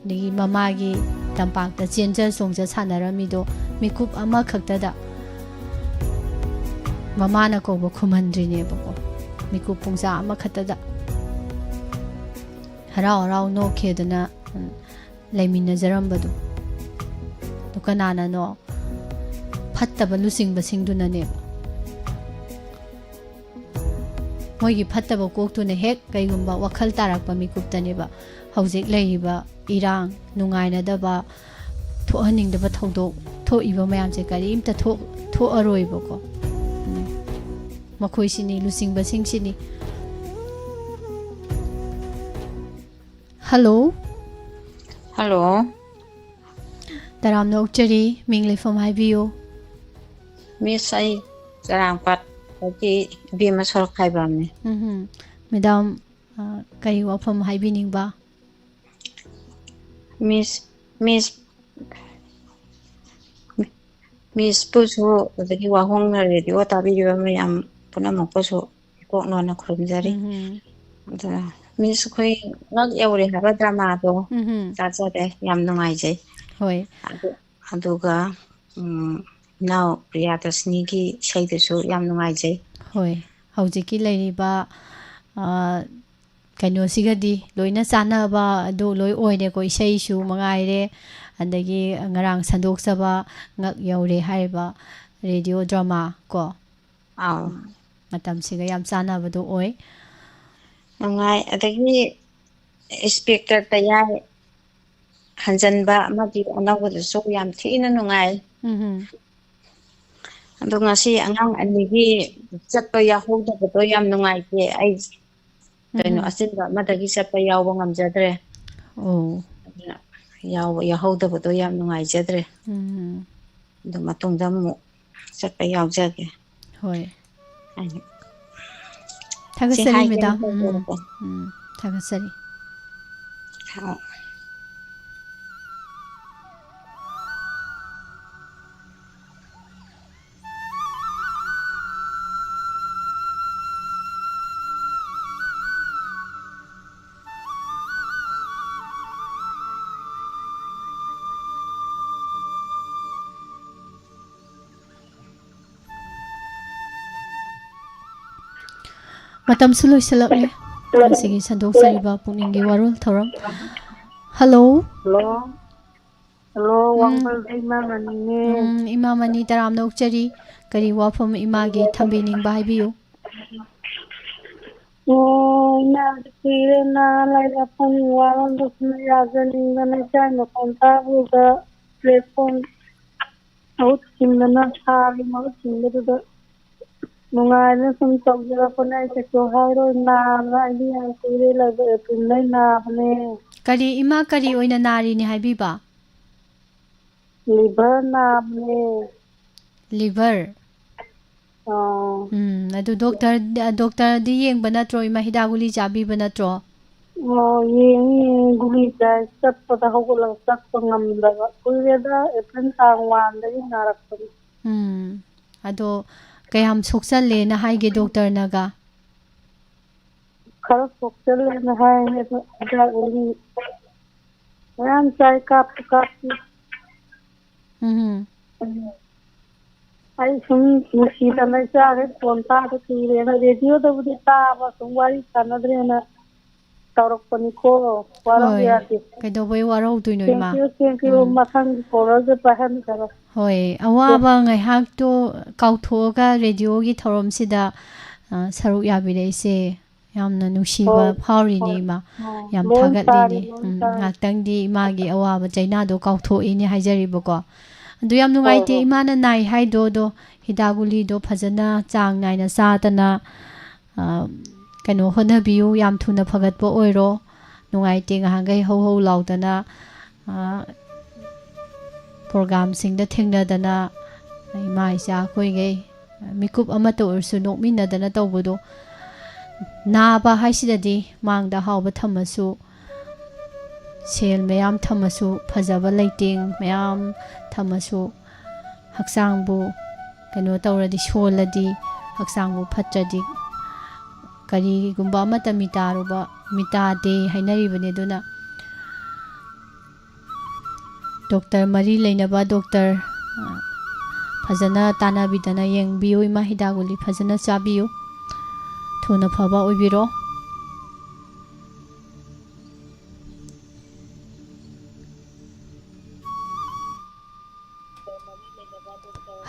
ꯑꯗꯒꯤ ꯃꯃꯥꯒꯤ ꯇꯝꯄꯥꯛꯇ ꯆꯦꯟꯖ ꯆꯣꯡꯖ ꯁꯥꯟꯅꯔꯝꯃꯤꯗꯣ ꯃꯤꯀꯨꯞ ꯑꯃꯈꯛꯇꯗ ꯃꯃꯥꯅ ꯀꯧꯕ ꯈꯨꯝꯍꯟꯗ꯭ꯔꯤꯅꯦꯕꯀꯣ꯫ ꯃꯤꯀꯨꯞ ꯄꯨꯡꯖꯥ ꯑꯃꯈꯛꯇꯗ ꯍꯔꯥꯎ ꯍꯔꯥꯎ ꯅꯣꯛꯈꯤꯗꯅ, ꯎꯝ, ꯂꯩꯃꯤꯟꯅꯖꯔꯝꯕꯗꯣ꯫ ꯑꯗꯨ ꯀꯅꯥꯅꯅꯣ? ꯐꯠꯇꯕ ꯂꯨꯆꯤꯡꯕꯁꯤꯡꯗꯨꯅꯅꯦꯕ꯫ ꯃꯣꯏꯒꯤ ꯐꯠꯇꯕ ꯀꯣꯛꯇꯨꯅ ꯍꯦꯛ ꯀꯩꯒꯨꯝꯕ ꯋꯥꯈꯜ ꯇꯥꯔꯛꯄ ꯃꯤꯀꯨꯞꯇꯅꯦꯕ ꯍꯧꯖꯤꯛ ꯂꯩꯔꯤꯕ ꯏꯔꯥꯡ, ꯅꯨꯡꯉꯥꯏꯅꯗꯕ, ꯊꯣꯛꯍꯟꯅꯤꯡꯗꯕ ꯊꯧꯗꯣꯛ ꯊꯣꯛꯏꯕ ꯃꯌꯥꯝꯁꯦ ꯀꯔꯤꯝꯇ ꯊꯣꯛ-, ꯊꯣꯛꯑꯔꯣꯏꯕꯀꯣ꯫ ꯎꯝ꯫ ꯃꯈꯣꯏꯁꯤꯅꯤ, ꯂꯨꯆꯤꯡꯕꯁꯤꯡꯁꯤꯅꯤ꯫ ꯍꯜꯂꯣ꯫ ꯍꯜꯂꯣ꯫ ꯇꯔꯥꯝꯅ ꯑꯣꯛꯆꯔꯤ, ꯃꯤꯡ ꯂꯩꯐꯝ ꯍꯥꯏꯕꯤꯌꯨ꯫ ꯃꯤꯁ, ꯑꯩ ꯆꯔꯥꯡꯄꯥꯠꯇꯒꯤ ꯏꯕꯦꯝꯃ ꯁꯣꯔꯣꯛꯈꯥꯏꯕꯝꯅꯤ꯫ ꯎꯝꯍꯨꯝ꯫ ꯃꯦꯗꯥꯝ, ꯑ, ꯀꯔꯤ ꯋꯥꯐꯝ ꯍꯥꯏꯕꯤꯅꯤꯡꯕ? ꯃꯤꯁ, ꯃꯤꯁ, ꯃꯤꯁꯄꯨꯁꯨ, ꯑꯗꯒꯤ ꯋꯥꯍꯣꯡꯅ ꯔꯦꯗꯤꯑꯣ ꯇꯥꯕꯤꯔꯤꯕ ꯃꯌꯥꯝ ꯄꯨꯝꯅꯃꯛꯄꯨꯁꯨ ꯏꯀꯣꯛ ꯅꯣꯟꯅ ꯈꯨꯔꯨꯝꯖꯔꯤ꯫ ꯎꯝꯍꯨꯝ꯫ ꯑꯗꯨꯅ ꯃꯤꯁ, ꯑꯩꯈꯣꯏ ꯉꯛ ꯌꯧꯔꯦ ꯍꯥꯏꯕ ꯗ꯭ꯔꯃꯥꯗꯣ ꯎꯝꯍꯨꯝ꯫ ꯇꯥꯖꯔꯦ, ꯌꯥꯝ ꯅꯨꯡꯉꯥꯏꯖꯩ꯫ ꯍꯣꯏ꯫ ꯑꯗꯨ-, ꯑꯗꯨꯒ, ꯎꯝ, ꯏꯅꯥꯎ ꯄ꯭ꯔꯤꯌꯥꯗꯔꯁꯤꯅꯤꯒꯤ ꯏꯁꯩꯗꯨꯁꯨ ꯌꯥꯝ ꯅꯨꯡꯉꯥꯏꯖꯩ꯫ ꯍꯣꯏ, ꯍꯧꯖꯤꯛꯀꯤ ꯂꯩꯔꯤꯕ, ꯑ, ꯀꯩꯅꯣꯁꯤꯒꯗꯤ ꯂꯣꯏꯅ ꯆꯥꯟꯅꯕ ꯑꯗꯨ ꯂꯣꯏ ꯑꯣꯏꯔꯦꯀꯣ, ꯏꯁꯩꯁꯨ ꯃꯉꯥꯏꯔꯦ, ꯑꯗꯒꯤ ꯉꯔꯥꯡ ꯁꯟꯗꯣꯛꯆꯕ ꯉꯛ ꯌꯧꯔꯦ ꯍꯥꯏꯔꯤꯕ ꯔꯦꯗꯤꯑꯣ ꯗ꯭ꯔꯃꯥ ꯀꯣ꯫ ꯑꯥꯎ꯫ ꯎꯝ, ꯃꯇꯝꯁꯤꯒ ꯌꯥꯝ ꯆꯥꯟꯅꯕꯗꯣ ꯑꯣꯏ꯫ ꯅꯨꯡꯉꯥꯏ꯫ ꯑꯗꯒꯤ ꯏꯟꯁꯄꯦꯛꯇꯔ ꯇꯌꯥꯏ ꯍꯟꯖꯟꯕ ꯑꯃꯗꯤ ꯑꯅꯧꯕꯗꯨꯁꯨ ꯌꯥꯝ ꯊꯤꯅ ꯅꯨꯡꯉꯥꯏ꯫ ꯎꯝꯍꯨꯝ꯫ ꯑꯗꯣ ꯉꯁꯤ ꯑꯉꯥꯡ ꯑꯅꯤꯒꯤ ꯆꯠꯄ ꯌꯥꯍꯧꯗꯕꯗꯣ ꯌꯥꯝ ꯅꯨꯡꯉꯥꯏꯇꯦ꯫ ꯑꯩ ꯀꯩꯅꯣ, ꯎꯝꯍꯨꯝ꯫ ꯑꯆꯤꯟꯕ ꯑꯃꯗꯒꯤ ꯆꯠꯄ ꯌꯥꯎꯕ ꯉꯝꯖꯗ꯭ꯔꯦ꯫ ꯑꯣ꯫ ꯑꯗꯨꯅ ꯌꯥꯎꯕ, ꯌꯥꯎꯍꯧꯗꯕꯗꯣ ꯌꯥꯝ ꯅꯨꯡꯉꯥꯏꯖꯗ꯭ꯔꯦ꯫ ꯎꯝ꯫ ꯑꯗꯨ ꯃꯇꯨꯡꯗ ꯑꯃꯨꯛ ꯆꯠꯄ ꯌꯥꯎꯖꯒꯦ꯫ ꯍꯣꯏ꯫ ꯑꯩꯅ ꯁꯤ ꯊꯥꯒꯠꯆꯔꯤ, ꯍꯥꯏꯒꯦꯅ ꯃꯦꯗꯥꯝ꯫ ꯎꯝ, ꯇꯧꯖꯔꯛꯄꯅꯤ꯫ ꯎꯝ, ꯊꯥꯒꯠꯆꯔꯤ꯫ ꯍꯣꯏ꯫ ꯃꯇꯝꯁꯨ ꯂꯣꯏꯁꯤꯜꯂꯛꯂꯦ꯫ ꯉꯁꯤꯒꯤ ꯁꯟꯗꯣꯛꯆꯔꯤꯕ ꯄꯨꯛꯅꯤꯡꯒꯤ ꯋꯥꯔꯣꯜ ꯊꯧꯔꯝ꯫ ꯍꯜꯂꯣ꯫ ꯍꯜꯂꯣ꯫ ꯍꯜꯂꯣ, ꯎꯝ꯫ ꯋꯥꯡꯕꯜꯗ ꯏꯃꯥ ꯃꯅꯤꯅꯦ꯫ ꯎꯝ, ꯏꯃꯥ ꯃꯅꯤ ꯇꯔꯥꯝꯅ ꯑꯣꯛꯆꯔꯤ꯫ ꯀꯔꯤ ꯋꯥꯐꯝ ꯏꯃꯥꯒꯤ ꯊꯝꯕꯤꯅꯤꯡꯕ ꯍꯥꯏꯕꯤꯌꯨ꯫ ꯑꯣ, ꯏꯃꯥꯗꯤ ꯀꯨꯏꯔꯦ ꯅꯥ ꯂꯩꯔꯛꯄꯅꯤ, ꯋꯥꯔꯣꯝꯗꯁꯨ ꯌꯥꯖꯅꯤꯡꯗꯅ ꯏꯆꯥ ꯃꯈꯣꯟ ꯇꯥꯕꯗ ꯄ꯭ꯂꯦꯠꯐꯣꯝ ꯃꯍꯨꯠ ꯁꯤꯟꯗꯅ ꯁꯥꯒꯤ ꯃꯍꯨꯠ ꯁꯤꯟꯕꯗꯨꯗ ꯅꯨꯡꯉꯥꯏꯅ ꯁꯨꯝ ꯇꯧꯖꯔꯛꯄꯅꯦ꯫ ꯑꯩ ꯀꯩꯁꯨ ꯍꯥꯏꯔꯣꯏ, ꯅꯥꯕ ꯑꯩꯗꯤ ꯌꯥꯝ ꯀꯨꯏꯔꯦ, ꯂꯩꯕ ꯑꯦꯄ꯭ꯔꯤꯜꯗꯩ ꯅꯥꯕꯅꯦ꯫ ꯀꯔꯤ, ꯏꯃꯥ ꯀꯔꯤ ꯑꯣꯏꯅ ꯅꯥꯔꯤꯅꯤ ꯍꯥꯏꯕꯤꯕ? ꯂꯤꯚꯔ ꯅꯥꯕꯅꯦ꯫ ꯂꯤꯚꯔ? ꯑꯥ꯫ ꯎꯝ, ꯑꯗꯨ ꯗꯣꯛꯇꯔ, ꯗꯣꯛꯇꯔꯗꯤ ꯌꯦꯡꯕ ꯅꯠꯇ꯭ꯔꯣ? ꯏꯃꯥ ꯍꯤꯗꯥꯛ ꯒꯨꯂꯤ ꯆꯥꯕꯤꯕ ꯅꯠꯇ꯭ꯔꯣ? ꯑꯣ, ꯌꯦꯡꯉꯤ, ꯌꯦꯡꯉꯤ, ꯒꯨꯂꯤ ꯆꯥꯏ, ꯆꯠꯄꯗ ꯍꯧꯒꯠꯂꯒ ꯆꯠꯄ ꯉꯝꯗꯕ꯫ ꯀꯨꯏꯔꯦꯗ, ꯑꯦꯄ꯭ꯔꯤꯜ ꯇꯥꯡ ꯋꯥꯟꯗꯒꯤ ꯅꯥꯔꯛꯄꯅꯤ꯫ ꯎꯝ, ꯑꯗꯣ ꯀꯌꯥꯝ ꯁꯣꯛꯆꯜꯂꯦꯅ ꯍꯥꯏꯒꯦ ꯗꯣꯛꯇꯔꯅꯒ? ꯈꯔ ꯁꯣꯛꯆꯜꯂꯦꯅ ꯍꯥꯏ, ꯑꯗꯣ ꯍꯤꯗꯥꯛ ꯒꯨꯂꯤ ꯃꯌꯥꯝ ꯆꯥꯏ, ꯀꯥꯞꯁꯨ ꯀꯥꯞꯄꯤ꯫ ꯎꯝ꯫ ꯑꯩ ꯁꯨꯝ ꯅꯨꯡꯁꯤꯗꯅ ꯏꯆꯥꯈꯩ ꯐꯣꯟ ꯇꯥꯗ ꯀꯨꯏꯔꯦꯅ, ꯔꯦꯗꯤꯑꯣꯗꯕꯨꯗꯤ ꯇꯥꯕ, ꯁꯨꯝ ꯋꯥꯔꯤ ꯁꯥꯟꯅꯗ꯭ꯔꯦꯅ ꯇꯧꯔꯛꯄꯅꯤꯀꯣ꯫ ꯋꯥꯔꯧ ꯍꯣꯏ, ꯌꯥꯗꯦ꯫ ꯀꯩꯗꯧꯕꯩ ꯋꯥꯔꯧꯗꯣꯏꯅꯣ, ꯏꯃꯥ? Thank you, thank you꯫ ꯎꯝ꯫ ꯃꯊꯪꯒꯤ ꯀꯣꯂꯔꯗ ꯄꯥꯏꯍꯟꯈꯔꯣ꯫ ꯍꯣꯏ, ꯑꯋꯥꯕ ꯉꯥꯏꯍꯥꯛꯇꯣ ꯀꯥꯎꯊꯣꯛꯑꯒ ꯔꯦꯗꯤꯑꯣꯒꯤ ꯊꯧꯔꯝꯁꯤꯗ, ꯑ, ꯁꯔꯨꯛ ꯌꯥꯕꯤꯔꯛꯏꯁꯦ ꯌꯥꯝꯅ ꯅꯨꯡꯁꯤꯕ ꯍꯣꯏ, ꯐꯥꯎꯔꯤꯅꯦ, ꯍꯣꯏ, ꯏꯃꯥ꯫ ꯍꯣꯏ꯫ ꯌꯥꯝ ꯂꯣꯏ ꯇꯥꯔꯦ, ꯊꯥꯒꯠꯂꯤꯅꯦ꯫ ꯂꯣꯏ ꯎꯝ, ꯇꯥꯔꯦ꯫ ꯉꯥꯏꯍꯥꯛꯇꯪꯗꯤ ꯏꯃꯥꯒꯤ ꯑꯋꯥꯕ ꯆꯩꯅꯥꯗꯣ ꯀꯥꯎꯊꯣꯛꯏꯅꯦ ꯍꯥꯏꯖꯔꯤꯕꯀꯣ꯫ ꯑꯗꯨ ꯌꯥꯝ ꯍꯣꯏ, ꯅꯨꯡꯉꯥꯏꯇꯦ, ꯍꯣꯏ꯫ ꯏꯃꯥꯅ ꯅꯥꯏ ꯍꯥꯏꯗꯣ, ꯑꯗꯣ ꯍꯤꯗꯥꯛ ꯒꯨꯂꯤꯗꯣ ꯐꯖꯅ ꯆꯥꯡ ꯅꯥꯏꯅ ꯆꯥꯗꯅ, ꯑ, ꯀꯩꯅꯣ ꯍꯣꯠꯅꯕꯤꯌꯨ, ꯌꯥꯝ ꯊꯨꯅ ꯐꯒꯠꯄ ꯑꯣꯏꯔꯣ꯫ ꯅꯨꯡꯉꯥꯏꯇꯦ, ꯉꯍꯥꯟꯈꯩ ꯍꯧ ꯍꯧ ꯂꯥꯎꯗꯅ, ꯑ, ꯄ꯭ꯔꯣꯒ꯭ꯔꯥꯝꯁꯤꯡꯗ ꯊꯦꯡꯅꯗꯅ, ꯏꯃꯥ ꯏꯆꯥ ꯑꯩꯈꯣꯏꯈꯩ ꯃꯤꯀꯨꯞ ꯑꯃꯠꯇ ꯑꯣꯏꯔꯁꯨ ꯅꯣꯛꯃꯤꯟꯅꯗꯅ ꯇꯧꯕꯗꯣ꯫ ꯅꯥꯕ ꯍꯥꯏꯁꯤꯗꯗꯤ ꯃꯥꯡꯗ ꯑꯍꯥꯎꯕ ꯊꯝꯃꯁꯨ, ꯁꯦꯜ ꯃꯌꯥꯝ ꯊꯝꯃꯁꯨ, ꯐꯖꯕ ꯂꯩꯇꯦꯡ ꯃꯌꯥꯝ ꯊꯝꯃꯁꯨ, ꯍꯛꯆꯥꯡꯕꯨ ꯀꯩꯅꯣ ꯇꯧꯔꯗꯤ, ꯁꯣꯜꯂꯗꯤ, ꯍꯛꯆꯥꯡꯕꯨ ꯐꯠꯇ꯭ꯔꯗꯤ, ꯀꯔꯤꯒꯨꯝꯕ ꯑꯃꯠꯇ ꯃꯤꯇꯥꯔꯨꯕ, ꯃꯤꯇꯥꯗꯦ ꯍꯥꯏꯅꯔꯤꯕꯅꯤ꯫ ꯑꯗꯨꯅ ꯗꯣꯛꯇꯔ, ꯃꯔꯤ ꯂꯩꯅꯕ ꯗꯣꯛꯇꯔ, ꯑ, ꯐꯖꯅ ꯇꯥꯟꯅꯕꯤꯗꯅ ꯌꯦꯡꯕꯤꯌꯨ, ꯏꯃꯥ꯫ ꯍꯤꯗꯥꯛ ꯒꯨꯂꯤ ꯐꯖꯅ ꯆꯥꯕꯤꯌꯨ꯫ ꯊꯨꯅ ꯐꯕ ꯑꯣꯏꯕꯤꯔꯣ꯫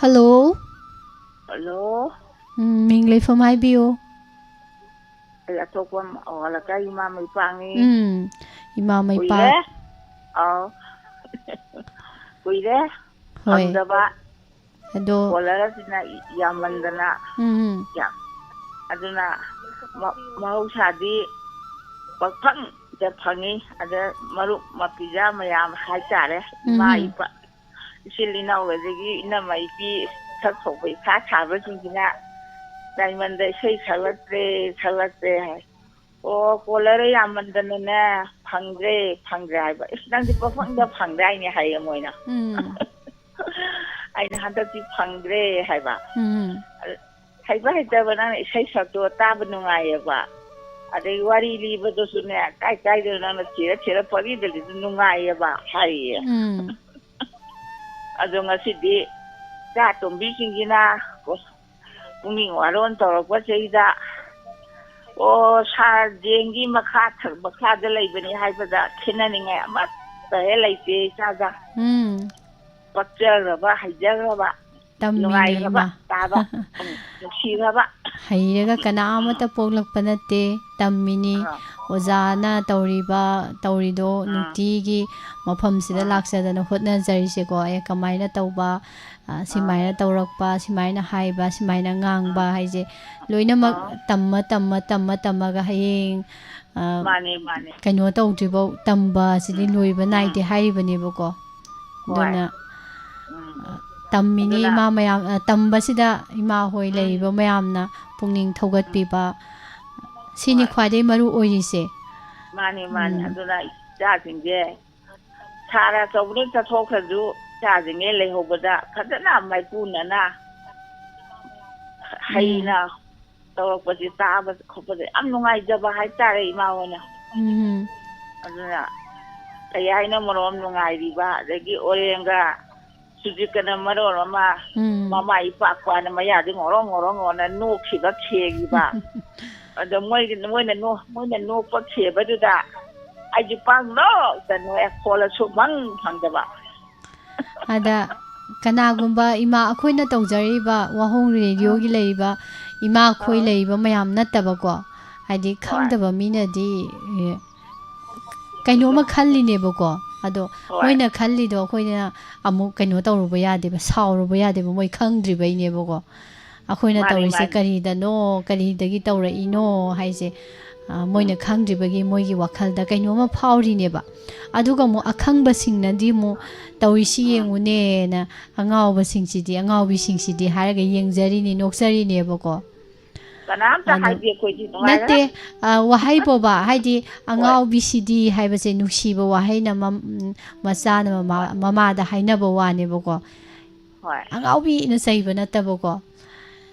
ꯍꯜꯂꯣ꯫ ꯍꯜꯂꯣ꯫ ꯎꯝ, ꯃꯤꯡ ꯂꯩꯐꯝ ꯍꯥꯏꯕꯤꯌꯨ꯫ ꯑꯩ ꯑꯇꯣꯞꯄ ꯑꯃ, ꯑꯣ, ꯂꯩꯀꯥꯏ ꯏꯃꯥ ꯃꯩꯄꯥꯛꯅꯤ꯫ ꯎꯝ, ꯏꯃꯥ ꯃꯩꯄꯥꯛ꯫ ꯀꯨꯏꯔꯦ꯫ ꯑꯥꯎ꯫ ꯀꯨꯏꯔꯦ꯫ ꯍꯣꯏ꯫ ꯐꯪꯗꯕ꯫ ꯑꯗꯣ ꯀꯣꯂꯔꯁꯤꯅ ꯌꯥꯝꯃꯟꯗꯅ꯫ ꯎꯝ, ꯎꯝ꯫ ꯌꯥꯝ-, ꯑꯗꯨꯅ ꯃ-, ꯃꯍꯧꯁꯥꯗꯤ ꯄꯪꯐꯪꯗ ꯐꯪꯉꯤ꯫ ꯑꯗ ꯃꯔꯨꯞ ꯃꯄꯤꯖꯥ ꯃꯌꯥꯝ ꯍꯥꯏꯇꯥꯔꯦ, ꯏꯃꯥ ꯎꯝ꯫ ꯏꯄꯥ, ꯏꯆꯤꯜ ꯏꯅꯥꯎ, ꯑꯗꯒꯤ ꯏꯅꯝꯃ ꯏꯄꯤ ꯁꯛ ꯊꯣꯛꯄ ꯏꯈꯥ ꯊꯥꯕꯁꯤꯡꯁꯤꯅ ꯗꯥꯏꯃꯟꯗ ꯏꯁꯩ ꯁꯛꯂꯛꯇ꯭ꯔꯦ, ꯁꯛꯂꯛꯇ꯭ꯔꯦ ꯍꯥꯏ꯫ ꯑꯣ, ꯀꯣꯂꯔ ꯌꯥꯝꯃꯟꯗꯅꯅꯦ, ꯐꯪꯗ꯭ꯔꯦ, ꯐꯪꯗ꯭ꯔꯦ ꯍꯥꯏꯕ꯫ "ꯏꯁ, ꯅꯪꯗꯤ ꯄꯪꯐꯪꯗ ꯐꯪꯗꯥꯏꯅꯦ?" ꯍꯥꯏꯌꯦ ꯃꯣꯏꯅ꯫ ꯎꯝ꯫ ꯑꯩꯅ, "ꯍꯟꯗꯛꯇꯤ ꯐꯪꯗ꯭ꯔꯦ" ꯍꯥꯏꯕ꯫ ꯎꯝ꯫ ꯑꯗ, "ꯍꯩꯕ ꯍꯩꯇꯕ ꯅꯪꯅ ꯏꯁꯩ ꯁꯛꯇꯣ ꯇꯥꯕ ꯅꯨꯡꯉꯥꯏꯌꯦꯕ꯫ ꯑꯗꯩ ꯋꯥꯔꯤ ꯂꯤꯕꯗꯨꯁꯨꯅꯦ, ꯀꯥꯏ ꯀꯥꯏꯗꯅꯣ ꯅꯪꯅ ꯊꯤꯔ ꯊꯤꯔ ꯄꯪꯂꯤꯗ ꯂꯤꯗꯣ ꯅꯨꯡꯉꯥꯏꯌꯦꯕ" ꯍꯥꯏꯌꯦ꯫ ꯎꯝ꯫ ꯑꯗꯣ ꯉꯁꯤꯗꯤ ꯏꯆꯥ ꯑꯇꯣꯝꯕꯤꯁꯤꯡꯁꯤꯅ ꯄꯨꯛꯅꯤꯡ ꯋꯥꯔꯣꯟ ꯇꯧꯔꯛꯄꯁꯤꯗ, ꯑꯣ, ꯁꯥꯔ ꯖꯦꯟꯒꯤ ꯃꯈꯥ ꯊ-, ꯃꯈꯥꯗ ꯂꯩꯕꯅꯤ ꯍꯥꯏꯕꯗ ꯈꯦꯠꯅꯅꯤꯡꯉꯥꯏ ꯑꯃꯠꯇ ꯍꯦꯛ ꯂꯩꯇꯦ ꯏꯆꯥꯗ꯫ ꯎꯝ꯫ ꯄꯛꯆꯈ꯭ꯔꯕ, ꯍꯩꯖꯈ꯭ꯔꯕ, ꯇꯝꯃꯤꯅꯦ ꯅꯨꯡꯉꯥꯏꯈ꯭ꯔꯕ, ꯏꯃꯥ꯫ ꯇꯥꯕ, ꯎꯝ, ꯅꯨꯡꯁꯤꯈ꯭ꯔꯕ꯫ ꯍꯩꯔꯒ ꯀꯅꯥ ꯑꯃꯠꯇ ꯄꯣꯛꯂꯛꯄ ꯅꯠꯇꯦ, ꯇꯝꯃꯤꯅꯤ꯫ ꯑꯥ꯫ ꯑꯣꯖꯥꯅ ꯇꯧꯔꯤꯕ, ꯇꯧꯔꯤꯗꯣ ꯑꯥ꯫ ꯅꯨꯡꯇꯤꯒꯤ ꯃꯐꯝꯁꯤꯗ ꯑꯥ꯫ ꯂꯥꯛꯆꯗꯅ ꯍꯣꯠꯅꯖꯔꯤꯁꯦꯀꯣ꯫ ꯑꯦ, ꯀꯃꯥꯏꯅ ꯇꯧꯕ, ꯑ, ꯑꯥ꯫ ꯁꯤꯃꯥꯏꯅ ꯇꯧꯔꯛꯄ, ꯁꯤꯃꯥꯏꯅ ꯍꯥꯏꯕ, ꯁꯤꯃꯥꯏꯅ ꯉꯥꯡꯕ ꯑꯥ꯫ ꯍꯥꯏꯁꯦ ꯂꯣꯏꯅꯃꯛ ꯑꯥ꯫ ꯇꯝꯃ, ꯇꯝꯃ, ꯇꯝꯃ, ꯇꯝꯃꯒ ꯍꯌꯦꯡ, ꯑ, ꯃꯥꯅꯦ, ꯃꯥꯅꯦ꯫ ꯀꯩꯅꯣ ꯇꯧꯗ꯭ꯔꯤꯐꯥꯎ ꯇꯝꯕ ꯑꯁꯤꯗꯤ ꯎꯝ꯫ ꯂꯣꯏꯕ ꯎꯝ꯫ ꯅꯥꯏꯗꯦ ꯍꯥꯏꯔꯤꯕꯅꯦꯕꯀꯣ꯫ ꯍꯣꯏ꯫ ꯑꯗꯨꯅ, ꯎꯝ꯫ ꯑ, ꯇꯝꯃꯤꯅꯤ ꯑꯗꯨꯅ ꯏꯃꯥ ꯃꯌꯥꯝ, ꯑ, ꯇꯝꯕꯁꯤꯗ ꯏꯃꯥ ꯍꯣꯏ ꯎꯝ꯫ ꯂꯩꯔꯤꯕ ꯃꯌꯥꯝꯅ ꯄꯨꯛꯅꯤꯡ ꯎꯝ꯫ ꯊꯧꯒꯠꯄꯤꯕ, ꯁꯤꯅꯤ ꯍꯣꯏ꯫ ꯈ꯭ꯋꯥꯏꯗꯒꯤ ꯃꯔꯨ ꯑꯣꯏꯔꯤꯁꯦ꯫ ꯃꯥꯅꯤ, ꯃꯥꯅꯤ꯫ ꯎꯝ꯫ ꯑꯗꯨꯅ ꯏꯆꯥꯁꯤꯡꯁꯦ ꯁꯥꯔ ꯑꯆꯧꯕꯅ ꯆꯠꯊꯣꯛꯈ꯭ꯔꯁꯨ ꯏꯆꯥꯁꯤꯡꯅꯦ ꯂꯩꯍꯧꯕꯗ ꯐꯖꯅ ꯃꯥꯏꯄꯨꯅꯅ ꯎꯝ꯫ ꯍꯩꯅ ꯇꯧꯔꯛꯄꯁꯦ ꯇꯥꯕ ꯈꯣꯠꯄꯗ ꯌꯥꯝ ꯅꯨꯡꯉꯥꯏꯖꯕ ꯍꯥꯏꯇꯥꯔꯦ ꯏꯃꯥ ꯍꯣꯏꯅ꯫ ꯎꯝ꯫ ꯑꯗꯨꯅ ꯀꯩ ꯍꯥꯏꯅ ꯃꯔꯣꯝ ꯅꯨꯡꯉꯥꯏꯔꯤꯕ, ꯑꯗꯒꯤ ꯑꯣꯔꯦꯡꯒ ꯁꯨꯖꯤꯠꯀꯅ ꯃꯔꯣꯜ ꯑꯃ ꯎꯝ꯫ ꯃꯃꯥꯏ ꯏꯄꯥꯛ ꯄꯥꯛꯅ ꯃꯌꯥꯗꯤ ꯉꯣꯔꯣꯡ ꯉꯣꯔꯣꯡ ꯉꯣꯔꯣꯡꯅ ꯅꯣꯛꯈꯤꯕ ꯈꯦꯈꯤꯕ꯫ ꯑꯗꯣ ꯃꯣꯏꯒꯤ, ꯃꯣꯏꯅ ꯅꯣ-, ꯃꯣꯏꯅ ꯅꯣꯛꯄ ꯈꯦꯕꯗꯨꯗ ꯑꯩꯁꯨ ꯄꯪꯅꯣꯛꯇ ꯅꯣꯛꯑꯦ, ꯐꯣꯜ ꯁꯨꯛꯐꯪ ꯐꯪꯗꯕ꯫ ꯑꯗ ꯀꯅꯥꯒꯨꯝꯕ ꯏꯃꯥ, ꯑꯩꯈꯣꯏꯅ ꯇꯧꯖꯔꯤꯕ ꯋꯥꯍꯣꯡ ꯔꯦꯗꯤꯑꯣꯒꯤ ꯂꯩꯔꯤꯕ ꯏꯃꯥ ꯑꯩꯈꯣꯏ ꯑꯥ꯫ ꯂꯩꯔꯤꯕ ꯃꯌꯥꯝ ꯅꯠꯇꯕꯀꯣ, ꯍꯥꯏꯗꯤ ꯍꯣꯏ꯫ ꯈꯪꯗꯕ ꯃꯤꯅꯗꯤ, ꯑꯦ, ꯀꯩꯅꯣꯝꯃ ꯈꯜꯂꯤꯅꯦꯕꯀꯣ꯫ ꯑꯗꯣ ꯍꯣꯏ꯫ ꯃꯣꯏꯅ ꯈꯜꯂꯤꯗꯣ ꯑꯩꯈꯣꯏꯅ ꯑꯃꯨꯛ ꯀꯩꯅꯣ ꯇꯧꯔꯨꯕ ꯌꯥꯗꯦꯕ, ꯁꯥꯎꯔꯨꯕ ꯌꯥꯗꯦꯕ, ꯃꯣꯏ ꯈꯪꯗ꯭ꯔꯤꯕꯩꯅꯦꯕꯀꯣ꯫ ꯑꯩꯈꯣꯏꯅ ꯃꯥꯅꯤ, ꯇꯧꯔꯤꯁꯦ ꯃꯥꯅꯤ꯫ ꯀꯔꯤꯗꯅꯣ, ꯀꯔꯤꯗꯒꯤ ꯇꯧꯔꯛꯏꯅꯣ ꯍꯥꯏꯁꯦ, ꯑ, ꯃꯣꯏꯅ ꯎꯝ꯫ ꯈꯪꯗ꯭ꯔꯤꯕꯒꯤ ꯃꯣꯏꯒꯤ ꯋꯥꯈꯜꯗ ꯀꯩꯅꯣꯝꯃ ꯐꯥꯎꯔꯤꯅꯦꯕ꯫ ꯑꯗꯨꯒ ꯑꯃꯨꯛ ꯑꯈꯪꯕꯁꯤꯡꯅꯗꯤ ꯑꯃꯨꯛ ꯇꯧꯔꯤꯁꯤ ꯎꯝ꯫ ꯌꯦꯡꯉꯨꯅꯦꯅ ꯑꯉꯥꯎꯕꯁꯤꯡꯁꯤꯗꯤ, ꯑꯉꯥꯎꯕꯤꯁꯤꯡꯁꯤꯗꯤ ꯍꯥꯏꯔꯒ ꯌꯦꯡꯖꯔꯤꯅꯤ, ꯅꯣꯛꯆꯔꯤꯅꯦꯕꯀꯣ꯫ ꯀꯅꯥꯝꯇ ꯑꯗꯣ ꯍꯥꯏꯗꯦ ꯑꯩꯈꯣꯏꯗꯤ, ꯅꯨꯡꯉꯥꯏꯔꯦ꯫ ꯅꯠꯇꯦ, ꯑ, ꯋꯥꯍꯩ ꯕꯣꯕꯥ, ꯍꯥꯏꯗꯤ ꯍꯣꯏ꯫ ꯑꯉꯥꯎꯕꯤꯁꯤꯗꯤ ꯍꯥꯏꯕꯁꯦ ꯅꯨꯡꯁꯤꯕ ꯋꯥꯍꯩꯅ ꯃꯝ-, ꯃꯆꯥꯅ ꯃꯃꯥ-, ꯍꯣꯏ꯫ ꯃꯃꯥꯗ ꯍꯥꯏꯅꯕ ꯋꯥꯅꯦꯕꯀꯣ꯫ ꯍꯣꯏ꯫ ꯑꯉꯥꯎꯕꯤꯅ ꯆꯩꯕ ꯅꯠꯇꯕꯀꯣ꯫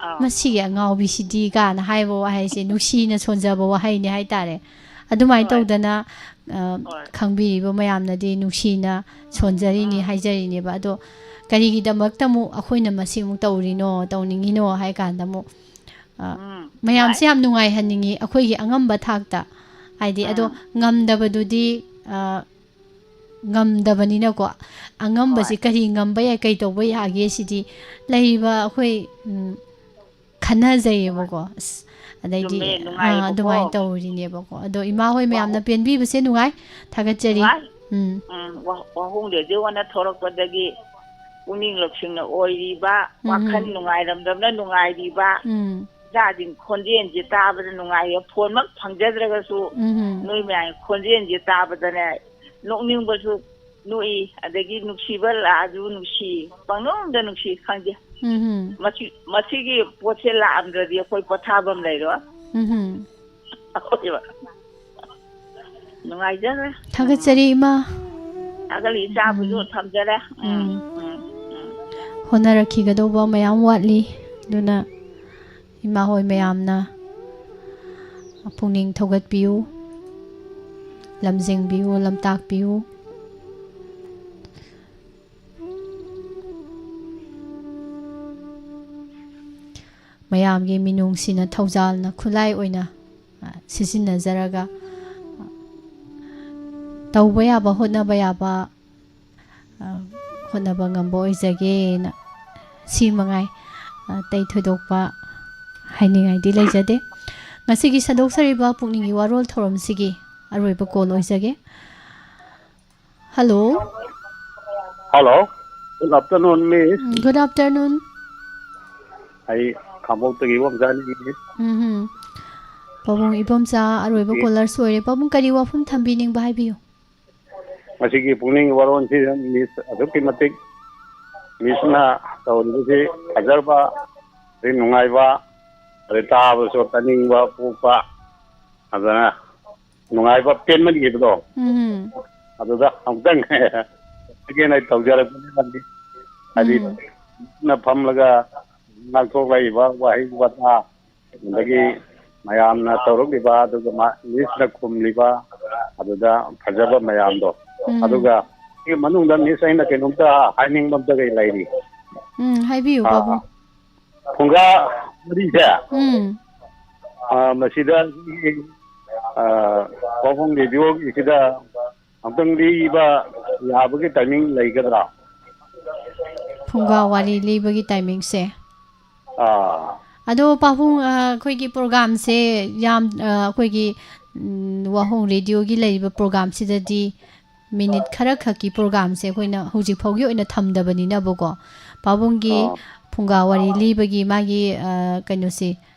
ꯑꯥ꯫ "ꯃꯁꯤꯒꯤ ꯑꯉꯥꯎꯕꯤꯁꯤꯗꯤ" ꯀꯥꯏꯅ ꯍꯥꯏꯕ ꯋꯥꯍꯩꯁꯦ ꯅꯨꯡꯁꯤꯅ ꯁꯣꯟꯖꯕ ꯋꯥꯍꯩꯅꯤ ꯍꯥꯏꯇꯥꯔꯦ꯫ ꯑꯗꯨꯃꯥꯏꯅ ꯍꯣꯏ꯫ ꯇꯧꯗꯅ, ꯑ, ꯍꯣꯏ꯫ ꯈꯪꯕꯤꯔꯤꯕ ꯃꯌꯥꯝꯅꯗꯤ ꯅꯨꯡꯁꯤꯅ ꯁꯣꯟꯖꯔꯤꯅꯤ ꯎꯝ꯫ ꯍꯥꯏꯖꯔꯤꯅꯦꯕ꯫ ꯑꯗꯣ ꯀꯔꯤꯒꯤꯗꯃꯛꯇ ꯑꯃꯨꯛ ꯑꯩꯈꯣꯏꯅ ꯃꯁꯤ ꯑꯃꯨꯛ ꯇꯧꯔꯤꯅꯣ, ꯇꯧꯅꯤꯡꯉꯤꯅꯣ ꯍꯥꯏ ꯀꯥꯟꯗ ꯑꯃꯨꯛ, ꯑ, ꯎꯝ, ꯃꯌꯥꯝꯁꯦ ꯅꯨꯡꯉꯥꯏ꯫ ꯌꯥꯝ ꯅꯨꯡꯉꯥꯏꯍꯟꯅꯤꯡꯉꯤ ꯑꯩꯈꯣꯏꯒꯤ ꯑꯉꯝꯕ ꯊꯥꯛꯇ꯫ ꯍꯥꯏꯗꯤ, ꯑꯗꯣ ꯎꯝ꯫ ꯉꯝꯗꯕꯗꯨꯗꯤ, ꯑ, ꯉꯝꯗꯕꯅꯤꯅꯀꯣ, ꯑꯉꯝꯕꯁꯤ ꯍꯣꯏ꯫ ꯀꯔꯤ ꯉꯝꯕ ꯌꯥꯏ, ꯀꯔꯤ ꯇꯧꯕ ꯌꯥꯒꯦ ꯁꯤꯗꯤ ꯂꯩꯔꯤꯕ ꯑꯩꯈꯣꯏ, ꯎꯝ, ꯈꯟꯅꯖꯩꯌꯦꯕꯀꯣ꯫ ꯑꯁ, ꯑꯗꯩꯗꯤ, ꯆꯨꯝꯃꯦ, ꯑꯥ, ꯅꯨꯡꯉꯥꯏꯌꯦꯕꯀꯣ꯫ ꯑꯗꯨꯃꯥꯏꯅ ꯇꯧꯔꯤꯅꯦꯕꯀꯣ꯫ ꯑꯗꯣ ꯏꯃꯥ ꯍꯣꯏ ꯃꯌꯥꯝꯅ ꯋꯥꯍꯧ-, ꯄꯦꯟꯕꯤꯕꯁꯦ ꯅꯨꯡꯉꯥꯏ, ꯊꯥꯒꯠꯆꯔꯤ꯫ ꯅꯨꯡꯉꯥꯏ꯫ ꯎꯝ꯫ ꯎꯝ, ꯋꯥ-, ꯋꯥꯍꯣꯡ ꯔꯦꯗꯤꯑꯣꯅ ꯊꯣꯔꯛꯄꯗꯒꯤ ꯄꯨꯛꯅꯤꯡ ꯂꯧꯁꯤꯡꯅ ꯑꯣꯏꯔꯤꯕ, ꯎꯝ, ꯋꯥꯈꯜ ꯎꯝ꯫ ꯅꯨꯡꯉꯥꯏꯔꯝꯗꯕꯅ ꯅꯨꯡꯉꯥꯏꯔꯤꯕ, ꯎꯝ꯫ ꯏꯆꯥꯁꯤꯡ ꯈꯣꯟꯖꯦꯜꯁꯦ ꯇꯥꯕꯗ ꯅꯨꯡꯉꯥꯏꯌꯦ꯫ ꯐꯣꯟꯃꯛ ꯐꯪꯖꯗ꯭ꯔꯒꯁꯨ ꯎꯝ꯫ ꯅꯣꯏ ꯃꯌꯥꯝꯒꯤ ꯈꯣꯟꯖꯦꯜꯁꯦ ꯇꯥꯕꯗꯅꯦ ꯅꯣꯛꯅꯤꯡꯕꯁꯨ ꯅꯣꯛꯏ, ꯑꯗꯒꯤ ꯅꯨꯡꯁꯤꯕ ꯂꯥꯛꯑꯁꯨ ꯅꯨꯡꯁꯤ, ꯄꯪꯅꯨꯡꯗ ꯅꯨꯡꯁꯤ, ꯈꯪꯗꯦ꯫ ꯎꯝ꯫ ꯃꯁꯤ, ꯃꯁꯤꯒꯤ ꯄꯣꯠꯁꯦ ꯂꯥꯛꯑꯝꯗ꯭ꯔꯗꯤ ꯑꯩꯈꯣꯏ ꯄꯣꯊꯥꯐꯝ ꯂꯩꯔꯣꯏ꯫ ꯎꯝ꯫ ꯑꯩꯈꯣꯏꯕ ꯅꯨꯡꯉꯥꯏꯖꯔꯦ꯫ ꯊꯥꯒꯠꯆꯔꯤ, ꯏꯃꯥ꯫ ꯊꯥꯒꯠꯂꯤ, ꯏꯆꯥꯕꯨꯁꯨ ꯎꯝ꯫ ꯊꯝꯖꯔꯦ꯫ ꯎꯝ, ꯎꯝ꯫ ꯎꯝ, ꯎꯝ꯫ ꯍꯣꯠꯅꯔꯛꯈꯤꯒꯗꯧꯕ ꯃꯌꯥꯝ ꯋꯥꯠꯂꯤ꯫ ꯑꯗꯨꯅ ꯏꯃꯥ ꯍꯣꯏ ꯃꯌꯥꯝꯅ ꯄꯨꯛꯅꯤꯡ ꯊꯧꯒꯠꯄꯤꯌꯨ, ꯂꯝꯖꯤꯡꯕꯤꯌꯨ, ꯂꯝꯇꯥꯛꯄꯤꯌꯨ꯫ ꯃꯌꯥꯝꯒꯤ ꯃꯤꯅꯨꯡꯁꯤꯅ ꯊꯧꯖꯥꯜꯅ ꯈꯨꯠꯂꯥꯏ ꯑꯣꯏꯅ, ꯑ, ꯁꯤꯖꯤꯟꯅꯖꯔꯒ, ꯑ, ꯇꯧꯕ ꯌꯥꯕ, ꯍꯣꯠꯅꯕ ꯌꯥꯕ, ꯑ, ꯍꯣꯠꯅꯕ ꯉꯝꯕ ꯑꯣꯏꯖꯒꯦꯅ ꯁꯤ ꯃꯉꯥꯏ꯫ ꯑꯇꯩ ꯊꯣꯏꯗꯣꯛꯄ ꯍꯥꯏꯅꯤꯡꯉꯥꯏꯗꯤ ꯂꯩꯖꯗꯦ꯫ ꯉꯁꯤꯒꯤ ꯁꯟꯗꯣꯛꯆꯔꯤꯕ ꯄꯨꯛꯅꯤꯡꯒꯤ ꯋꯥꯔꯣꯜ ꯊꯧꯔꯝꯁꯤꯒꯤ ꯑꯔꯣꯏꯕ ꯀꯣꯜ ꯑꯣꯏꯖꯒꯦ꯫ Hello. Hello. Good afternoon, Miss. Um, good afternoon. ꯑꯩ ꯈꯥꯡꯄꯣꯛꯇꯒꯤ ꯏꯕꯣꯝꯆꯥꯅꯤ, Miss. ꯎꯝ ꯍꯝ꯫ ꯄꯥꯕꯨꯡ ꯏꯕꯣꯝꯆꯥ ꯑꯔꯣꯏꯕ ꯁꯤ ꯀꯣꯂꯔꯁꯨ ꯑꯣꯏꯔꯦ꯫ ꯄꯥꯕꯨꯡ ꯀꯔꯤ ꯋꯥꯐꯝ ꯊꯝꯕꯤꯅꯤꯡꯕ ꯍꯥꯏꯕꯤꯌꯨ꯫ ꯉꯁꯤꯒꯤ ꯄꯨꯛꯅꯤꯡ ꯋꯥꯔꯣꯜꯁꯤ, Miss, ꯑꯗꯨꯛꯀꯤ ꯃꯇꯤꯛ Miss-ꯅ ꯇꯧꯔꯤꯕꯁꯤ ꯐꯖꯕ, ꯑꯗꯩ ꯅꯨꯡꯉꯥꯏꯕ, ꯑꯗꯩ ꯇꯥꯕꯁꯨ ꯇꯥꯅꯤꯡꯕ ꯄꯣꯛꯄ, ꯑꯗꯨꯅ ꯅꯨꯡꯉꯥꯏꯕ ꯄꯦꯟꯃꯟꯈꯤꯕꯗꯣ, ꯎꯝ꯫ ꯑꯗꯨꯗ ꯑꯃꯨꯛꯇꯪ ꯍꯥꯏꯒꯦꯅ ꯇꯧꯖꯔꯛꯄꯅꯤ꯫ ꯍꯥꯏꯗꯤ ꯎꯝ꯫ ꯅ ꯐꯝꯂꯒ ꯉꯥꯡꯊꯣꯛꯂꯛꯏꯕ ꯋꯥꯍꯩ ꯋꯥꯇꯥ, ꯑꯗꯒꯤ ꯃꯌꯥꯝꯅ ꯇꯧꯔꯛꯂꯤꯕ, ꯑꯗꯨꯒ ꯃꯥ Miss-ꯅ ꯈꯨꯝꯂꯤꯕ, ꯑꯗꯨꯗ ꯐꯖꯕ ꯃꯌꯥꯝꯗꯣ꯫ ꯎꯝ꯫ ꯑꯗꯨꯒ ꯁꯤꯒꯤ ꯃꯅꯨꯡꯗ Miss, ꯑꯩꯅ ꯀꯩꯅꯣꯝꯇ ꯍꯥꯏꯅꯤꯡꯕ ꯑꯝꯇ ꯀꯩ ꯂꯩꯔꯤ꯫ ꯎꯝ, ꯍꯥꯏꯕꯤꯌꯨ, ꯑꯥ, ꯄꯥꯕꯨꯡ꯫ ꯐꯨꯡꯒꯥ ꯋꯥꯔꯤꯁꯦ, ꯎꯝ꯫ ꯑꯥ, ꯃꯁꯤꯗ ꯑꯩꯈꯣꯏꯒꯤ, ꯑꯥ, ꯄꯥꯕꯨꯡ ꯔꯦꯗꯤꯑꯣꯒꯤꯁꯤꯗ ꯑꯃꯨꯛꯇꯪ ꯂꯤꯕ ꯌꯥꯕꯒꯤ timing ꯂꯩꯒꯗ꯭ꯔꯥ? ꯐꯨꯡꯒꯥ ꯋꯥꯔꯤ ꯂꯤꯕꯒꯤ timing-ꯁꯦ꯫ ꯑꯥ꯫ ꯑꯗꯣ ꯄꯥꯕꯨꯡ, ꯑ, ꯑꯩꯈꯣꯏꯒꯤ program-ꯁꯦ ꯌꯥꯝ, ꯑ, ꯑꯩꯈꯣꯏꯒꯤ, ꯎꯝ, ꯋꯥꯍꯣꯡ ꯔꯦꯗꯤꯑꯣꯒꯤ ꯂꯩꯔꯤꯕ program-ꯁꯤꯗꯗꯤ minute ꯈꯔ ꯈꯛꯀꯤ program-ꯁꯦ ꯑꯩꯈꯣꯏꯅ ꯍꯧꯖꯤꯛ ꯐꯥꯎꯒꯤ ꯑꯣꯏꯅ ꯊꯝꯗꯕꯅꯤꯅꯕꯀꯣ꯫ ꯄꯥꯕꯨꯡꯒꯤ ꯑꯥ꯫ ꯐꯨꯡꯒꯥ ꯋꯥꯔꯤ ꯂꯤꯕꯒꯤ ꯃꯥꯒꯤ, ꯑ, ꯀꯩꯅꯣꯁꯦ,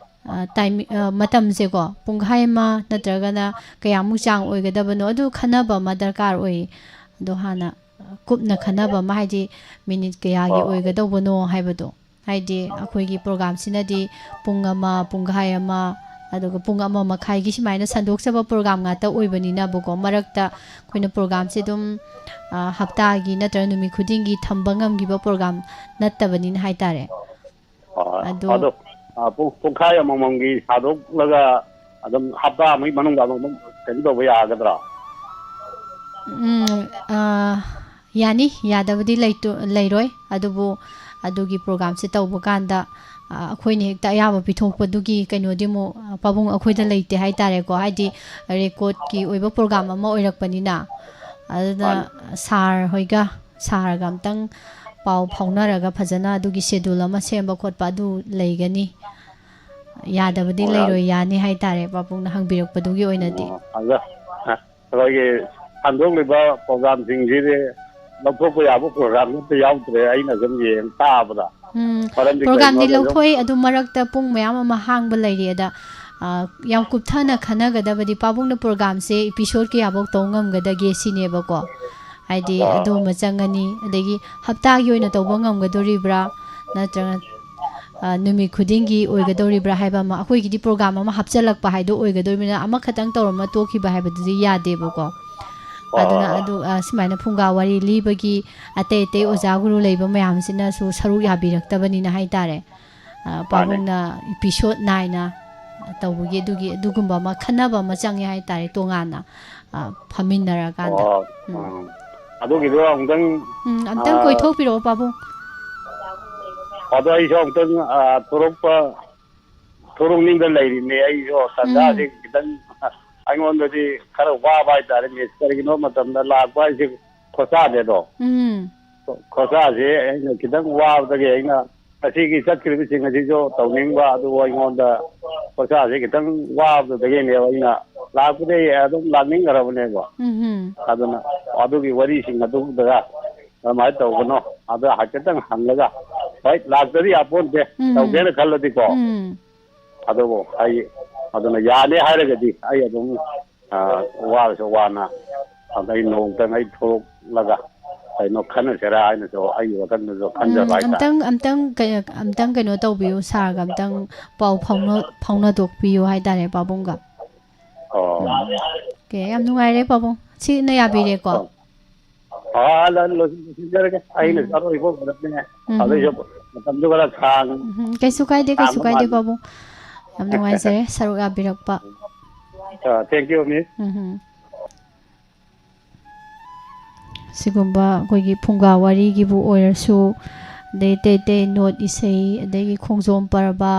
ꯑ, timing, ꯑ, ꯃꯇꯝꯁꯦꯀꯣ, ꯄꯨꯡꯈꯥꯏ ꯑꯃ ꯅꯠꯇ꯭ꯔꯒꯅ ꯀꯌꯥꯃꯨꯛ ꯆꯥꯡ ꯑꯣꯏꯒꯗꯕꯅꯣ, ꯑꯗꯨ ꯈꯟꯅꯕ ꯑꯃ ꯗꯔꯀꯥꯔ ꯑꯣꯏ꯫ ꯑꯗꯣ ꯍꯥꯟꯅ, ꯑ, ꯀꯨꯞꯅ ꯈꯟꯅꯕ ꯑꯃ, ꯍꯥꯏꯗꯤ minute ꯀꯌꯥꯒꯤ ꯑꯣ꯫ ꯑꯣꯏꯒꯗꯧꯕꯅꯣ ꯍꯥꯏꯕꯗꯣ꯫ ꯍꯥꯏꯗꯤ ꯑꯩꯈꯣꯏꯒꯤ program-ꯁꯤꯅꯗꯤ ꯄꯨꯡ ꯑꯃ, ꯄꯨꯡꯈꯥꯏ ꯑꯃ, ꯑꯗꯨꯒ ꯄꯨꯡ ꯑꯃ ꯃꯈꯥꯏꯒꯤ ꯁꯨꯃꯥꯏꯅ ꯁꯟꯗꯣꯛꯆꯕ program ꯉꯥꯛꯇ ꯑꯣꯏꯕꯅꯤꯅꯕꯀꯣ, ꯃꯔꯛꯇ ꯑꯩꯈꯣꯏꯅ program-ꯁꯦ ꯑꯗꯨꯝ, ꯑ, ꯍꯞꯇꯥꯒꯤ ꯅꯠꯇ꯭ꯔꯒ ꯅꯨꯃꯤꯠ ꯈꯨꯗꯤꯡꯒꯤ ꯊꯝꯕ ꯉꯝꯈꯤꯕ program ꯅꯠꯇꯕꯅꯤꯅ ꯍꯥꯏꯇꯥꯔꯦ꯫ ꯑ, ꯑꯗꯣ ꯑꯗꯣ, ꯑ, ꯄꯨꯡ, ꯄꯨꯡꯈꯥꯏ ꯑꯃꯃꯝꯒꯤ ꯁꯥꯗꯣꯛꯂꯒ ꯑꯗꯨꯝ ꯍꯞꯇꯥ ꯑꯃꯒꯤ ꯃꯅꯨꯡꯗ ꯑꯃꯨꯛ ꯑꯗꯨꯝ ꯀꯩꯅꯣ ꯇꯧꯕ ꯌꯥꯒꯗ꯭ꯔꯥ? ꯎꯝ, ꯑ, ꯌꯥꯅꯤ, ꯌꯥꯗꯕꯗꯤ ꯂꯩꯇ-, ꯂꯩꯔꯣꯏ꯫ ꯑꯗꯨꯕꯨ ꯑꯗꯨꯒꯤ program-ꯁꯦ ꯇꯧꯕ ꯀꯥꯟꯗ ꯑ, ꯑꯩꯈꯣꯏꯅ ꯍꯦꯛꯇ ꯑꯌꯥꯕ ꯄꯤꯊꯣꯛꯄꯗꯨꯒꯤ ꯀꯩꯅꯣꯗꯤ ꯑꯃꯨꯛ, ꯑ, ꯄꯥꯕꯨꯡ, ꯑꯩꯈꯣꯏꯗ ꯂꯩꯇꯦ ꯍꯥꯏꯇꯥꯔꯦꯀꯣ꯫ ꯍꯥꯏꯗꯤ ꯔꯦꯀꯣꯔꯗꯀꯤ ꯑꯣꯏꯕ ꯄ꯭ꯔꯣꯒ꯭ꯔꯥꯝ ꯑꯃ ꯑꯣꯏꯔꯛꯄꯅꯤꯅ꯫ ꯑꯗꯨꯅ ꯃꯥꯅꯤ꯫ ꯁꯥꯔ ꯍꯣꯏꯒ, ꯁꯥꯔꯒ ꯑꯝꯇꯪ ꯄꯥꯎ ꯐꯥꯎꯅꯔꯒ ꯐꯖꯅ ꯑꯗꯨꯒꯤ ꯁꯦꯗꯨꯜ ꯑꯃ ꯁꯦꯝꯕ ꯈꯣꯠꯄ ꯑꯗꯨ ꯂꯩꯒꯅꯤ꯫ ꯌꯥꯗꯕꯗꯤ ꯑꯣ, ꯌꯥꯝ ꯂꯩꯔꯣꯏ, ꯌꯥꯅꯤ ꯍꯥꯏꯇꯥꯔꯦ, ꯄꯥꯕꯨꯡꯅ ꯍꯪꯕꯤꯔꯛꯄꯗꯨꯒꯤ ꯑꯣꯏꯅꯗꯤ꯫ ꯑꯣ, ꯑꯗ, ꯑ, ꯑꯩꯈꯣꯏꯒꯤ ꯍꯟꯗꯣꯛꯂꯤꯕ ꯄ꯭ꯔꯣꯒ꯭ꯔꯥꯝꯁꯤꯡꯁꯤꯗꯤ ꯂꯧꯊꯣꯛꯄ ꯌꯥꯕ ꯄ꯭ꯔꯣꯒ꯭ꯔꯥꯝ ꯑꯝꯇ ꯌꯥꯎꯗ꯭ꯔꯦ, ꯑꯩꯅ ꯁꯨꯝ ꯌꯦꯡ ꯇꯥꯕꯗ꯫ ꯎꯝ, ꯃꯔꯝꯗꯤ ꯄ꯭ꯔꯣꯒ꯭ꯔꯥꯝꯗꯤ ꯀꯩꯅꯣꯗ ꯁꯨꯝ ꯂꯧꯊꯣꯛꯏ, ꯑꯗꯨ ꯃꯔꯛꯇ ꯄꯨꯡ ꯃꯌꯥꯝ ꯑꯃ ꯍꯥꯡꯕ ꯂꯩꯔꯤ꯫ ꯑꯗ, ꯑ, ꯌꯥꯝ ꯀꯨꯞꯊꯅ ꯈꯟꯅꯒꯗꯕꯗꯤ ꯄꯥꯕꯨꯡꯅ ꯄ꯭ꯔꯣꯒ꯭ꯔꯥꯝꯁꯦ ꯏꯄꯤꯁꯣꯗ ꯀꯌꯥꯐꯧ ꯇꯧ ꯉꯝꯒꯗꯒꯦ ꯁꯤꯅꯦꯕꯀꯣ꯫ ꯍꯥꯏꯗꯤ ꯑꯣ꯫ ꯑꯗꯨ ꯑꯃ ꯆꯪꯉꯅꯤ, ꯑꯗꯒꯤ ꯍꯞꯇꯥꯒꯤ ꯑꯣꯏꯅ ꯇꯧꯕ ꯉꯝꯒꯗꯣꯔꯤꯕ꯭ꯔꯥ, ꯅꯠꯇ꯭ꯔꯒ, ꯑ, ꯅꯨꯃꯤꯠ ꯈꯨꯗꯤꯡꯒꯤ ꯑꯣꯏꯒꯗꯧꯔꯤꯕ꯭ꯔꯥ ꯍꯥꯏꯕ ꯑꯃ, ꯑꯩꯈꯣꯏꯒꯤꯗꯤ ꯄ꯭ꯔꯣꯒ꯭ꯔꯥꯝ ꯑꯃ ꯍꯥꯞꯆꯜꯂꯛꯄ ꯍꯥꯏꯗꯣ ꯑꯣꯏꯒꯗꯣꯔꯤꯕꯅꯤꯅ, ꯑꯃꯈꯛꯇꯪ ꯇꯧꯔꯝꯃ ꯇꯣꯛꯈꯤꯕ ꯍꯥꯏꯕꯗꯨꯗꯤ ꯌꯥꯗꯦꯕꯀꯣ꯫ ꯍꯣꯏ, ꯑꯗꯨꯅ ꯍꯣꯏ, ꯍꯣꯏ꯫ ꯑꯗꯨ, ꯑ, ꯁꯨꯃꯥꯏꯅ ꯐꯨꯡꯒꯥ ꯋꯥꯔꯤ ꯂꯤꯕꯒꯤ ꯑꯇꯩ ꯑꯇꯩ ꯑꯣꯖꯥ ꯒꯨꯔꯨ ꯂꯩꯕ ꯃꯌꯥꯝꯁꯤꯅꯁꯨ ꯁꯔꯨꯛ ꯌꯥꯕꯤꯔꯛꯇꯕꯅꯤꯅ ꯍꯥꯏꯇꯥꯔꯦ꯫ ꯑ, ꯃꯥꯅꯦ꯫ ꯄꯥꯕꯨꯡꯅ ꯏꯄꯤꯁꯣꯗ ꯅꯥꯏꯅ ꯇꯧꯕꯒꯤ ꯑꯗꯨꯒꯤ ꯑꯗꯨꯒꯨꯝꯕ ꯑꯃ ꯈꯟꯅꯕ ꯑꯃ ꯆꯪꯉꯦ ꯍꯥꯏꯇꯥꯔꯦ, ꯇꯣꯉꯥꯟꯅ, ꯑ, ꯐꯝꯃꯤꯟꯅꯔꯀꯥꯟꯗ꯫ ꯑꯣ, ꯎꯝ꯫ ꯎꯝ꯫ ꯑꯗꯨꯒꯤꯗꯣ ꯑꯃꯨꯛꯇꯪ, ꯎꯝ, ꯑꯝꯇꯪ ꯑ, ꯀꯣꯏꯊꯣꯛꯄꯤꯔꯛꯑꯣ, ꯄꯥꯕꯨꯡ꯫ ꯑꯗꯣ ꯑꯩꯁꯨ ꯑꯃꯨꯛꯇꯪ, ꯑ, ꯊꯣꯔꯛꯄ, ꯊꯣꯔꯛꯅꯤꯡꯗ ꯂꯩꯔꯤꯅꯦ꯫ ꯑꯩꯁꯨ ꯇꯟꯖꯥꯁꯦ ꯎꯝ꯫ ꯈꯤꯇꯪ, ꯑꯩꯉꯣꯟꯗꯗꯤ ꯈꯔ ꯋꯥꯕ ꯍꯥꯏꯇꯥꯔꯦ, ꯃꯤꯁ꯫ ꯀꯔꯤꯒꯤꯅꯣ ꯃꯇꯝꯗ ꯂꯥꯛꯄ ꯍꯥꯏꯁꯦ ꯈꯣꯔꯁꯥꯁꯦꯗꯣ꯫ ꯎꯝ꯫ ꯈꯣꯔꯁꯥꯁꯦ ꯑꯩꯅ ꯈꯤꯇꯪ ꯋꯥꯕꯗꯒꯤ ꯑꯩꯅ ꯉꯁꯤꯒꯤ ꯆꯠꯈ꯭ꯔꯤꯕꯁꯤꯡ ꯑꯁꯤꯁꯨ ꯇꯧꯅꯤꯡꯕ, ꯑꯗꯨꯕꯨ ꯑꯩꯉꯣꯟꯗ ꯈꯣꯔꯁꯥꯁꯦ ꯈꯤꯇꯪ ꯋꯥꯕꯗꯨꯗꯒꯤꯅꯦꯕ ꯑꯩꯅ ꯂꯥꯛꯄꯗꯒꯤ ꯑꯗꯨꯝ ꯂꯥꯛꯅꯤꯡꯈ꯭ꯔꯕꯅꯦꯕ꯫ ꯎꯝ ꯍꯝ꯫ ꯑꯗꯨꯅ ꯑꯗꯨꯒꯤ ꯋꯥꯔꯤꯁꯤꯡ ꯑꯗꯨꯗꯒ ꯀꯃꯥꯏꯅ ꯇꯧꯕꯅꯣ ꯑꯗ ꯍꯥꯏꯐꯦꯠꯇꯪ ꯍꯪꯉꯒ, ꯍꯣꯏ, ꯂꯥꯛꯇꯗꯤ ꯌꯥꯄꯣꯟꯇꯦ, ꯎꯝ꯫ ꯇꯧꯒꯦꯅ ꯈꯜꯂꯗꯤꯀꯣ꯫ ꯎꯝ꯫ ꯑꯗꯨꯕꯨ ꯑꯩ ꯑꯗꯨꯅ ꯌꯥꯅꯤ ꯍꯥꯏꯔꯒꯗꯤ ꯑꯩ ꯑꯗꯨꯝ, ꯑ, ꯋꯥꯔꯁꯨ ꯋꯥꯅ ꯑꯗ ꯑꯩ ꯅꯣꯡꯃꯇꯪ ꯑꯩ ꯊꯣꯛꯂꯛꯂꯒ ꯀꯩꯅꯣ ꯈꯟꯅꯁꯤꯔꯥ ꯍꯥꯏꯅꯁꯨ ꯑꯩꯒꯤ ꯋꯥꯈꯜꯗꯁꯨ ꯈꯟꯖꯕ ꯎꯝ, ꯍꯥꯏꯇꯥꯔꯦ꯫ ꯑꯝꯇꯪ, ꯑꯝꯇꯪ ꯀꯩ-, ꯑꯝꯇꯪ ꯀꯩꯅꯣ ꯇꯧꯕꯤꯌꯨ, ꯁꯥꯔꯒ ꯑꯝꯇꯪ ꯄꯥꯎ ꯐꯥꯎꯅ-, ꯐꯥꯎꯅꯊꯣꯛꯄꯤꯌꯨ ꯍꯥꯏꯇꯥꯔꯦ, ꯄꯥꯕꯨꯡꯒ꯫ ꯑꯣ꯫ ꯎꯝ꯫ ꯑꯣꯀꯦ, ꯌꯥꯝ ꯅꯨꯡꯉꯥꯏꯔꯦ, ꯄꯥꯕꯨꯡ꯫ ꯁꯤꯅ ꯌꯥꯕꯤꯔꯦꯀꯣ? ꯑꯣ꯫ ꯑꯥ, ꯂ-, ꯂꯣꯏꯁꯤꯟ-, ꯂꯣꯏꯁꯤꯟꯖꯔꯒꯦ꯫ ꯑꯩꯅ ꯎꯝ꯫ ꯑꯔꯣꯏꯕ ꯑꯣꯏꯔꯕꯅꯤꯅ꯫ ꯎꯝ꯫ ꯑꯗꯨꯏꯁꯨ ꯃꯇꯝꯗꯨ ꯈꯔ ꯁꯥꯡ-, ꯎꯝ, ꯀꯩꯁꯨ ꯀꯥꯏꯗꯦ, ꯀꯩꯁꯨ ꯁꯥꯡꯕ ꯀꯥꯏꯗꯦ, ꯃꯥꯜꯂꯤ꯫ ꯄꯥꯕꯨꯡ꯫ ꯌꯥꯝ ꯅꯨꯡꯉꯥꯏꯖꯔꯦ ꯁꯔꯨꯛ ꯌꯥꯕꯤꯔꯛꯄ꯫ ꯑꯥ, thank you, miss꯫ ꯎꯝ꯫ ꯁꯤꯒꯨꯝꯕ ꯑꯩꯈꯣꯏꯒꯤ ꯐꯨꯡꯒꯥ ꯋꯥꯔꯤꯒꯤꯕꯨ ꯑꯣꯏꯔꯁꯨ, ꯑꯗꯩ ꯑꯇꯩ ꯑꯇꯩ ꯅꯣꯠ ꯏꯁꯩ, ꯑꯗꯒꯤ ꯈꯣꯡꯖꯣꯝ ꯄꯔꯕ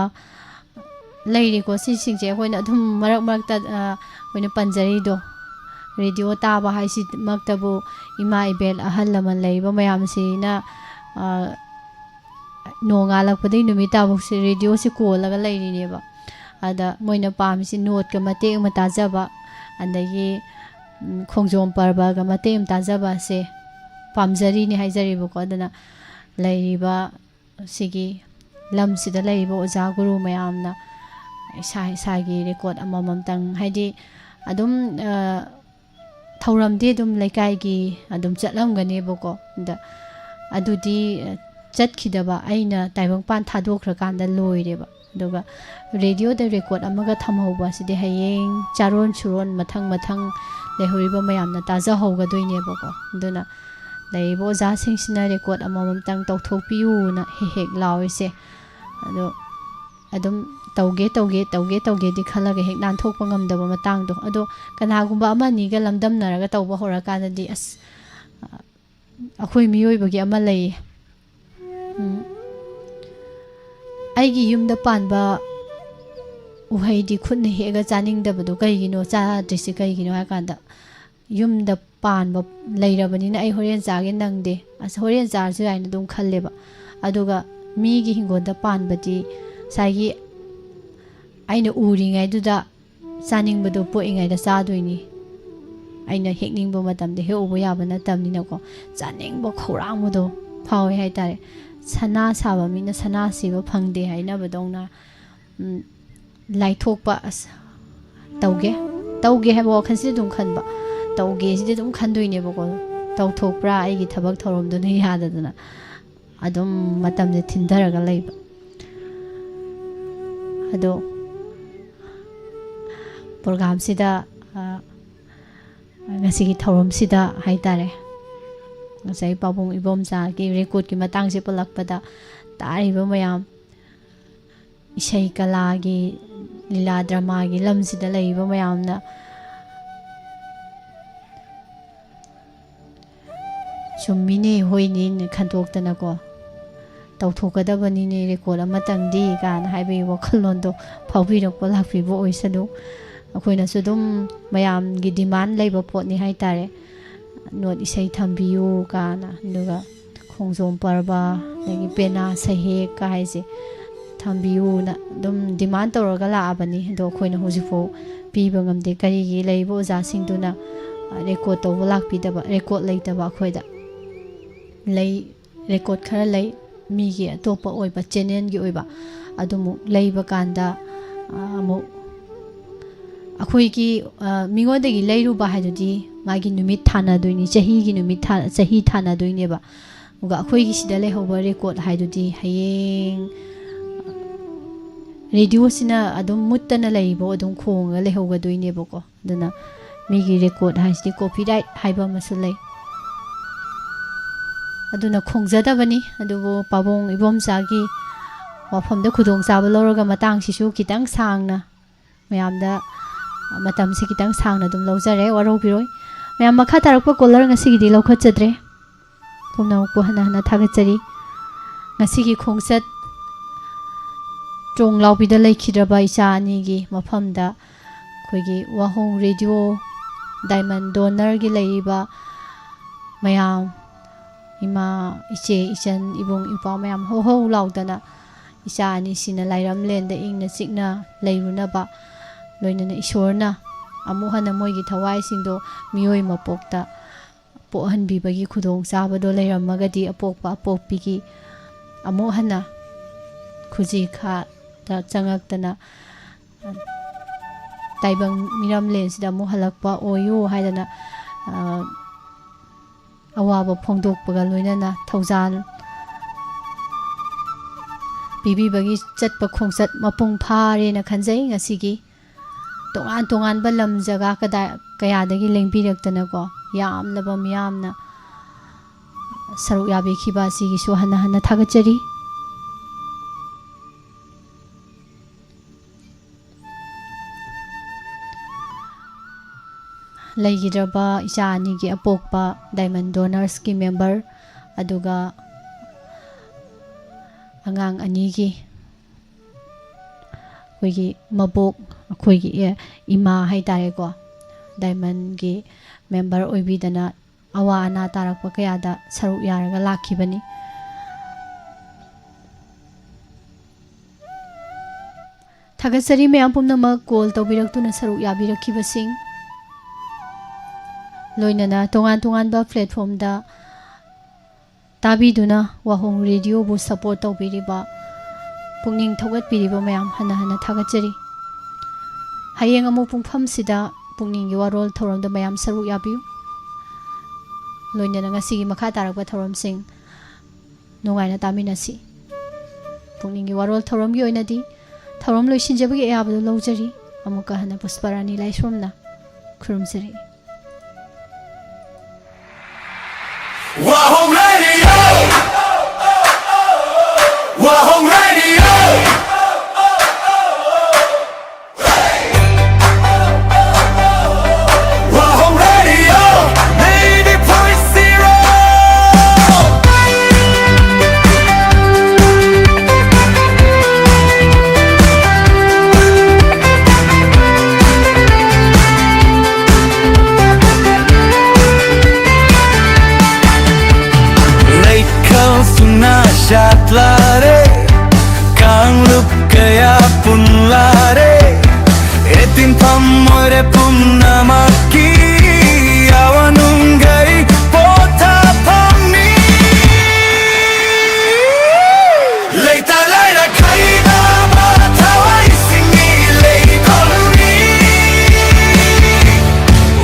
ꯂꯩꯔꯤꯀꯣ꯫ ꯁꯤꯁꯤꯡꯁꯦ ꯑꯩꯈꯣꯏꯅ ꯑꯗꯨꯝ ꯃꯔꯛ ꯃꯔꯛꯇ, ꯑ, ꯑꯩꯈꯣꯏꯅ ꯄꯟꯖꯔꯤꯗꯣ, ꯔꯦꯗꯤꯑꯣ ꯇꯥꯕ ꯍꯥꯏꯁꯤꯃꯛꯇꯕꯨ ꯏꯃꯥ ꯏꯕꯦꯜ ꯑꯍꯜ ꯂꯃꯟ ꯂꯩꯔꯤꯕ ꯃꯌꯥꯝꯁꯤꯅ, ꯑ, ꯅꯣꯡꯉꯥꯜꯂꯛꯄꯗꯒꯤ ꯅꯨꯃꯤꯠ ꯇꯥꯐꯥꯎꯁꯦ ꯔꯦꯗꯤꯑꯣꯁꯦ ꯀꯣꯜꯂꯒ ꯂꯩꯔꯤꯅꯦꯕ꯫ ꯑꯗ ꯃꯣꯏꯅ ꯄꯥꯝꯃꯤꯁꯤ ꯅꯣꯠꯀ ꯃꯇꯦꯛ ꯑꯃ ꯇꯥꯖꯕ, ꯑꯗꯒꯤ, ꯎꯝ, ꯈꯣꯡꯖꯣꯝ ꯄꯔꯕꯒ ꯃꯇꯦꯛ ꯑꯃ ꯇꯥꯖꯕꯁꯦ ꯄꯥꯝꯖꯔꯤꯅꯤ ꯍꯥꯏꯖꯔꯤꯕꯀꯣ꯫ ꯑꯗꯨꯅ ꯂꯩꯔꯤꯕ ꯁꯤꯒꯤ ꯂꯝꯁꯤꯗ ꯂꯩꯔꯤꯕ ꯑꯣꯖꯥ ꯒꯨꯔꯨ ꯃꯌꯥꯝꯅ ꯏꯁꯥ ꯏꯁꯥꯒꯤ ꯔꯦꯀꯣꯔꯠ ꯑꯃꯃꯝꯇꯪ, ꯍꯥꯏꯗꯤ ꯑꯗꯨꯝ, ꯑ, ꯊꯧꯔꯝꯗꯤ ꯑꯗꯨꯝ ꯂꯩꯀꯥꯏꯒꯤ ꯑꯗꯨꯝ ꯆꯠꯂꯝꯒꯅꯦꯕꯀꯣ꯫ ꯑꯗ ꯑꯗꯨꯗꯤ, ꯑ, ꯆꯠꯈꯤꯗꯕ, ꯑꯩꯅ ꯇꯥꯏꯕꯪꯄꯥꯟ ꯊꯥꯗꯣꯛꯈ꯭ꯔꯀꯥꯟꯗ ꯂꯣꯏꯔꯦꯕ꯫ ꯑꯗꯨꯒ ꯔꯦꯗꯤꯑꯣꯗ ꯔꯦꯀꯣꯔꯠ ꯑꯃꯒ ꯊꯝꯍꯧꯕ ꯑꯁꯤꯗꯤ ꯍꯌꯦꯡ ꯆꯥꯔꯣꯟ ꯁꯨꯔꯣꯟ ꯃꯊꯪ ꯃꯊꯪ ꯂꯩꯍꯧꯔꯤꯕ ꯃꯌꯥꯝꯅ ꯇꯥꯖꯍꯧꯒꯗꯣꯏꯅꯦꯕꯀꯣ꯫ ꯑꯗꯨꯅ ꯂꯩꯔꯤꯕ ꯑꯣꯖꯥꯁꯤꯡꯁꯤꯅ ꯔꯦꯀꯣꯔꯠ ꯑꯃꯃꯝꯇꯪ ꯇꯧꯊꯣꯛꯄꯤꯌꯨꯅ ꯍꯦꯛ ꯍꯦꯛ ꯂꯥꯎꯔꯤꯁꯦ꯫ ꯑꯗꯣ ꯑꯗꯨꯝ ꯇꯧꯒꯦ, ꯇꯧꯒꯦ, ꯇꯧꯒꯦ, ꯇꯧꯒꯦꯗꯤ ꯈꯜꯂꯒ ꯍꯦꯛ ꯅꯥꯟꯊꯣꯛꯄ ꯉꯝꯗꯕ ꯃꯇꯥꯡꯗꯣ꯫ ꯑꯗꯣ ꯀꯅꯥꯒꯨꯝꯕ ꯑꯃ ꯑꯅꯤꯒ ꯂꯝꯗꯝꯅꯔꯒ ꯇꯧꯕ ꯍꯧꯔꯀꯥꯟꯗꯗꯤ, ꯑꯁ, ꯑꯩꯈꯣꯏ ꯃꯤꯑꯣꯏꯕꯒꯤ ꯑꯃ ꯂꯩꯌꯦ꯫ ꯎꯝ꯫ ꯑꯩꯒꯤ ꯌꯨꯝꯗ ꯄꯥꯟꯕ ꯎꯍꯩꯗꯤ ꯈꯨꯠꯅ ꯍꯦꯛꯑꯒ ꯆꯥꯅꯤꯡꯗꯕꯗꯣ ꯀꯩꯒꯤꯅꯣ, ꯆꯥꯗ꯭ꯔꯤꯁꯦ ꯀꯩꯒꯤꯅꯣ ꯍꯥꯏ ꯀꯥꯟꯗ, ꯌꯨꯝꯗ ꯄꯥꯟꯕ ꯂꯩꯔꯕꯅꯤꯅ ꯑꯩ ꯍꯣꯔꯦꯟ ꯆꯥꯒꯦ ꯅꯪꯗꯦ, ꯑꯁ, ꯍꯣꯔꯦꯟ ꯆꯥꯔꯁꯨ ꯌꯥꯏꯅ ꯑꯗꯨꯝ ꯈꯜꯂꯦꯕ꯫ ꯑꯗꯨꯒ ꯃꯤꯒꯤ ꯍꯤꯡꯒꯣꯜꯗ ꯄꯥꯟꯕꯗꯤ ꯉꯁꯥꯏꯒꯤ ꯑꯩꯅ ꯎꯔꯤꯉꯩꯗꯨꯗ ꯆꯥꯅꯤꯡꯕꯗꯣ ꯄꯣꯛꯏꯉꯩꯗ ꯆꯥꯗꯣꯏꯅꯤ꯫ ꯑꯩꯅ ꯍꯦꯛꯅꯤꯡꯕ ꯃꯇꯝꯗ ꯍꯦꯛꯎꯕ ꯌꯥꯕ ꯅꯠꯇꯕꯅꯤꯅꯀꯣ, ꯆꯥꯅꯤꯡꯕ ꯈꯧꯔꯥꯡꯕꯗꯣ ꯐꯥꯎꯋꯦ ꯍꯥꯏꯇꯥꯔꯦ꯫ ꯁꯅꯥ ꯁꯥꯕ ꯃꯤꯅ ꯁꯅꯥ ꯁꯤꯕ ꯐꯪꯗꯦ ꯍꯥꯏꯅꯕꯗꯧꯅ, ꯎꯝ, ꯂꯥꯏꯊꯣꯛꯄ, ꯑꯁ, ꯇꯧꯒꯦ, ꯇꯧꯒꯦ ꯍꯥꯏꯕ ꯋꯥꯈꯜꯁꯤꯗꯤ ꯑꯗꯨꯝ ꯈꯟꯕ, ꯇꯧꯒꯦ ꯁꯤꯗꯤ ꯑꯗꯨꯝ ꯈꯟꯗꯣꯏꯅꯦꯕꯀꯣ꯫ ꯇꯧꯊꯣꯛꯄ꯭ꯔꯥ, ꯑꯩꯒꯤ ꯊꯕꯛ ꯊꯧꯔꯝꯗꯨꯅ ꯌꯥꯗꯗꯅ ꯑꯗꯨꯝ ꯃꯇꯝꯁꯦ ꯊꯤꯟꯊꯔꯒ ꯂꯩꯕ꯫ ꯑꯗꯣ ꯄ꯭ꯔꯣꯒ꯭ꯔꯥꯝꯁꯤꯗ, ꯑ, ꯉꯁꯤꯒꯤ ꯊꯧꯔꯝꯁꯤꯗ ꯍꯥꯏꯇꯥꯔꯦ, ꯉꯁꯥꯏ ꯄꯥꯕꯨꯡ ꯏꯕꯣꯝꯆꯥꯒꯤ ꯔꯦꯀꯣꯔꯠꯀꯤ ꯃꯇꯥꯡꯁꯦ ꯄꯜꯂꯛꯄꯗ, ꯇꯥꯔꯤꯕ ꯃꯌꯥꯝ, ꯏꯁꯩ ꯀꯂꯥꯒꯤ, ꯂꯤꯂꯥ ꯗ꯭ꯔꯃꯥꯒꯤ ꯂꯝꯁꯤꯗ ꯂꯩꯔꯤꯕ ꯃꯌꯥꯝꯅ ꯆꯨꯝꯃꯤꯅꯦ, ꯍꯣꯏꯅꯦꯅ ꯈꯟꯗꯣꯛꯇꯅꯀꯣ, ꯇꯧꯊꯣꯛꯀꯗꯕꯅꯤꯅꯦ ꯔꯦꯀꯣꯔꯠ ꯑꯃꯇꯪꯗꯤ ꯀꯥꯏꯅ ꯍꯥꯏꯕꯒꯤ ꯋꯥꯈꯜꯂꯣꯟꯗꯣ ꯐꯥꯎꯕꯤꯔꯛꯄ ꯂꯥꯛꯄꯤꯕ ꯑꯣꯏꯁꯅꯨ꯫ ꯑꯩꯈꯣꯏꯅꯁꯨ ꯑꯗꯨꯝ ꯃꯌꯥꯝꯒꯤ ꯗꯤꯃꯥꯟ ꯂꯩꯕ ꯄꯣꯠꯅꯤ ꯍꯥꯏ ꯇꯥꯔꯦ꯫ ꯅꯣꯠ ꯏꯁꯩ ꯊꯝꯕꯤꯌꯨ ꯀꯥꯏꯅ, ꯑꯗꯨꯒ ꯈꯣꯡꯖꯣꯝ ꯄꯔꯕ, ꯑꯗꯒꯤ ꯄꯦꯅꯥ ꯁꯩꯍꯦꯛꯀ ꯍꯥꯏꯁꯦ ꯊꯝꯕꯤꯌꯨꯅ ꯑꯗꯨꯝ ꯗꯤꯃꯥꯟ ꯇꯧꯔꯒ ꯂꯥꯛꯑꯕꯅꯤ꯫ ꯑꯗꯣ ꯑꯩꯈꯣꯏꯅ ꯍꯧꯖꯤꯛꯐꯥꯎ ꯄꯤꯕ ꯉꯝꯗꯦ꯫ ꯀꯔꯤꯒꯤ ꯂꯩꯔꯤꯕ ꯑꯣꯖꯥꯁꯤꯡꯗꯨꯅ ꯔꯦꯀꯣꯔꯠ ꯇꯧꯕ ꯂꯥꯛꯄꯤꯗꯕ, ꯔꯦꯀꯣꯔꯠ ꯂꯩꯇꯕ ꯑꯩꯈꯣꯏꯗ? ꯂꯩ, ꯔꯦꯀꯣꯔꯠ ꯈꯔ ꯂꯩ, ꯃꯤꯒꯤ ꯑꯇꯣꯞꯄ ꯑꯣꯏꯕ, ꯆꯦꯅꯦꯜꯒꯤ ꯑꯣꯏꯕ꯫ ꯑꯗꯨꯃꯨꯛ ꯂꯩꯕ ꯀꯥꯟꯗ, ꯑ, ꯑꯃꯨꯛ ꯑꯩꯈꯣꯏꯒꯤ, ꯑ, ꯃꯤꯉꯣꯟꯗꯒꯤ ꯂꯩꯔꯨꯕ ꯍꯥꯏꯗꯨꯗꯤ ꯃꯥꯒꯤ ꯅꯨꯃꯤꯠ ꯊꯥꯅꯗꯣꯏꯅꯤ, ꯆꯍꯤꯒꯤ ꯅꯨꯃꯤꯠ ꯊꯥ-, ꯆꯍꯤ ꯊꯥꯅꯗꯣꯏꯅꯦꯕ꯫ ꯑꯗꯨꯒ ꯑꯩꯈꯣꯏꯒꯤ ꯁꯤꯗ ꯂꯩꯍꯧꯕ ꯔꯦꯀꯣꯔꯠ ꯍꯥꯏꯗꯨꯗꯤ ꯍꯌꯦꯡ ꯔꯦꯗꯤꯑꯣꯁꯤꯅ ꯑꯗꯨꯝ ꯃꯨꯠꯇꯅ ꯂꯩꯔꯤꯕ ꯑꯗꯨꯝ ꯈꯣꯡꯉꯒ ꯂꯩꯍꯧꯒꯗꯣꯏꯅꯦꯕꯀꯣ꯫ ꯑꯗꯨꯅ ꯃꯤꯒꯤ ꯔꯦꯀꯣꯔꯠ ꯍꯥꯏꯁꯤꯗꯤ ꯀꯣꯄꯤꯔꯥꯏꯠ ꯍꯥꯏꯕ ꯑꯃꯁꯨ ꯂꯩ꯫ ꯑꯗꯨꯅ ꯈꯣꯡꯖꯗꯕꯅꯤ꯫ ꯑꯗꯨꯕꯨ ꯄꯥꯕꯨꯡ ꯏꯕꯣꯝꯆꯥꯒꯤ ꯋꯥꯐꯝꯗ ꯈꯨꯗꯣꯡꯆꯥꯕ ꯂꯧꯔꯒ ꯃꯇꯥꯡꯁꯤꯁꯨ ꯈꯤꯇꯪ ꯁꯥꯡꯅ ꯃꯌꯥꯝꯗ ꯃꯇꯝꯁꯤ ꯈꯤꯇꯪ ꯁꯥꯡꯅ ꯑꯗꯨꯝ ꯂꯧꯖꯔꯦ, ꯋꯥꯔꯧꯕꯤꯔꯣꯏ꯫ ꯃꯌꯥꯝ ꯃꯈꯥ ꯇꯥꯔꯛꯄ ꯀꯣꯂꯔ ꯉꯁꯤꯒꯤꯗꯤ ꯂꯧꯈꯠꯆꯗ꯭ꯔꯦ꯫ ꯄꯨꯝꯅꯃꯛꯄꯨ ꯍꯟꯅ ꯍꯟꯅ ꯊꯥꯒꯠꯆꯔꯤ꯫ ꯉꯁꯤꯒꯤ ꯈꯣꯡꯆꯠ ꯇ꯭ꯔꯣꯡ ꯂꯥꯎꯕꯤꯗ ꯂꯩꯈꯤꯗ꯭ꯔꯕ ꯏꯆꯥ ꯑꯅꯤꯒꯤ ꯃꯐꯝꯗ ꯑꯩꯈꯣꯏꯒꯤ ꯋꯥꯍꯣꯡ ꯔꯦꯗꯤꯑꯣ ꯗꯥꯏꯃꯟ ꯗꯣꯅꯔꯒꯤ ꯂꯩꯔꯤꯕ ꯃꯌꯥꯝ, ꯏꯃꯥ, ꯏꯆꯦ, ꯏꯆꯟ, ꯏꯕꯨꯡ, ꯏꯄ꯭ꯋꯥ ꯃꯌꯥꯝ ꯍꯧ ꯍꯧ ꯂꯥꯎꯗꯅ ꯏꯆꯥ ꯑꯅꯤꯁꯤꯅ ꯂꯥꯏꯔꯝꯂꯦꯟꯗ ꯏꯪꯅ ꯆꯤꯛꯅ ꯂꯩꯔꯨꯅꯕ, ꯂꯣꯏꯅꯅ ꯏꯁꯣꯔꯅ ꯑꯃꯨꯛ ꯍꯟꯅ ꯃꯣꯏꯒꯤ ꯊꯋꯥꯏꯁꯤꯡꯗꯣ ꯃꯤꯑꯣꯏ ꯃꯄꯣꯛꯇ ꯄꯣꯛꯍꯟꯕꯤꯕꯒꯤ ꯈꯨꯗꯣꯡꯆꯥꯕꯗꯣ ꯂꯩꯔꯝꯃꯒꯗꯤ, ꯑꯄꯣꯛꯄ ꯑꯄꯣꯛꯄꯤꯒꯤ ꯑꯃꯨꯛ ꯍꯟꯅ ꯈꯨꯖꯤ ꯈꯥꯗ ꯆꯪꯉꯛꯇꯅ ꯇꯥꯏꯕꯪ ꯃꯤꯔꯝꯂꯦꯟꯁꯤꯗ ꯑꯃꯨꯛ ꯍꯜꯂꯛꯄ ꯑꯣꯏꯌꯨ ꯍꯥꯏꯗꯅ, ꯑ, ꯑꯋꯥꯕ ꯐꯣꯡꯗꯣꯛꯄꯒ ꯂꯣꯏꯅꯅ ꯊꯧꯖꯥꯜ ꯄꯤꯕꯤꯕꯒꯤ ꯆꯠꯄ ꯈꯣꯡꯆꯠ ꯃꯄꯨꯡ ꯐꯥꯔꯦꯅ ꯈꯟꯖꯩ ꯉꯁꯤꯒꯤ꯫ ꯇꯣꯉꯥꯟ ꯇꯣꯉꯥꯟꯕ ꯂꯝ ꯖꯒꯥ ꯀꯗꯥꯏ, ꯀꯌꯥꯗꯒꯤ ꯂꯦꯡꯕꯤꯔꯛꯇꯅꯀꯣ, ꯌꯥꯝꯂꯕ ꯃꯤꯌꯥꯝꯅ ꯁꯔꯨꯛ ꯌꯥꯕꯤꯈꯤꯕ ꯑꯁꯤꯒꯤꯁꯨ ꯍꯟꯅ ꯍꯟꯅ ꯊꯥꯒꯠꯆꯔꯤ꯫ ꯂꯩꯈꯤꯗ꯭ꯔꯕ ꯏꯆꯥ ꯑꯅꯤꯒꯤ ꯑꯄꯣꯛꯄ ꯗꯥꯏꯃꯟ ꯗꯣꯅꯔꯁꯀꯤ ꯃꯦꯝꯕꯔ, ꯑꯗꯨꯒ ꯑꯉꯥꯡ ꯑꯅꯤꯒꯤ ꯑꯩꯈꯣꯏꯒꯤ ꯃꯕꯣꯛ, ꯑꯩꯈꯣꯏꯒꯤ, ꯑꯦ, ꯏꯃꯥ ꯍꯥꯏꯇꯥꯔꯦꯀꯣ, ꯗꯥꯏꯃꯟꯒꯤ ꯃꯦꯝꯕꯔ ꯑꯣꯏꯕꯤꯗꯅ ꯑꯋꯥ ꯑꯅꯥ ꯇꯥꯔꯛꯄ ꯀꯌꯥꯗ ꯁꯔꯨꯛ ꯌꯥꯔꯒ ꯂꯥꯛꯈꯤꯕꯅꯤ꯫ ꯊꯥꯒꯠꯆꯔꯤ ꯃꯌꯥꯝ ꯄꯨꯝꯅꯃꯛ ꯀꯣꯜ ꯇꯧꯕꯤꯔꯛꯇꯨꯅ ꯁꯔꯨꯛ ꯌꯥꯕꯤꯔꯛꯈꯤꯕꯁꯤꯡ, ꯂꯣꯏꯅꯅ ꯇꯣꯉꯥꯟ ꯇꯣꯉꯥꯟꯕ ꯄ꯭ꯂꯦꯠꯐꯣꯝꯗ ꯇꯥꯕꯤꯗꯨꯅ ꯋꯥꯍꯣꯡ ꯔꯦꯗꯤꯑꯣꯕꯨ ꯁꯄꯣꯔꯠ ꯇꯧꯕꯤꯔꯤꯕ, ꯄꯨꯛꯅꯤꯡ ꯊꯧꯒꯠꯄꯤꯔꯤꯕ ꯃꯌꯥꯝ ꯍꯟꯅ ꯍꯟꯅ ꯊꯥꯒꯠꯆꯔꯤ꯫ ꯍꯌꯦꯡ ꯑꯃꯨꯛ ꯄꯨꯡꯐꯝꯁꯤꯗ ꯄꯨꯛꯅꯤꯡꯒꯤ ꯋꯥꯔꯣꯜ ꯊꯧꯔꯝꯗ ꯃꯌꯥꯝ ꯁꯔꯨꯛ ꯌꯥꯕꯤꯌꯨ꯫ ꯂꯣꯏꯅꯅ ꯉꯁꯤꯒꯤ ꯃꯈꯥ ꯇꯥꯔꯛꯄ ꯊꯧꯔꯝꯁꯤꯡ ꯅꯨꯡꯉꯥꯏꯅ ꯇꯥꯃꯤꯟꯅꯁꯤ꯫ ꯄꯨꯛꯅꯤꯡꯒꯤ ꯋꯥꯔꯣꯜ ꯊꯧꯔꯝꯒꯤ ꯑꯣꯏꯅꯗꯤ ꯊꯧꯔꯝ ꯂꯣꯏꯁꯤꯟꯖꯕꯒꯤ ꯑꯌꯥꯕꯗꯨ ꯂꯧꯖꯔꯤ꯫ ꯑꯃꯨꯛꯀ ꯍꯟꯅ ꯄꯨꯁꯄꯔꯥꯅꯤ ꯂꯥꯏꯁ꯭ꯔꯝꯅ ꯈꯨꯔꯨꯝꯖꯔꯤ꯫ Wahoo Radio! Wahoo Radio! Wahoo Radio! Ninety point zero! ꯂꯩꯈꯜ ꯁꯨꯡꯅ ꯁꯥꯠꯂꯔꯦ, ꯀꯥꯡꯂꯨꯞ ꯀꯌꯥ ꯄꯨꯟꯂꯔꯦ, ꯑꯦꯇꯤꯟꯐꯝ ꯑꯣꯏꯔꯦ ꯄꯨꯝꯅꯃꯛꯀꯤ ꯑꯋꯥꯅꯨꯡꯒꯩ ꯄꯣꯊꯥꯐꯝꯅꯤ꯫ ꯂꯩꯇ ꯂꯥꯏꯔ ꯈꯥꯏꯗꯕ ꯊꯋꯥꯏꯁꯤꯡꯒꯤ ꯂꯩꯀꯣꯜꯅꯤ꯫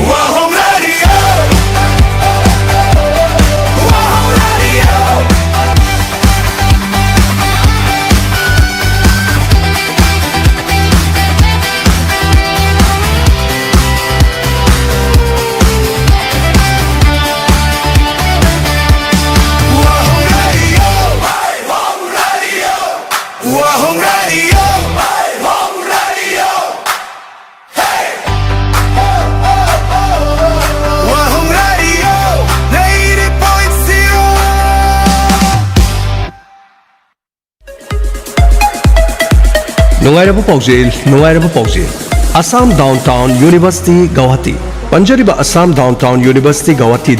ꯋꯥꯍꯣꯡ ꯔꯦꯗꯤꯑꯣ, ꯋꯥꯍꯣꯡ ꯔꯦꯗꯤꯑꯣ꯫ ꯅꯨꯡꯉꯥꯏꯔꯕ ꯄꯥꯎꯖꯦꯜ, ꯅꯨꯡꯉꯥꯏꯔꯕ ꯄꯥꯎꯖꯦꯜ꯫ Assam Downtown University Guwahati꯫ ꯄꯟꯖꯔꯤꯕ Assam Downtown University Guwahati